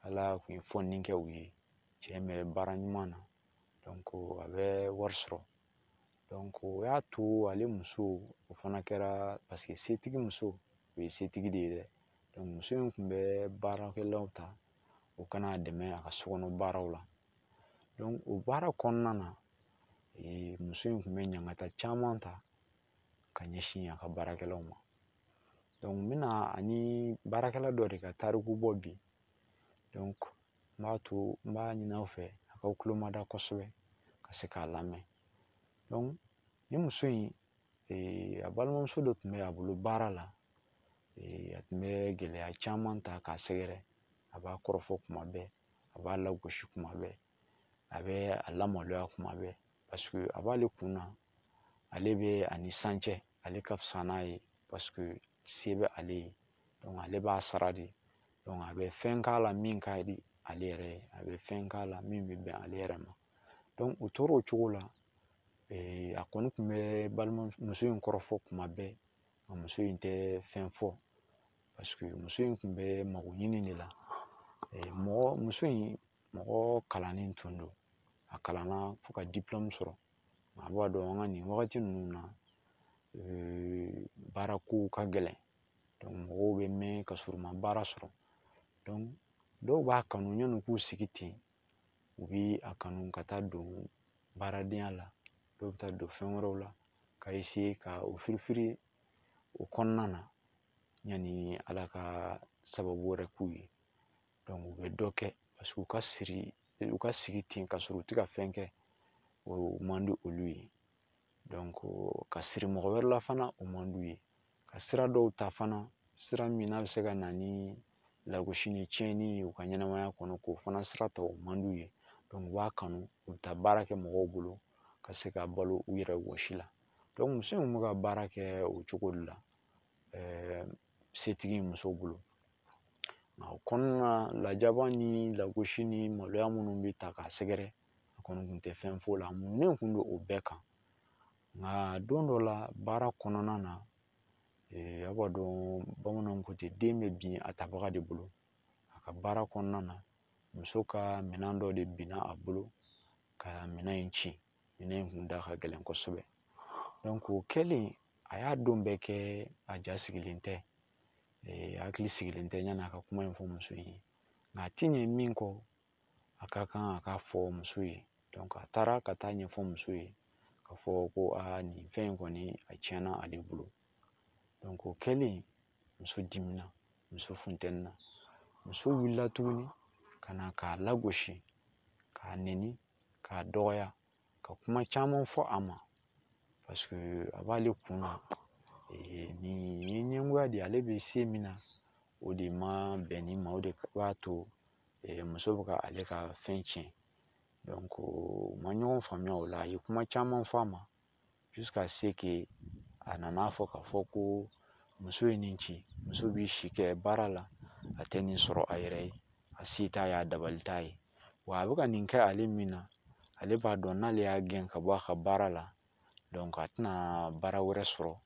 Ala tun ye fɔnni kɛ u ye, cɛ bɛ baara ɲuman na, donc a bɛ wari sɔrɔ. Donc o y'a to ale muso, o fana kɛra parce que setigi muso, o ye setigi de ye dɛ. Donc muso in tun bɛ baarakɛlaw ta, o kana dɛmɛ a ka sokɔnɔ baaraw la. Donc o baara kɔnɔna na, muso in tun bɛ ɲangata caman ta ka ɲɛsin a ka baarakɛlaw ma. Donc n bɛna ani baarakɛla dɔ de ka tariku bɔ bi. Donc n b'a to, n b'a ɲini aw fɛ a k'aw tulo mada kosɛbɛ ka se k'a lamɛn. Donc ni muso in, a balimamuso dɔ tun bɛ a bolo baara la, a tun bɛ gɛlɛya caman ta k'a sɛgɛrɛ. A b'a kɔrɔfɔ kuma bɛɛ, a b'a lagosi kuma bɛɛ, a bɛ a lamaloya kuma bɛɛ, parce que a b'ale kun na, ale bɛ a ni san cɛ, ale ka fisa n'a ye parce que se bɛ ale ye. Donc ale b'a sara de. Donc a bɛ fɛn k'a la min ka di ale yɛrɛ ye, a bɛ fɛn k'a la min bɛ bɛn ale yɛrɛ ma. Donc u tora o cogo la. A kɔni tun bɛ balimamuso in kɔrɔfɔ kuma bɛɛ, nka muso in tɛ fɛn fɔ parce que muso in tun bɛ mago ɲini de la. Mɔgɔ muso in mɔgɔ kalannen tun don, a kalanna fo ka diplôme sɔrɔ. A b'a dɔn an ka nin wagati ninnu na, baarakow ka gɛlɛn. Donc mɔgɔw bɛ mɛn ka sɔrɔ u ma baara sɔrɔ. Donc dɔw b'a kanu yanni k'u sigi ten, u bɛ a kanu ka taa don baaradenya la, dɔw bɛ taa don fɛn wɛrɛw la ka essayer ka o firifiri o kɔnɔna na yanni Ala ka sababu wɛrɛ k'u ye. Donc u bɛ dɔ kɛ parce que u ka sigi ten ka sɔrɔ u tɛ ka fɛn kɛ, o man di olu ye. Donc ka siri mɔgɔ wɛrɛ la fana, o man d'u ye. Ka sira dɔw ta fana, sira min n'a bɛ se ka na ni lagosi ni tiɲɛni ye u ka ɲɛnamaya kɔnɔ, k'o fana sira ta, o man d'u ye. Donc u b'a kanu, u bɛ taa baara kɛ mɔgɔw bolo ka se ka balo u yɛrɛ wɔsi la. Donc muso in tun bɛ ka baara kɛ o cogo de la, setigi muso bolo. Nka o kɔnɔna na, lajaba ni lagosi ni maloya minnu bɛ ta k'a sɛgɛrɛ, a kɔni tun tɛ fɛn f'o la. Muɲunen tun don o bɛɛ kan. Nka don dɔ la baara kɔnɔna na, a b'a dɔn bamananw ko ten, den bɛ bin a tabaga de bolo. A ka baara kɔnɔna na, muso ka minɛn dɔ de binna a bolo ka minɛn in ci. Minɛn in kun da ka gɛlɛn kosɛbɛ. Donc o kɛlen, a y'a don bɛɛ kɛ a ja sigilen tɛ, hakili sigilen tɛ yanni a ka kuma in fɔ muso in ye. Nka a ti ɲɛ min kɔ, a ka kan a k'a fɔ muso ye. Donc a taara ka taa ɲɛfɔ muso ye k'a fɔ ko aa nin fɛn in kɔni a tiɲɛna ale bolo. Donc o kɛlen, muso dimina, muso funtɛnina. Muso wulila tuguni ka na k'a lagosi, k'a nɛni, k'a dɔgɔya, ka kuma caman fɔ a ma parce que a b'ale kun na, nin ye ɲɛngoya de ye, ale bɛ se min na o de ma bɛn nin ma, o de b'a to muso bɛ ka ale ka fɛn tiɲɛ. Donc u ma ɲɔgɔn faamuya o la, a ye kuma caman fɔ a ma jusqu'à ce que a nana fɔ k'a fɔ ko muso ye nin ci, muso b'i si kɛ baara la, a tɛ nin sɔrɔ a yɛrɛ ye, a se t'a ye, a dabali t'a ye. Wa a bɛ ka nin kɛ ale min na, ale b'a dɔn n'ale y'a gɛn ka bɔ a ka baara la, donc a tɛna baara wɛrɛ sɔrɔ,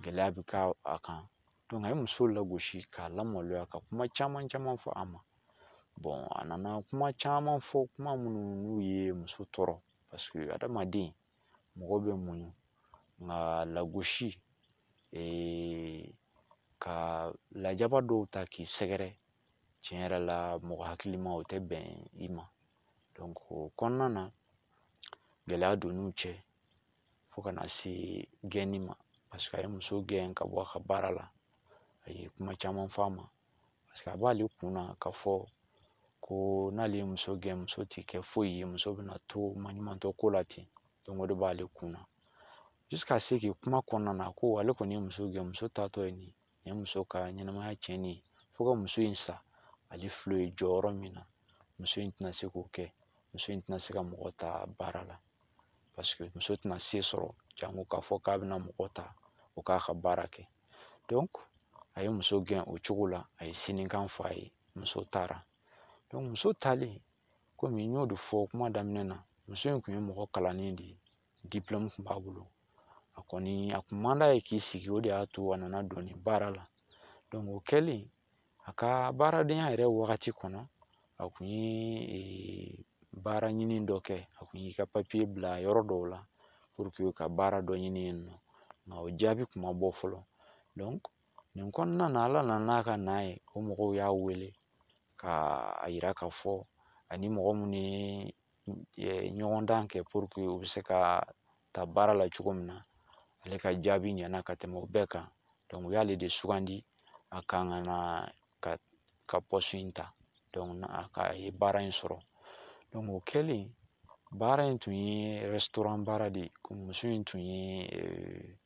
gɛlɛya bɛ k'a kan. Donc a ye muso lagosi k'a lamaloya ka kuma caman caman fɔ a ma. Bon a nana kuma caman fɔ, kuma minnu n'u ye muso tɔɔrɔ parce que adamaden mɔgɔ bɛ muɲu, nka lagosi, ka lajaba dɔw ta k'i sɛgɛrɛ, tiɲɛ yɛrɛ la mɔgɔ hakilima o tɛ bɛn i ma. Donc o kɔnɔna na, gɛlɛya donn'u cɛ fo ka na se gɛnni ma parce que a ye muso gɛn ka bɔ a ka baara la. A ye kuma caman fɔ a ma parce que a b'ale kun na k'a fɔ ko Ko n'ale ye muso gɛn, muso ti kɛ foyi ye, muso bɛna to maɲumantɔ ko la ten. Donc o de b'ale kun na. Jusqu'à ce que kuma kɔnɔna na, ko ale kɔni ye muso gɛn, muso taatɔ ye nin ye muso ka ɲɛnamaya tiɲɛni ye, fo ka muso in sa. Ale filɛ ye jɔyɔrɔ min na, muso in tɛna se k'o kɛ, muso in tɛna se ka mɔgɔ ta baara la, parce que muso tɛna se sɔrɔ jango k'a fɔ k'a bɛna mɔgɔ ta o k'a ka baara kɛ. Donc a ye muso gɛn o cogo la, a ye sinikan fɔ a ye, muso taara. Donc muso taalen, komi n y'o de fɔ kuma daminɛ na, muso in tun ye mɔgɔ kalannen de ye, diplôme tun b'a bolo. A kɔni a kun man d'a ye k'i sigi, o de y'a to a nana don nin baara la. Donc o kɛlen, a ka baaradenya yɛrɛ wagati kɔnɔ, a kun ye baara ɲini dɔ kɛ, a kun y'i ka papiye bila yɔrɔ dɔw la pour que ka baara dɔ ɲini yen nɔ, nka o jaabi kun ma bɔ fɔlɔ. Donc nin kɔnɔna na, Ala nana n'a ka na ye, o mɔgɔw y'a wele ka a yira k'a fɔ ani mɔgɔ minnu ye ɲɔgɔndan kɛ pour que u bɛ se ka ta baara la cogo min na, ale ka jaabi ɲɛna ka tɛmɛ o bɛɛ kan. Donc u y'ale de sugandi a kan ka na ka poste in ta. Donc a ka ye baara in sɔrɔ. Donc o kɛlen, baara in tun ye restaurant baara de ye. Komi muso in tun ye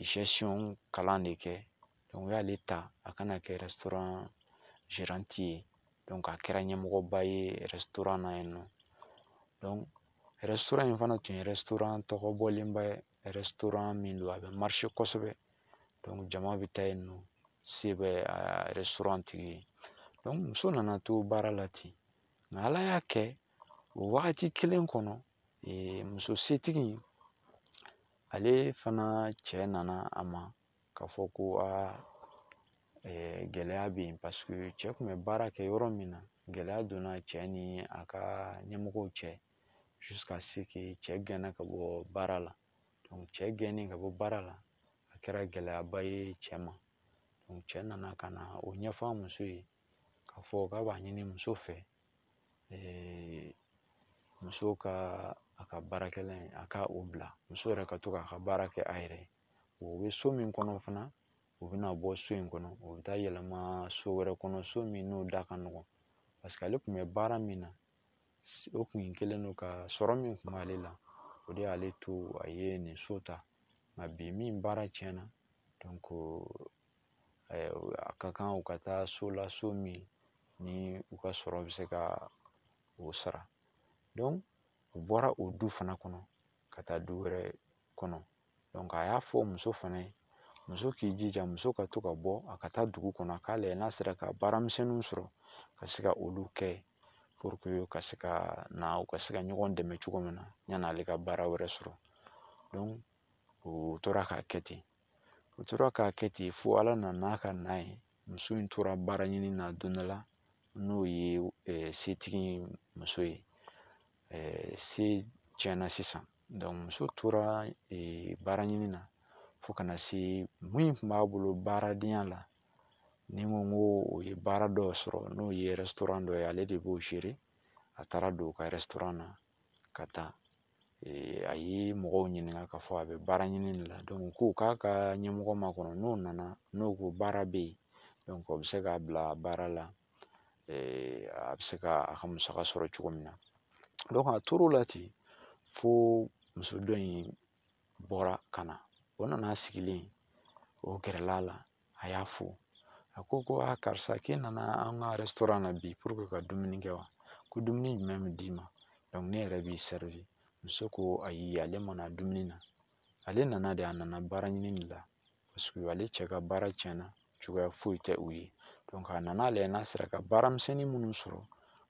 gestion kalan de kɛ, donc u y'ale ta a kana kɛ restaurant gérante ye. Donc a kɛra ɲɛmɔgɔba ye restaurant na yen nɔ. Donc restaurant in fana tun ye restaurant tɔgɔ bɔlenba ye, restaurant min don a bɛ marché kosɛbɛ. Donc jama bɛ taa yen nɔ, se bɛ a restaurant tigi ye. Donc muso nana to baara la ten, nka Ala y'a kɛ o wagati kelen kɔnɔ, muso setigi in ale fana cɛ nana a ma k'a fɔ ko aa gɛlɛya bɛ yen, parce que cɛ tun bɛ baara kɛ yɔrɔ min na, gɛlɛya donna cɛ ni a ka ɲɛmɔgɔw cɛ, jusqu'à ce que cɛ gɛnna ka bɔ baara la. Donc cɛ gɛnnen ka bɔ baara la, a kɛra gɛlɛyaba ye cɛ ma. Donc cɛ nana ka na o ɲɛfɔ a muso ye k'a fɔ k'a b'a ɲini muso fɛ, muso ka a ka baarakɛla a ka o bila, muso yɛrɛ ka to k'a ka baara kɛ a yɛrɛ ye. O bɛ so min kɔnɔ fana, u bɛna bɔ so in kɔnɔ, u bɛ taa yɛlɛma so wɛrɛ kɔnɔ, so min n'o da ka nɔgɔn, parce que ale tun bɛ baara min na, o kun kɛlen don ka sɔrɔ min tun b'ale la, o de y'ale to a ye nin so ta. Nka bi min baara tiɲɛna, donc a ka kan u ka taa so la, so min ni u ka sɔrɔ bɛ se ka o sara. Donc u bɔra o du fana kɔnɔ ka taa du wɛrɛ kɔnɔ. Donc a y'a fɔ muso fana ye, muso k'i jija, muso ka to ka bɔ a ka taa dugu kɔnɔ, a k'a lajɛ n'a sera ka baaramisɛnninw sɔrɔ ka se ka olu kɛ pour que ka se ka na u ka se ka ɲɔgɔn dɛmɛ cogo min na yan'ale ka baara wɛrɛ sɔrɔ. Donc o tora k'a kɛ ten, o tora k'a kɛ ten fo Ala nana n'a ka na ye, muso in tora baara ɲini na don dɔ la, n'o ye setigi muso ye. Se tiɲɛna sisan. Donc muso tora baara ɲini na fo ka na se min tun b'a bolo baaradenya la, ni n ko n ko o ye baara dɔ sɔrɔ, n'o ye restaurant dɔ ye, ale de b'o gérer. A taara don u ka restaurant na ka taa, a ye mɔgɔw ɲininka k'a fɔ a bɛ baara ɲini de la. Donc u ko k'a ka ɲɛmɔgɔ makɔnɔ, n'o nana n'o ko baara bɛ yen, donc o bɛ se k'a bila baara la, a bɛ se ka a ka musaka sɔrɔ cogo min na. Donc a tor'o la ten fo muso dɔ in bɔra ka na, o nana sigilen, o gɛrɛla a la, a y'a fo, a ko ko a karisa, k'e nana an ka restaurant na bi pour que ka dumuni kɛ wa? Ko dumuni jumɛn bɛ d'i ma? Donc ne yɛrɛ b'i servi. Muso ko ayi, ale ma na dumuni na, ale nana de, a nana baara ɲini de la, parce que ale cɛ ka baara tiɲɛna, cogoya foyi tɛ u ye. Donc a nana lajɛ n'a sera ka baaramisɛnnin minnu sɔrɔ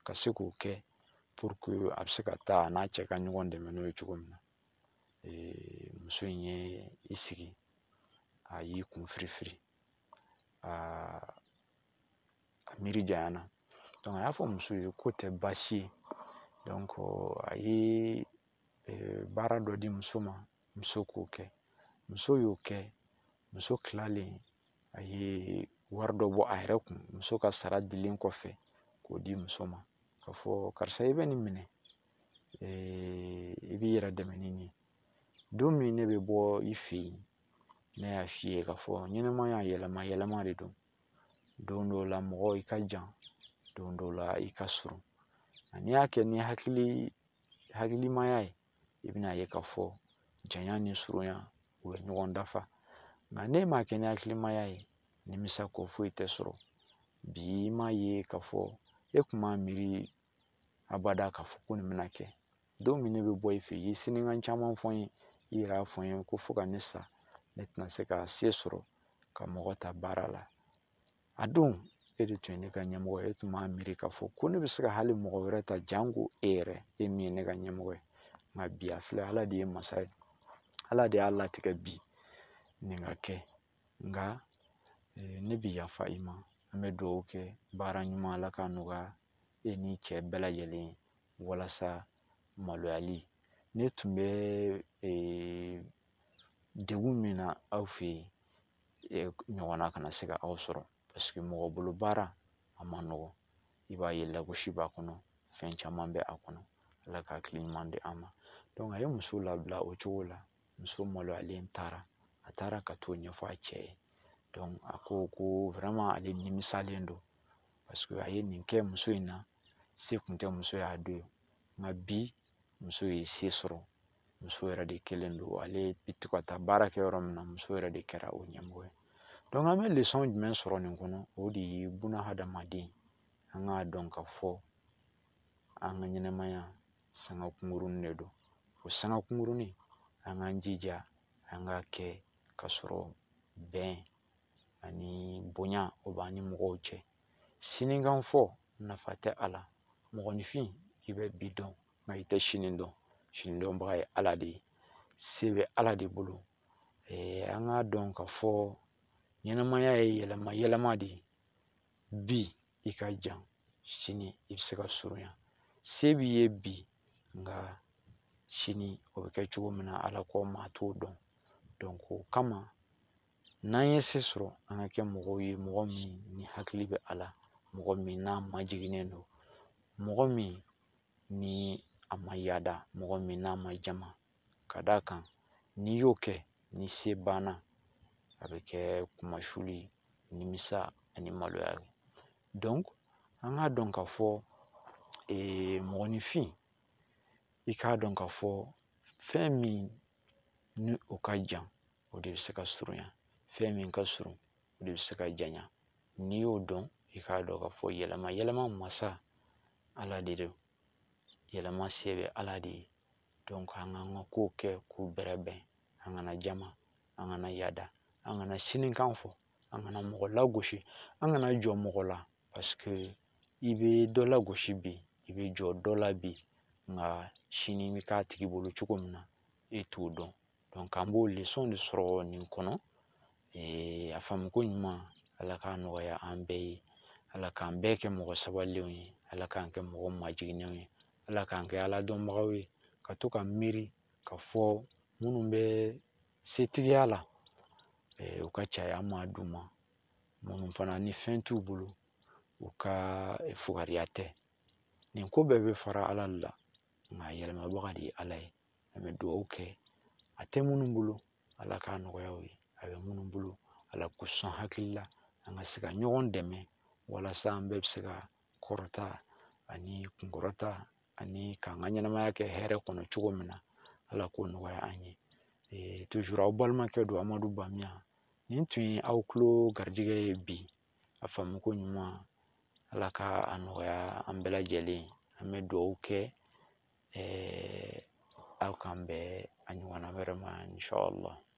ka se k'o kɛ pour que a bɛ se ka taa a n'a cɛ ka ɲɔgɔn dɛmɛ n'o ye cogo min na. Muso in ye i sigi, a y'i kun firifiri, a miiri janyana. Donc a y'a fɔ muso ye k'o tɛ baasi ye. Donc a ye baara dɔ di muso ma, muso k'o kɛ. Muso y'o kɛ, muso tilalen a ye wari dɔ bɔ a yɛrɛ kun, muso ka sara dilen kɔfɛ k'o di muso ma, k'a fɔ karisa i bɛ nin minɛ, i b'i yɛrɛ dɛmɛ ni nin ye. Don min ne bɛ bɔ i fɛ yen, ne y'a f'i ye k'a fɔ ɲɛnɛmaya yɛlɛma yɛlɛma de don. Don dɔw la mɔgɔ i ka jan, Don dɔw la i ka surun. Nka n'i y'a kɛ ni hakilimaya ye, i bɛna ye k'a fɔ janya ni surunya u bɛ ɲɔgɔn dafa. Nka n'e m'a kɛ ni hakilimaya ye, nimisa ko foyi tɛ sɔrɔ. Bi i m'a ye k'a fɔ e kun m'a miiri abada k'a fɔ ko nin bɛna kɛ. Don min ne bɛ bɔ i fɛ, i ye sinikan caman fɔ n ye, i yɛrɛ y'a fɔ n ye ko fo ka ne sa, ne tɛna se ka se sɔrɔ ka mɔgɔ ta baara la. A don e de tun ye ne ka ɲɛmɔgɔ ye, e tun b'a miiri k'a fɔ ko ne bɛ se ka hali mɔgɔ wɛrɛ ta janko e yɛrɛ, e min ye ne ka ɲɛmɔgɔ ye. Nka bi a filɛ, Ala de ye masa ye, Ala de y'a latigɛ bi nin ka kɛ. Nka ne bɛ yafa i ma, an bɛ dugawu kɛ baara ɲuman Ala k'a nɔgɔya e ni cɛ bɛɛ lajɛlen ye walasa maloyali. Ne tun bɛ degun min na aw fɛ yen, ɲɔgɔnna kana se ka aw sɔrɔ. Parce que mɔgɔ bolo baara a ma nɔgɔn, i b'a ye lagosi b'a kɔnɔ, fɛn caman bɛ a kɔnɔ. Ala ka hakili ɲuman di an ma. Donc a ye muso labila o cogo la, muso maloyalen taara, a taara ka t'o ɲɛfɔ a cɛ ye. Donc a ko ko vraiment ale nimisalen don parce que a ye nin kɛ muso in na, se kun tɛ muso y'a don. Nka bi muso ye se sɔrɔ, muso yɛrɛ de kelen don, ale bɛ to ka taa baara kɛ yɔrɔ min na, muso yɛrɛ de kɛra o ɲɛmɔgɔ ye. Donc an bɛ leçon jumɛn sɔrɔ nin kɔnɔ? O de ye buna hadamaden, an k'a dɔn k'a fɔ an ka ɲɛnɛmaya sanga kunkurunin de don. O sanga kunkurunin, an k'an jija an k'a kɛ ka sɔrɔ bɛn ani bonya o b'an ni mɔgɔw cɛ. Sinikan fɔ nafa tɛ a la. Mɔgɔninfin, i bɛ bi dɔn nka i tɛ sini dɔn. Sini dɔnbaga ye Ala de ye, se bɛ Ala de bolo. An k'a dɔn k'a fɔ ɲɛnɛmaya ye yɛlɛma yɛlɛma de ye. Bi i ka jan, sini i bɛ se ka surunya. Se b'i ye bi, nka sini o bɛ kɛ cogo min na Ala kɔ maa t'o dɔn. Donc o kama n'an ye se sɔrɔ, an ka kɛ mɔgɔw ye, mɔgɔ min ni hakili bɛ a la, mɔgɔ min n'a majiginnen don, mɔgɔ min ni a ma yada, mɔgɔ min n'a ma jama. Ka d'a kan n'i y'o kɛ, ni se banna, a bɛ kɛ kumasuli, nimisa ani maloya ye. Donc an k'a dɔn k'a fɔ mɔgɔninfin, i k'a dɔn k'a fɔ fɛn min ni o ka jan, o de bɛ se ka surunya. Fɛn min ka surun, o de bɛ se ka janya. N'i y'o dɔn, i k'a dɔn k'a fɔ yɛlɛma yɛlɛma masa Ala de don. Yɛlɛma se bɛ Ala de ye. Donc an k'an ka kow kɛ k'u bɛrɛbɛn, an kana jama, an kana yada, an kana sinikan fɔ, an kana mɔgɔ lagosi, an kana jɔ mɔgɔ la. Parce que i bɛ dɔ lagosi bi, i bɛ jɔ dɔ la bi, nka sini bɛ k'a tigi bolo cogo min na, e t'o dɔn. Donc an b'o leçon de sɔrɔ nin kɔnɔ. A faamuko ɲuman, Ala k'a nɔgɔya an bɛɛ ye. Ala k'an bɛɛ kɛ mɔgɔ sabalilenw ye, Ala k'an kɛ mɔgɔ majiginnenw ye, Ala k'an kɛ Ala dɔnbagaw ye, ka to ka miiri ka fɔ minnu bɛ setigiya la, u ka caya an m'a d'u ma. Minnu fana ni fɛn t'u bolo, u ka fugariya tɛ. Nin ko bɛɛ bɛ fara Ala de la, nka yɛlɛmabaga de ye Ala ye. An bɛ dugawu kɛ, a tɛ minnu bolo, Ala k'a nɔgɔya u ye. A bɛ minnu bolo, Ala k'u sɔn hakili la, an ka se ka ɲɔgɔn dɛmɛ walasa an bɛɛ bɛ se ka kɔrɔta ani kunkɔrɔta ani k'an ka ɲɛnɛmaya kɛ hɛrɛ kɔnɔ cogo min na. Ala k'o nɔgɔya an ye. Toujours aw balimakɛ don Amadu Bamiya. Nin tun ye aw tulo garijɛgɛ ye bi. A faamuko ɲuman, Ala ka a nɔgɔya an bɛɛ lajɛlen. An bɛ dugawu kɛ, aw k'an bɛn a ɲɔgɔnna wɛrɛ ma inshallah.